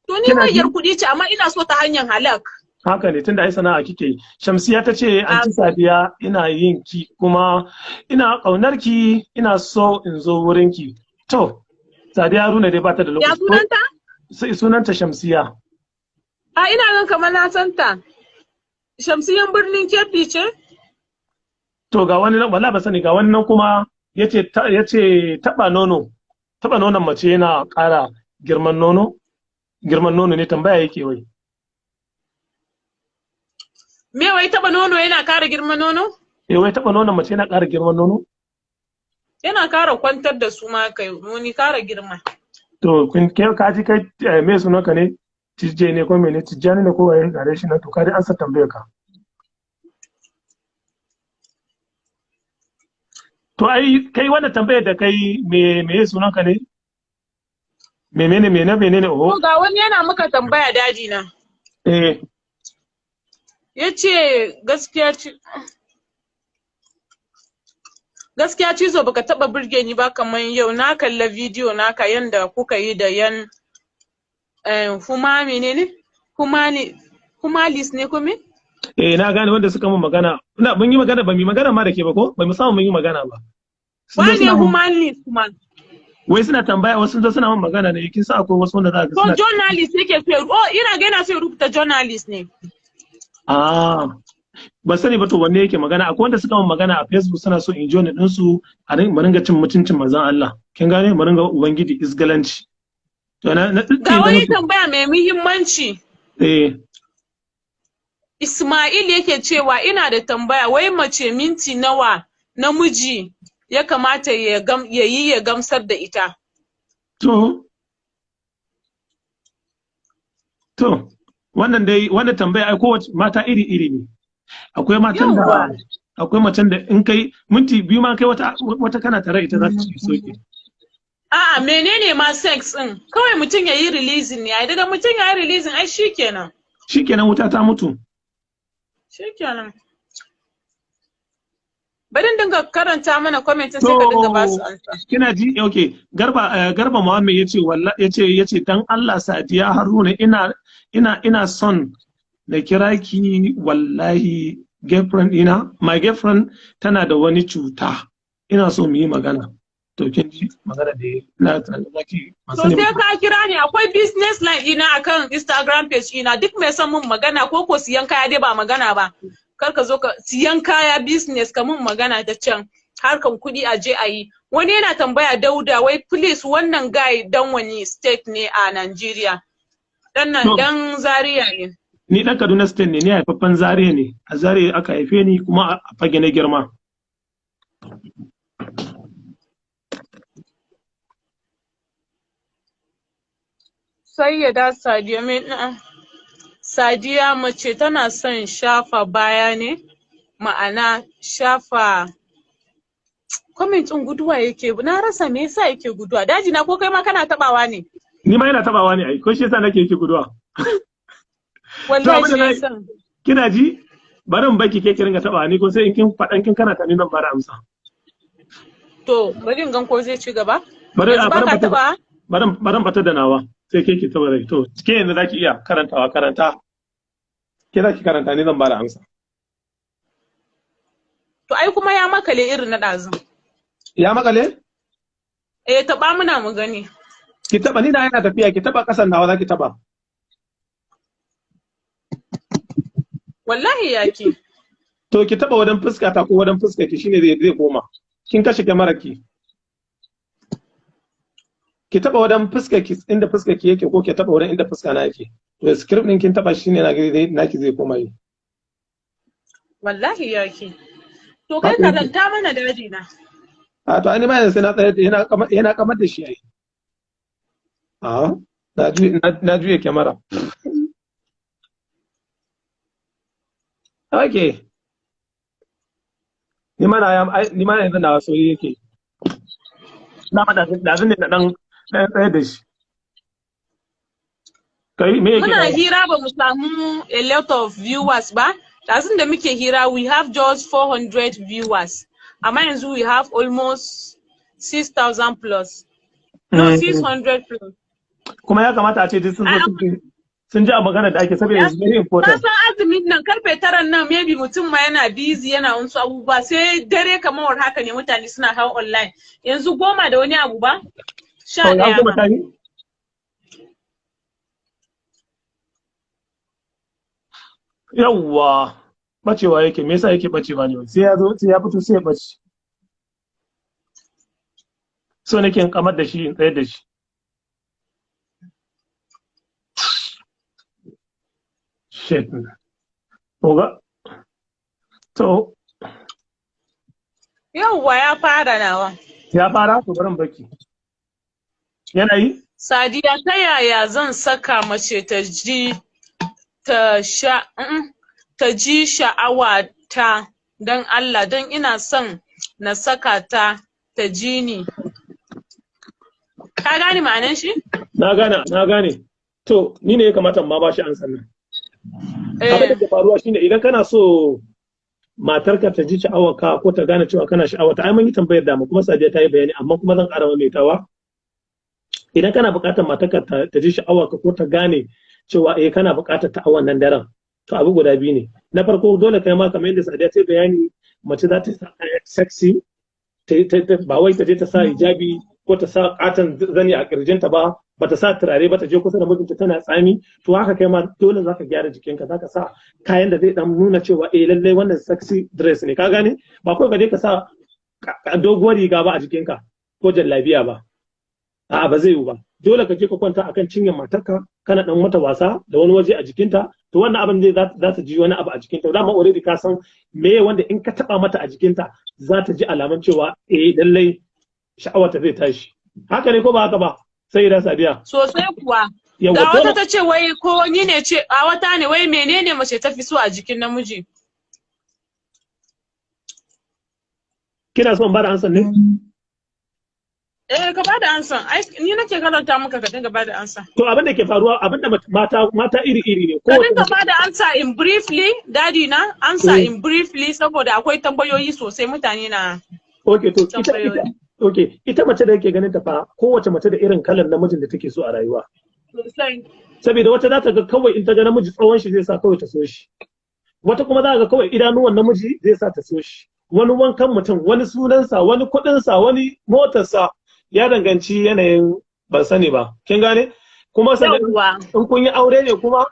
to ni Kina ji? mayyar kuɗi ce, amma ina so ta hanyar halak. Haka ne, tunda ai sana'a kike yi. Shamsiya ta ce, "Anti Sadiya, ina yin ki kuma ina ƙaunar ki, ina so in zo wurin ki." To, Sadiya Haruna dai bata da Ya lokaci. sunanta? Sunanta Shamsiya. A, ina gan kamar na santa. Shamsiyan Birnin Kebbi ce? To, ga wani nan, wallahi ba sani, ga wani nan kuma yace taba nono. Taba nonon mace yana ƙara girman nono? Girman nono ne tambaya yake wai. Me, wai taba nono yana kara girman nono? Eh, wai taba nonon mace yana ƙara girman nono? Yana kara kwantar da su ma kai, wani kara girma. To, kun ke ka ji kai, me sunanka ne? Tijje ne ko mene? Tijjani ne ko waye, gare shi nan, to ka dai ansa tambayar ka. To, ai kai wannan tambayar da kai, me sunanka ne? Menene mene menene, oho. To, ga wani yana maka tambaya, daji na. Eh. Ya ce gaskiya Cizo, baka taba burge ni ba kamar yau. Na kalla bidiyo naka yanda kuka yi da yan huma, menene, humani, humalis ne ko me? Eh, na gane wanda suka mun magana. Ina mun yi magana, ba mu yi magana ma da ke ba ko? Ba mu samu mun yi magana ba. Sun zo Wane suna mun humalis kuma? Wai suna tambaya, wasu sun zo suna min magana ne. Kin san akwai wasu wanda za ka To suna journalist yake so oh, ina ga yana so ya rubuta journalist ne. Ah, ban sani ba. To, wanne yake magana? Akwai wanda suka min magana a Facebook, suna so in join din su a mu ringa cin mutuncin manzon Allah. Kin gane? Mu ringa ubangiji isgalanci. To na Ga wani tambaya mai muhimmanci. Eh. Ismail yake cewa, ina da tambaya, wai mace minti nawa namiji ya kamata ya yi ya gamsar da ita? To, wannan dai, wannan tambaya ai kowace mata iri iri ne. Akwai matan da akwai macen da in kai minti 2 ma kai wata kana tare ita za ta ci soke. A'a, menene ma sex din? Kawai mutum ya yi releasing ne, ai daga mutum ya yi releasing ai shikenan. Shikenan, wuta ta mutu. Shikenan. Bari in dinga karanta mana comment, sai ka dinga ba su ansa. Kina ji? Okay, Garba Muhammad yace, wallahi yace dan Allah Sadiya Haruna, ina son na kira ki, wallahi girlfriend ina, my girlfriend tana da wani cuta, ina so mu yi magana. To, kin ji magana da ina tunanin zaki To, sai ka kira ni. Akwai business line ina akan Instagram page ina. Duk mai son mun magana ko siyan kaya dai, ba magana ba. Kar ka zo ka siyan kaya, business, ka mun magana ta can. Harkan kuɗi a je a yi. Wani yana tambaya, Dauda, wai please wannan guy dan wani state ne a Nigeria? Dan nan dan Zaria ne. Ni dan Kaduna State ne, ni haifaffen Zaria ne. A Zaria aka haife ni kuma a Fage na girma. Sayyada Sadiya me. Sadiya, mace tana son shafa baya ne, ma'ana shafa. Comment ɗin guduwa yake, na rasa me yasa yake guduwa. Daji na, ko kai ma kana tabawa ne? Ni ma yana tabawa ne ai, ko shi yasa nake yake guduwa. Wallahi shi yasa. Kina ji? Bari in baki ke ki ringa tabawa ni, ko sai in kin faɗan kin kana ta, ni zan bada amsa. To, bari in gan ko zai ci gaba. Bari Yanzu baka taba? Bari in bata da nawa. Sai ke ki taba da. To, ke yanzu zaki iya karantawa, karanta. Ke zaki karanta, ni zan bada amsa. To, ai kuma ya makale irin na ɗazun. Ya makale? Eh, taɓa muna mu gani. Ki taba, ni da yana tafiya, ki taba kasan nawa zaki taba. Wallahi yaki. To, ki taba wadan fuska ta ko wadan fuska ki, shine zai koma. Kin kashe kyamarar ki. Ki taba wadan fuska ki, inda fuska ki yake, ko ki taba wurin inda fuska na yake. To, script din kin taba shine na naki zai koma yi. Wallahi yaki. To, kai karanta mana, daji na. A to, ai ma yanzu sai na tsaya, yana kamar da shi ai. A na juye kyamara. Okay. Ni ma yanzu na sauri yake. Na ma da ne na dan tsaye da shi. Kai me yake? Muna hira ba mu samu a lot of viewers ba. Ɗazun da muke hira we have just 400 viewers. Amma yanzu we have almost 6,000 plus. No, 600 plus. Kuma ya kamata a ce duk sun zo sun ji a magana da ake, saboda it's very important. Ka san azumin nan, karfe 9 nan maybe mutum ma yana busy, yana wasu abubuwa, sai dare kamar haka ne mutane suna hau online. Yanzu 10 da wani abu ba? 11 ma. Yawwa, bacewa yake. Me yasa yake bacewa ne? Sai ya zo, sai ya fito, sai ya bace. So nake in kamar da shi, in tsayar da shi. Shit. Oga. To. Yawwa, ya fara nawa. Ya fara? To, barin baki. Yana yi? Sadiya, ta yaya zan saka mace ta ji ta sha ta ji sha'awa ta, don Allah, don ina son na saka ta ta ji ni. Ka gane ma'anan shi? Na gane, na gane. To, ni ne ya kamata ma ba shi ansan nan. Abin da ke faruwa shine, idan kana so matarka ta ji sha'awarka ko ta gane cewa kana sha'awarta, ai mun yi tambayar dama kuma Sadiya ta yi bayani, amma kuma zan ƙara maimaitawa. Idan kana buƙatar matarka ta ji sha'awarka ko ta gane cewa eh, kana buƙatar ta a wannan daren, to abu guda biyu ne. Na farko, dole kai ma, kamar yadda Sadiya ta yi bayani, mace za ta sa sexy, ba wai ta je ta sa hijabi ko ko ta sa katon zani a kirjinta ba, bata sa turare ba, ta je kusa da mijinta tana tsami. To haka kai ma dole zaka gyara jikinka, zaka sa kayan da zai dan nuna cewa eh lallai wannan sexy dress ne, ka gane? Ba kawai ka je ka sa doguwar riga ba a jikinka ko jallabiya ba, a'a ba zai yiwu ba. Dole ka je ka kwanta akan cinyar matarka, kana dan mata wasa da wani waje a jikinta. To wannan abin zai za ta ji wani abu a jikinta. Dama already ka san meye wanda in ka taba mata a jikinta za ta ji alaman cewa eh lallai sha'awarta zai tashi. Haka ne ko ba haka ba, sai da Sadiya? Sosai kuwa. Ga wata ta ce wai ko ni ne ce a wata ne wai menene mace ta fi so a jikin namiji? Kina son ba da ansan ne? Eh, ka bada ansan. Ai ni nake karanta maka, ka dinga bada ansa. To abin da ke faruwa, abin da mata iri iri ne. Ka dinga bada ansa in briefly, daddy na, ansa in briefly saboda akwai tambayoyi sosai, mutane na. Okay, to ita okay, ita mace da yake ganin ta fa, kowace mace da irin kalan namijin da take so a rayuwa. Sosai. Saboda wata za ta ga kawai in ta ga namiji tsawon shi zai sa kawai ta so shi. Wata kuma za ga kawai idanuwan namiji zai sa ta so shi. Wani wankan mutum, wani sunansa, wani kuɗinsa, wani motarsa, ya danganci yanayin, ban sani ba, kin gane? Kuma sannan in kun yi aure ne kuma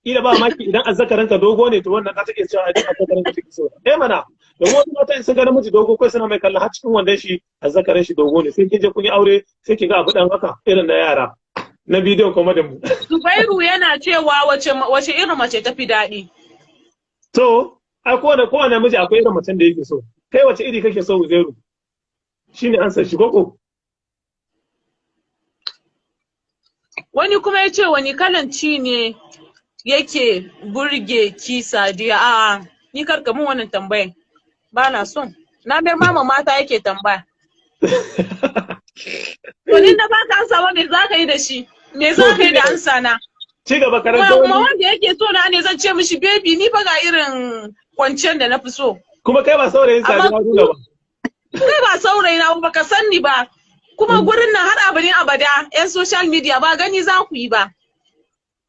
ila ba maki idan azzakaranka dogo ne, to wannan za ta iya cewa idan azzakaranka take so. Eh mana, domin wasu mata in sun ga namiji dogo kai suna mai kallon har cikin wandon shi azzakaran shi dogo ne. Sai kin je kun yi aure sai ki ga abu dan haka irin na yara na bidiyon kuma da mu. Zubairu yana cewa wace irin mace tafi daɗi? To ai kowane namiji akwai irin macen da yake so. Kai wace iri kake so, Uzairu? Shine ansa shi koko. Wani kuma ya ce wani kalan ci ne yake burge ki, Sadiya? A'a, ni karka mun wannan tambayan. Ba na son. Na bar mama mata yake tambaya. To ni na baka ansa ba, me za ka yi da shi? Me za ka yi da ansa na? Ci gaba, karanta. Kuma wanda yake so na ne zan ce mishi baby ni fa ga irin kwanciyar da na fi so. Kuma kai ba saurayin Sadiya Haruna ba. Kai ba saurayi na ba, ka san ni ba. Kuma gurin nan har abadin abada yan social media ba gani za ku yi ba.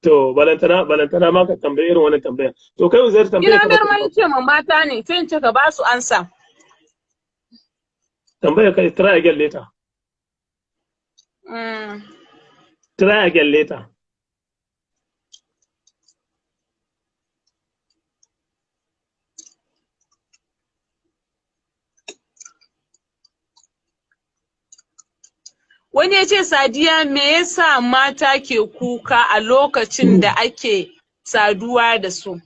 To balantana ma ka tambayi irin wannan tambaya. To kai Uzair tambaya. Ina bar mai ce ma mata ne sai in ce ka ba su ansa. Tambaya kai, try again later. Try again later. Wani ya ce Sadiya, me yasa mata ke kuka a lokacin da ake saduwa da su?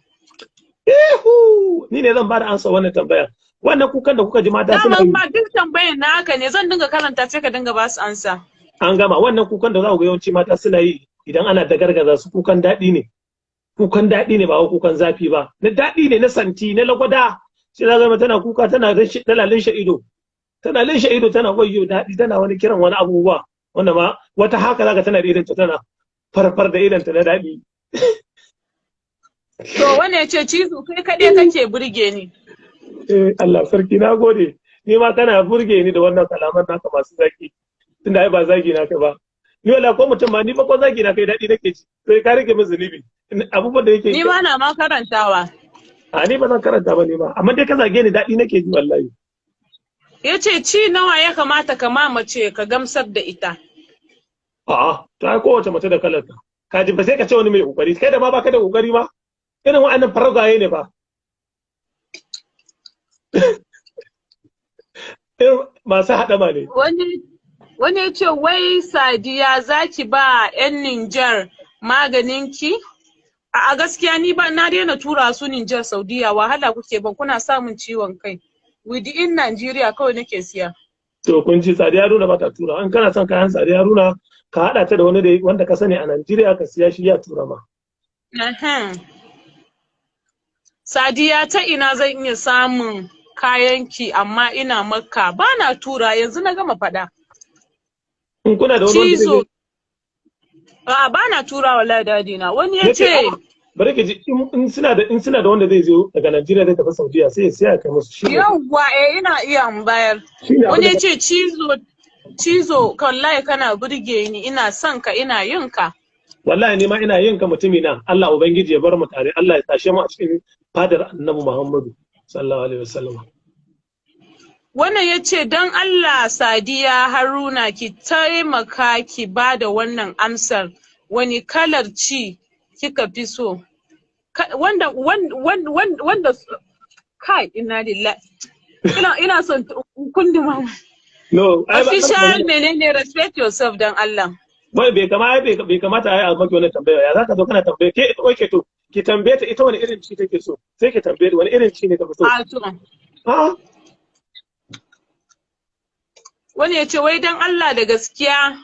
Ihu! Ni ne zan bada ansa wannan tambaya. Wannan kukan da kuka ji mata suna yi. Dama duk tambayan naka ne, zan dinga karanta sai ka dinga ba su ansa. An gama. Wannan kukan da za ku ga yawanci mata suna yi idan ana da gargaza su, kukan daɗi ne. Kukan daɗi ne, ba wa kukan zafi ba. Na daɗi ne, na santi, na lagwada. Sai za zama tana kuka, tana linshe ido. Tana linshe ido, tana wayyo daɗi, tana wani kiran wani abubuwa. Wanda ma wata haka zaka tana da idanta, tana farfar da idanta na daɗi. To wani ya ce cizo kai kaɗai kake burge ni. Eh Allah sarki, na gode. Ni ma kana burge ni da wannan kalaman naka masu zaki. Tunda ai ba zagi na kai ba. Ni wala ko mutum ma ni ba ko zagi na kai daɗi nake ji. Sai ka rike min zunubi. Abubuwan da yake. Ni ma na ma karantawa. A ni ba zan karanta ba ni ma. Amma dai ka zage ni daɗi nake ji wallahi. Ya ce ci nawa ya kamata ka mamace ka gamsar da ita? A'a, to ai kowace mace da kalarta. Ka ji ba sai ka ce wani mai kokari, kai da ma baka da kokari ma. Irin wa'annan fargaye ne ba. Irin masu haɗama ne. Wani ya ce wai Sadiya za ki ba 'yan Nijar maganin ki? A gaskiya ni ba na daina tura su Nijar, Saudiya, wahala kuke ban, kuna samun ciwon kai. Within Nigeria kawai nake siya. To kun ji, Sadiya Haruna ba ta tura. In kana son kayan Sadiya Haruna, ka haɗa ta da wani da wanda ka sani a Najeriya ka siya, shi ya tura ma. Sadiya, ta ina zan iya samun kayanki amma ina Makka? Ba na tura, yanzu na gama faɗa. In kuna da wani Cizo. A'a ba na tura wallahi dadi na. Wani ya ce bari ki ji, in suna da wanda zai zo daga Najeriya zai tafi Saudiya sai ya siya kai musu shi. Yawwa eh ina iya in bayar. Wani ya ce cizo wallahi kana burge ni, ina son ka, ina yin ka. Wallahi ni ma ina yin ka mutumi na. Allah ubangiji ya bar mu tare, Allah ya tashe mu a cikin fadar Annabi Muhammadu sallallahu alaihi wasallam. Wannan ya ce, don Allah Sadiya Haruna, ki taimaka ki ba da wannan amsar: wani kalar ci kika fi so? Wanda kai, inna lillahi, ina son kunduma. No, ai Official menene? Respect yourself, don Allah. Wai bai kama bai kamata ai a maki wannan tambaya. Ya zaka zo kana tambaye ke? Okay, to ki tambaye ta ita wani irin ci take so. Sai ki tambaye ta wani irin ci ne ka fi so. A to. Ah. Wani ya ce, wai don Allah, da gaskiya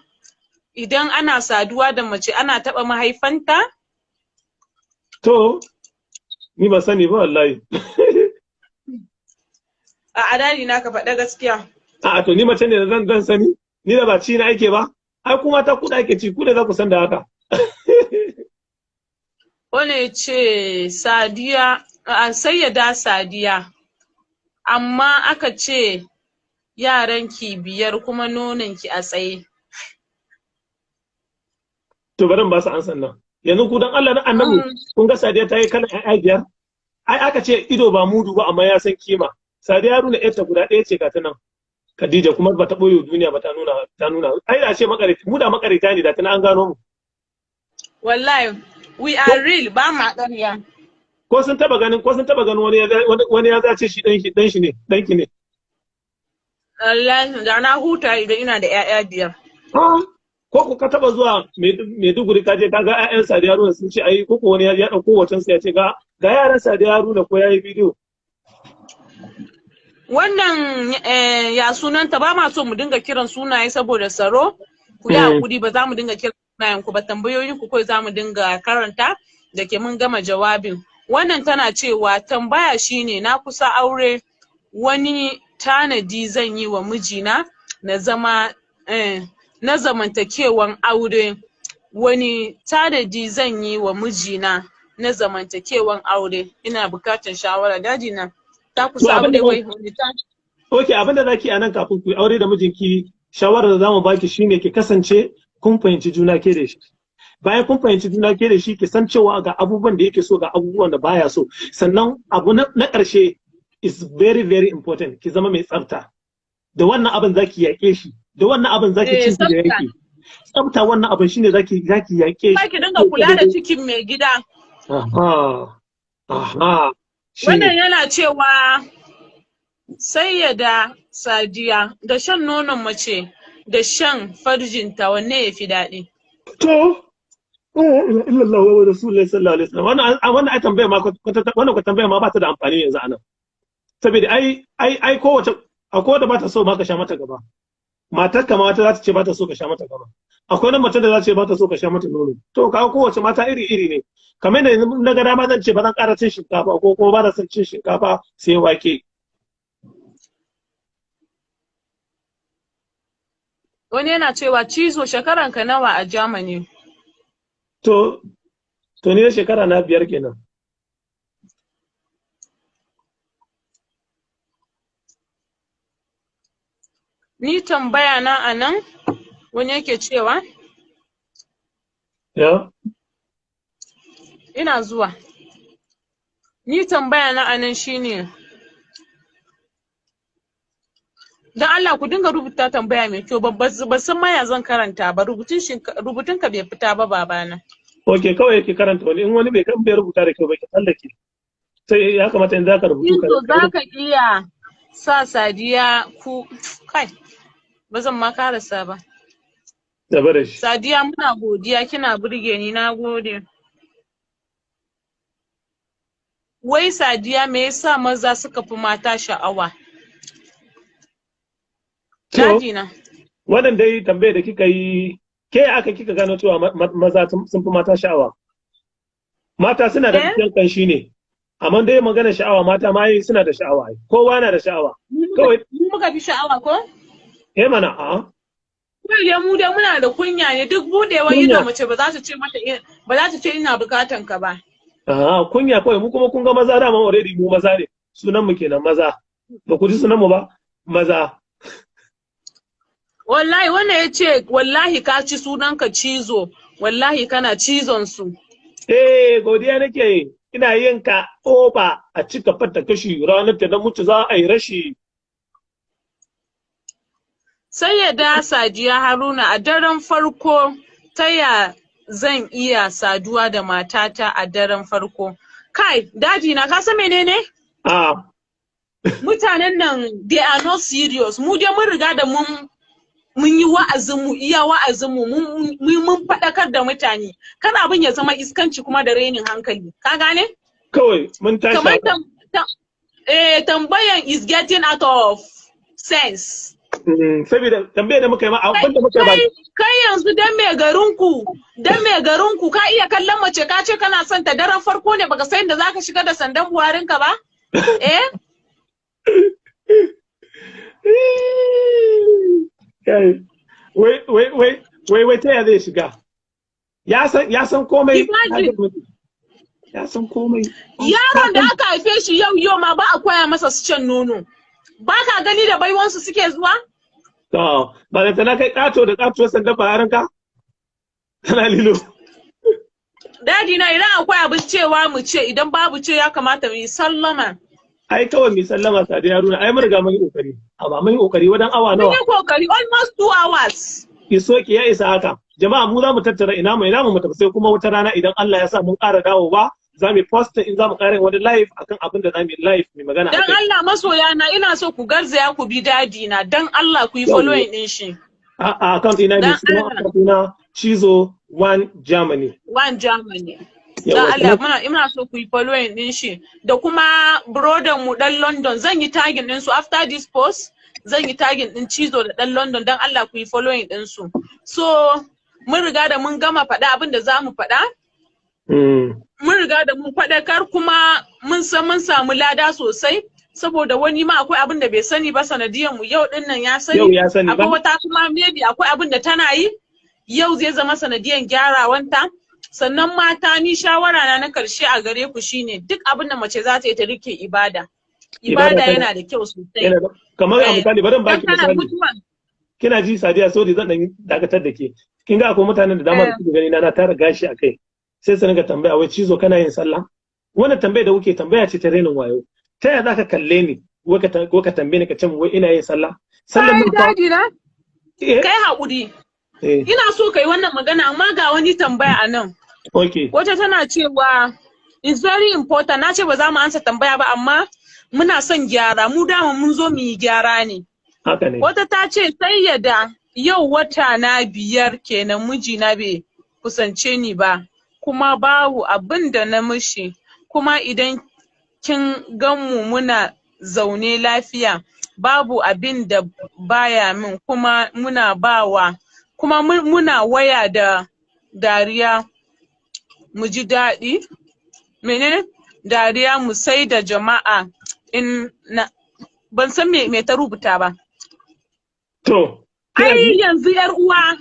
idan ana saduwa da mace ana taɓa mahaifanta? To, ni ba sani ba wallahi. A adali na, ka faɗa gaskiya. A to, ni mace ne da zan sani? Ni da ba ci na ake ba? Ai kuma ta kuɗa ake ci, ku da za ku san da haka. Wani ya ce, Sadiya, a Sayyada Sadiya, amma aka ce yaranki 5 kuma nononki a tsaye. To, bari in ba su ansan nan. Yanzu ku, dan Allah na Annabi, kun ga Sadiya ta yi kalan ƴaƴa 5. Ai aka ce ido ba mudu ba, amma ya san kima. Sadiya Haruna ƴarta guda ɗaya ce, ga ta nan. Khadija, kuma ba ta ɓoye duniya ba, ta nuna. Ai da ce makarita, mu da makarita ne da tana an gano mu. Wallahi, we are real, ba ma ƙarya. Ko sun taba ganin wani ya zace shi dan shi ne, danki ne? Wallahi, da na huta idan ina da 'ya'ya 5. Ah, ko ku ka taba zuwa Maiduguri, ka je ka ga ƴaƴan Sadiya Haruna sun ce ai, ko wani ya dauko hoton sa ya ce ga yaran Sadiya Haruna, ko yayi bidiyo? Wannan ya sunanta, ba ma so mu dinga kiran sunaye saboda tsaro. Ku yi hakuri, ba za mu dinga kiran sunayen ku ba, tambayoyin ku kawai za mu dinga karanta da ke mun gama jawabin. Wannan tana cewa, tambaya shine, na kusa aure, wani tanadi zan yi wa mijina na zama na zamantakewan aure? Wani tanadi zan yi wa mijina na zamantakewan aure? Ina bukatar shawara, daji na ta kusa aure, wai wani ta Ok, abin da zaki a nan kafin ku yi aure da mijinki, shawarar da zamu baki shine ki kasance kun fahimci juna ke da shi. Bayan kun fahimci juna ke da shi, ki san cewa ga abubuwan da yake so, ga abubuwan da baya so. Sannan abu na ƙarshe is very very important, ki zama mai tsafta. Da wannan abin zaki yaƙe shi, da wannan abin zaki ci da yaƙi. Tsafta, wannan abin shine zaki yaƙe shi. Zaki dinga kula da cikin mai gida. Aha. Aha. Wannan yana cewa, Sayyada Sadiya, da shan nonon mace da shan farjinta, wanne ya fi daɗi? To, illallah wa rasulullahi sallallahu alaihi wasallam. Wannan ai tambaya ma, wannan ko tambaya ma ba ta da amfani yanzu anan. Saboda ai kowace, akwai wanda ba ta so ma ka sha mata gaba. Matar ka ma wata za ta ce ba ta so ka sha mata gaba. Akwai wani mace da za ta ce ba ta so ka sha mata nono. To, kaga kowace mata iri iri ne. Kamar yadda na ga dama zan ce ba zan ƙara cin shinkafa ko kuma ba na son cin shinkafa sai wake. Wani yana cewa, Cizo, shekaranka nawa a Germany? To, ni na shekara na 5 kenan. Ni tambaya na a nan, wani yake cewa, Ya? Ina zuwa. Ni tambaya na a nan shine, don Allah ku dinga rubuta tambaya mai kyau, ban san ma ya zan karanta ba, rubutun ka bai fita ba, babana. Ok, kawai yake karanta wani, in wani bai kan bai rubuta da kyau ba, ki tsallake. Sai ya kamata in zaka rubutu ka Cizo, za ka iya sa Sadiya ku kai, ba zan ma karasa ba. Da da shi. Sadiya, muna godiya, kina burge ni, na gode. Wai Sadiya, me yasa maza suka fi mata sha'awa? To, Daji na. wannan dai tambayar da kika yi, ke aka kika gano cewa maza sun fi mata sha'awa? Mata suna da Eh? gaskiyar kanshi ne. Amma dai magana sha'awa, mata ma ai suna da sha'awa ai. Kowa na da sha'awa. Kawai Mu muka fi sha'awa ko? Eh mana, a'a. Kawai dai mu dai muna da kunya ne, duk budewan Kunya. ido mace ba za ta ce mata ba za ta ce ina bukatan ka ba. A'a, kunya kawai. Mu kuma kun ga maza dama already mu maza ne. Sunan mu kenan maza. Ba ku ji sunan mu ba? Maza. Wallahi wannan ya ce, wallahi ka ci sunanka Cizo, wallahi kana cizon su. Eh, godiya nake yi. Ina yin ka oba a cika fata kashi, ranar da na mutu za a yi rashi. Sayyada Sadiya Haruna, a daren farko, ta ya zan iya saduwa da matata a daren farko? Kai, Daddy na, ka san menene? A. Mutanen nan, they are not serious. Mu dai mun riga da mun yi wa'azinmu, iya wa'azinmu, mun faɗakar da mutane. Kar abin ya zama iskanci kuma da rainin hankali. Ka gane? Kawai mun tashi Kamar haka. Tambayan is getting out of sense. Saboda tambayar da muka yi ma, abin da muka yi ba. Kai yanzu dan me garinku ka iya kallon mace ka ce kana son ta, daren farko ne, baka san da zaka shiga da sandan buharinka ba? Eh? Kai, wai wai wai wai wai, ta ya zai shiga? Ya san komai. Imagine. Ya san komai. Yaron da aka haife shi yau yau ma ba a koya masa su shan nono. Ba ka gani da baiwansu suke zuwa? To, ba da tana kai kato da kato sandan baharinka tana lilo. Daddy na, idan akwai abin cewa mu ce, idan babu ce ya kamata mu yi sallama. Ai kawai mai sallama, Sadiya Haruna, ai mun riga mun yi kokari. Amma mun yi kokari wadan awa Mun nawa? yi kokari almost 2 hours. Iso ki ya isa haka. Jama'a, mu za mu tattara ina mu ina mu mu tafi, sai kuma wata rana idan Allah ya sa mun ƙara dawowa za mu post in za mu ƙara yin wani live akan abin da za mu yi live mai magana Dan akai. Allah masoya na, ina so ku garzaya ku bi Daddy na, dan Allah ku yi Yawwa. following din shi. A account ina ne Dan suna Allah. account ina Chizo One Germany. One Germany. Dan Yawwa. Allah muna so ku yi following din shi da kuma brother mu dan London. Zan yi tagging din su after this post. Zan yi tagging din Chizo da dan London, dan Allah ku yi following din su. So mun riga da mun gama faɗa abin da zamu faɗa. Mun riga da mun faɗakar, kuma mun san mun samu lada sosai, saboda wani ma akwai abin da bai sani ba, sanadiyan mu yau din nan ya sani. Yau ya sani ba? Akwai wata kuma maybe akwai abin da tana yi, yau zai zama sanadiyan gyarawanta. Sannan mata, ni shawara na na karshe a gare ku shine duk abin da mace za ta yi, ta rike ibada. Ibada Ibada yana da kyau sosai. Kamar a misali, bari in Dan baki kana misali. mutuwa. Kina ji Sadiya, sorry, zan dan dakatar da ke. Kin ga akwai mutanen da dama da suke gani na tara gashi a kai. Sai su ringa tambaya, "Wai Cizo, kana yin sallah?" Wannan tambaya da kuke tambaya ce ta renin wayo. Ta yaya zaka kalle ni wai ka tambaye ni ka ce min wai ina yin sallah? Sallan Kai mun fa Daddy na, eh kai haƙuri. Eh. Ina so kai wannan magana, amma ga wani tambaya a nan. Okay. Wata tana cewa it's very important. Na ce ba za mu ansa tambaya ba, amma muna son gyara. Mu dama mun zo mu yi gyara ne. Haka ne. Wata ta ce, "Sayyada, yau wata na 5 kenan mijina bai kusance ni ba, kuma babu abin da na mishi, kuma idan kin ganmu muna zaune lafiya, babu abin da baya min, kuma muna bawa kuma muna waya da dariya mu ji daɗi, menene, dariya mu sai da jama'a in na." Ban san me ta rubuta ba. To, kina Ai ji? yanzu yar uwa,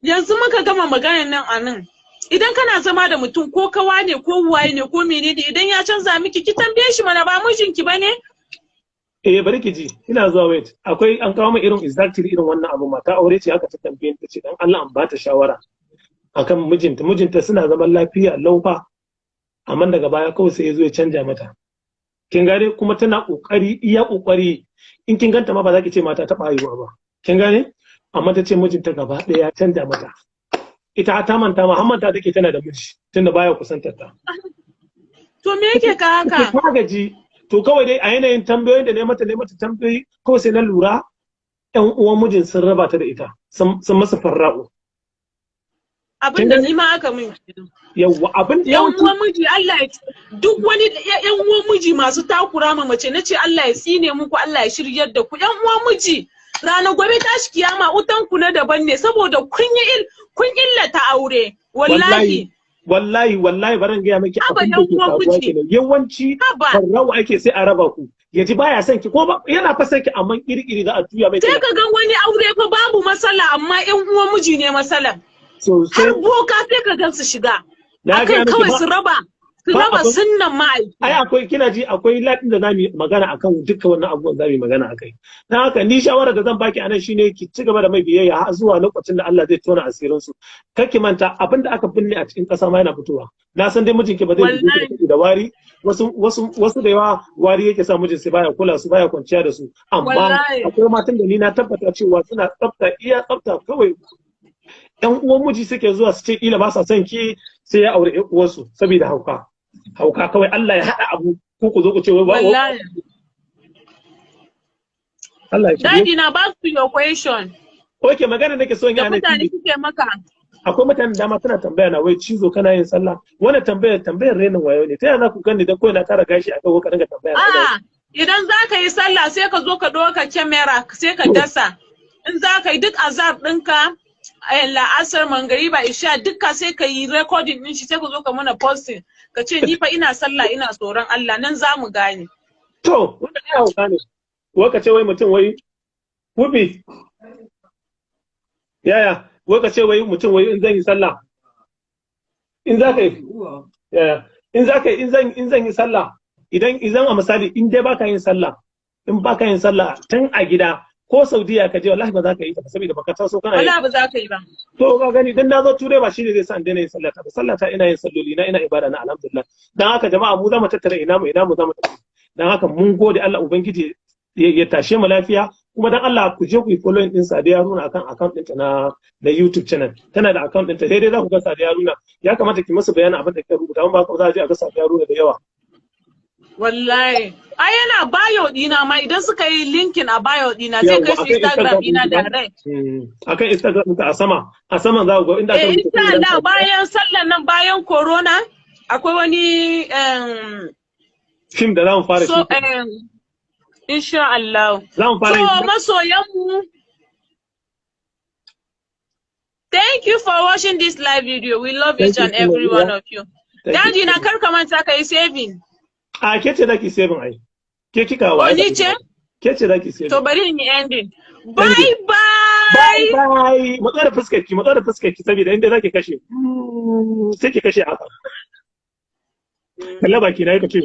yanzu muka gama maganar nan a nan. Idan kana zama da mutum, ko kawa ne ko waye ne ko menene, idan ya canza miki, ki tambaye shi mana, ba mijinki bane? Eh, bari ki ji. Ina zuwa, wait. Akwai an kawo min irin exactly irin wannan abu, mata aure ce haka ta tambaye ta ce dan Allah an ba ta shawara akan mijinta. Mijinta suna zaman lafiya lau fa. Amma daga baya kawai sai ya zo ya canja mata. Kin gane? Kuma tana kokari, iya kokari, in kin ganta ma ba za ki ce mata taɓa haihuwa ba. Kin gane? Amma ta ce mijinta gaba ɗaya ya canja mata. Ita ta manta ma, har manta take tana da miji tunda baya kusantar ta. To me yake ka haka? Ta gaji. To kawai dai a yanayin tambayoyin da ne mata tambayoyi, kawai sai na lura ƴan uwan mijin sun raba ta da ita, sun masa farra'u. Abin da ni ma aka min kenan. Yawwa, abin Yan yawanci uwan miji, Allah ya, duk wani yan uwan miji masu takura ma mace, nace Allah ya tsine muku, Allah ya shiryar da ku. Yan uwan miji, ranar gobe tashi kiyama utan ku na daban ne, saboda kun illata aure wallahi. Wallahi, wallahi, baran gaya miki, Haba, abin da yan ke uwan faruwa miji. kenan yawanci. Haba. Farra'u ake, sai a raba ku, ya ji baya son ki, ko ba yana fa son ki, amma iri-iri za a tuya mai Sai ka ga wani aure fa babu matsala, amma yan uwan miji ne matsala. Sosai. Har boka sai ka gan su shiga Na gaya akan miki kawai ba su raba. Su Ba raba sunnan ma'aiki. Ai akwai, kina ji, akwai ladin da zamu yi magana akan dukkan wannan abubuwan, zamu yi magana akai. Dan haka ni shawara da zan baki anan shine ki ci gaba da mai biyayya har zuwa lokacin da Allah zai tona asirin su. Kar ki manta, abin da aka binne a cikin ƙasa ma yana fitowa. Na san dai mijinki ba zai buge ki da wari. Wasu da yawa wari yake sa mijin su baya kula su, baya kwanciya da su, amma akwai matan da ni na tabbata cewa suna tsafta, iya tsafta. Kawai yan uwan miji suke zuwa su ce kila ba sa son ki, sai ya aure ƴan uwarsu saboda hauka. Hauka kawai, Allah ya haɗa abu ko ku zo ku ce wai ba. Allah ya shirye. Daddy na, back to your question. Okay, magana nake son yi Da a nan mutane shine, suke maka. Akwai mutanen dama suna tambaya na, wai cizo kana yin sallah? Wannan tambayar tambayar renin wayo ne. Ta yaya za ku gani dan kawai na tara gashi a kai ka dinga tambaya na? A'a, idan za ka yi sallah, sai ka zo ka ɗauka kyamara, sai ka dasa. In za ka yi duk azahar ɗinka, la'asar, mangariba, isha, duka sai ka yi recording ɗin shi, sai ka zo ka mana posting. Ka ce ni fa ina sallah, ina tsoron Allah, nan za mu gane. To, wannan ya hauka ne. Wai ka ce wai mutum wai wubi. Yaya, wai ka ce wai mutum wai in zan yi sallah. In za ka yi, yaya, in za ka yi, in zan yi sallah, idan a misali in dai baka yin sallah, in baka yin sallah tun a gida, ko Saudiya ka je, wallahi ba za ka yi ta ba, saboda baka taso kana yi. Wallahi ba za ka yi ba. To ka gani, dan na zo Turai ba shine zai sa in daina yin sallah ta ba. Sallah ta ina yin salloli na, ina ibada na, alhamdulillah. Dan haka jama'a, mu za mu tattara ina mu ina mu za mu tafi. Dan haka mun gode, Allah ubangiji ya tashe mu lafiya. Kuma dan Allah ku je ku yi following din Sadiya Haruna akan account ɗinta na YouTube channel. Tana da account ɗinta, daidai za ku ga Sadiya Haruna. Ya kamata ki masa bayanin abin da kika rubuta, amma ba ka za a je a ga Sadiya Haruna da yawa. Wallahi. Ai yana bio ɗina ma, idan suka yi linking a bio ɗina zai kai su Yawwa, akan Instagram Instagram ɗina ɗinki ba? direct. Akan Instagram ɗinka, a sama za ku ga inda aka Eh, rubuta insha Allah Sadiya. bayan sallan nan, bayan corona, akwai wani Film da za mu fara so shi. Insha Allah. Za mu fara So yin masoyanmu, thank you for watching this live video. We love Thank each you and so much, every one yeah. of you. Thank you. Daddy na, kar ka manta ka yi saving. A ke ce zaki saving ai. Ke kika O wa. ni ce? Ke ce zaki saving. To bari in yi ending. Thank Bye you. bye. Bye bye. Matsa da fuskar ki, matsa da fuskar ki, saboda inda zaki kashe. Sai ki kashe haka. Kalla baki na yi ka ce.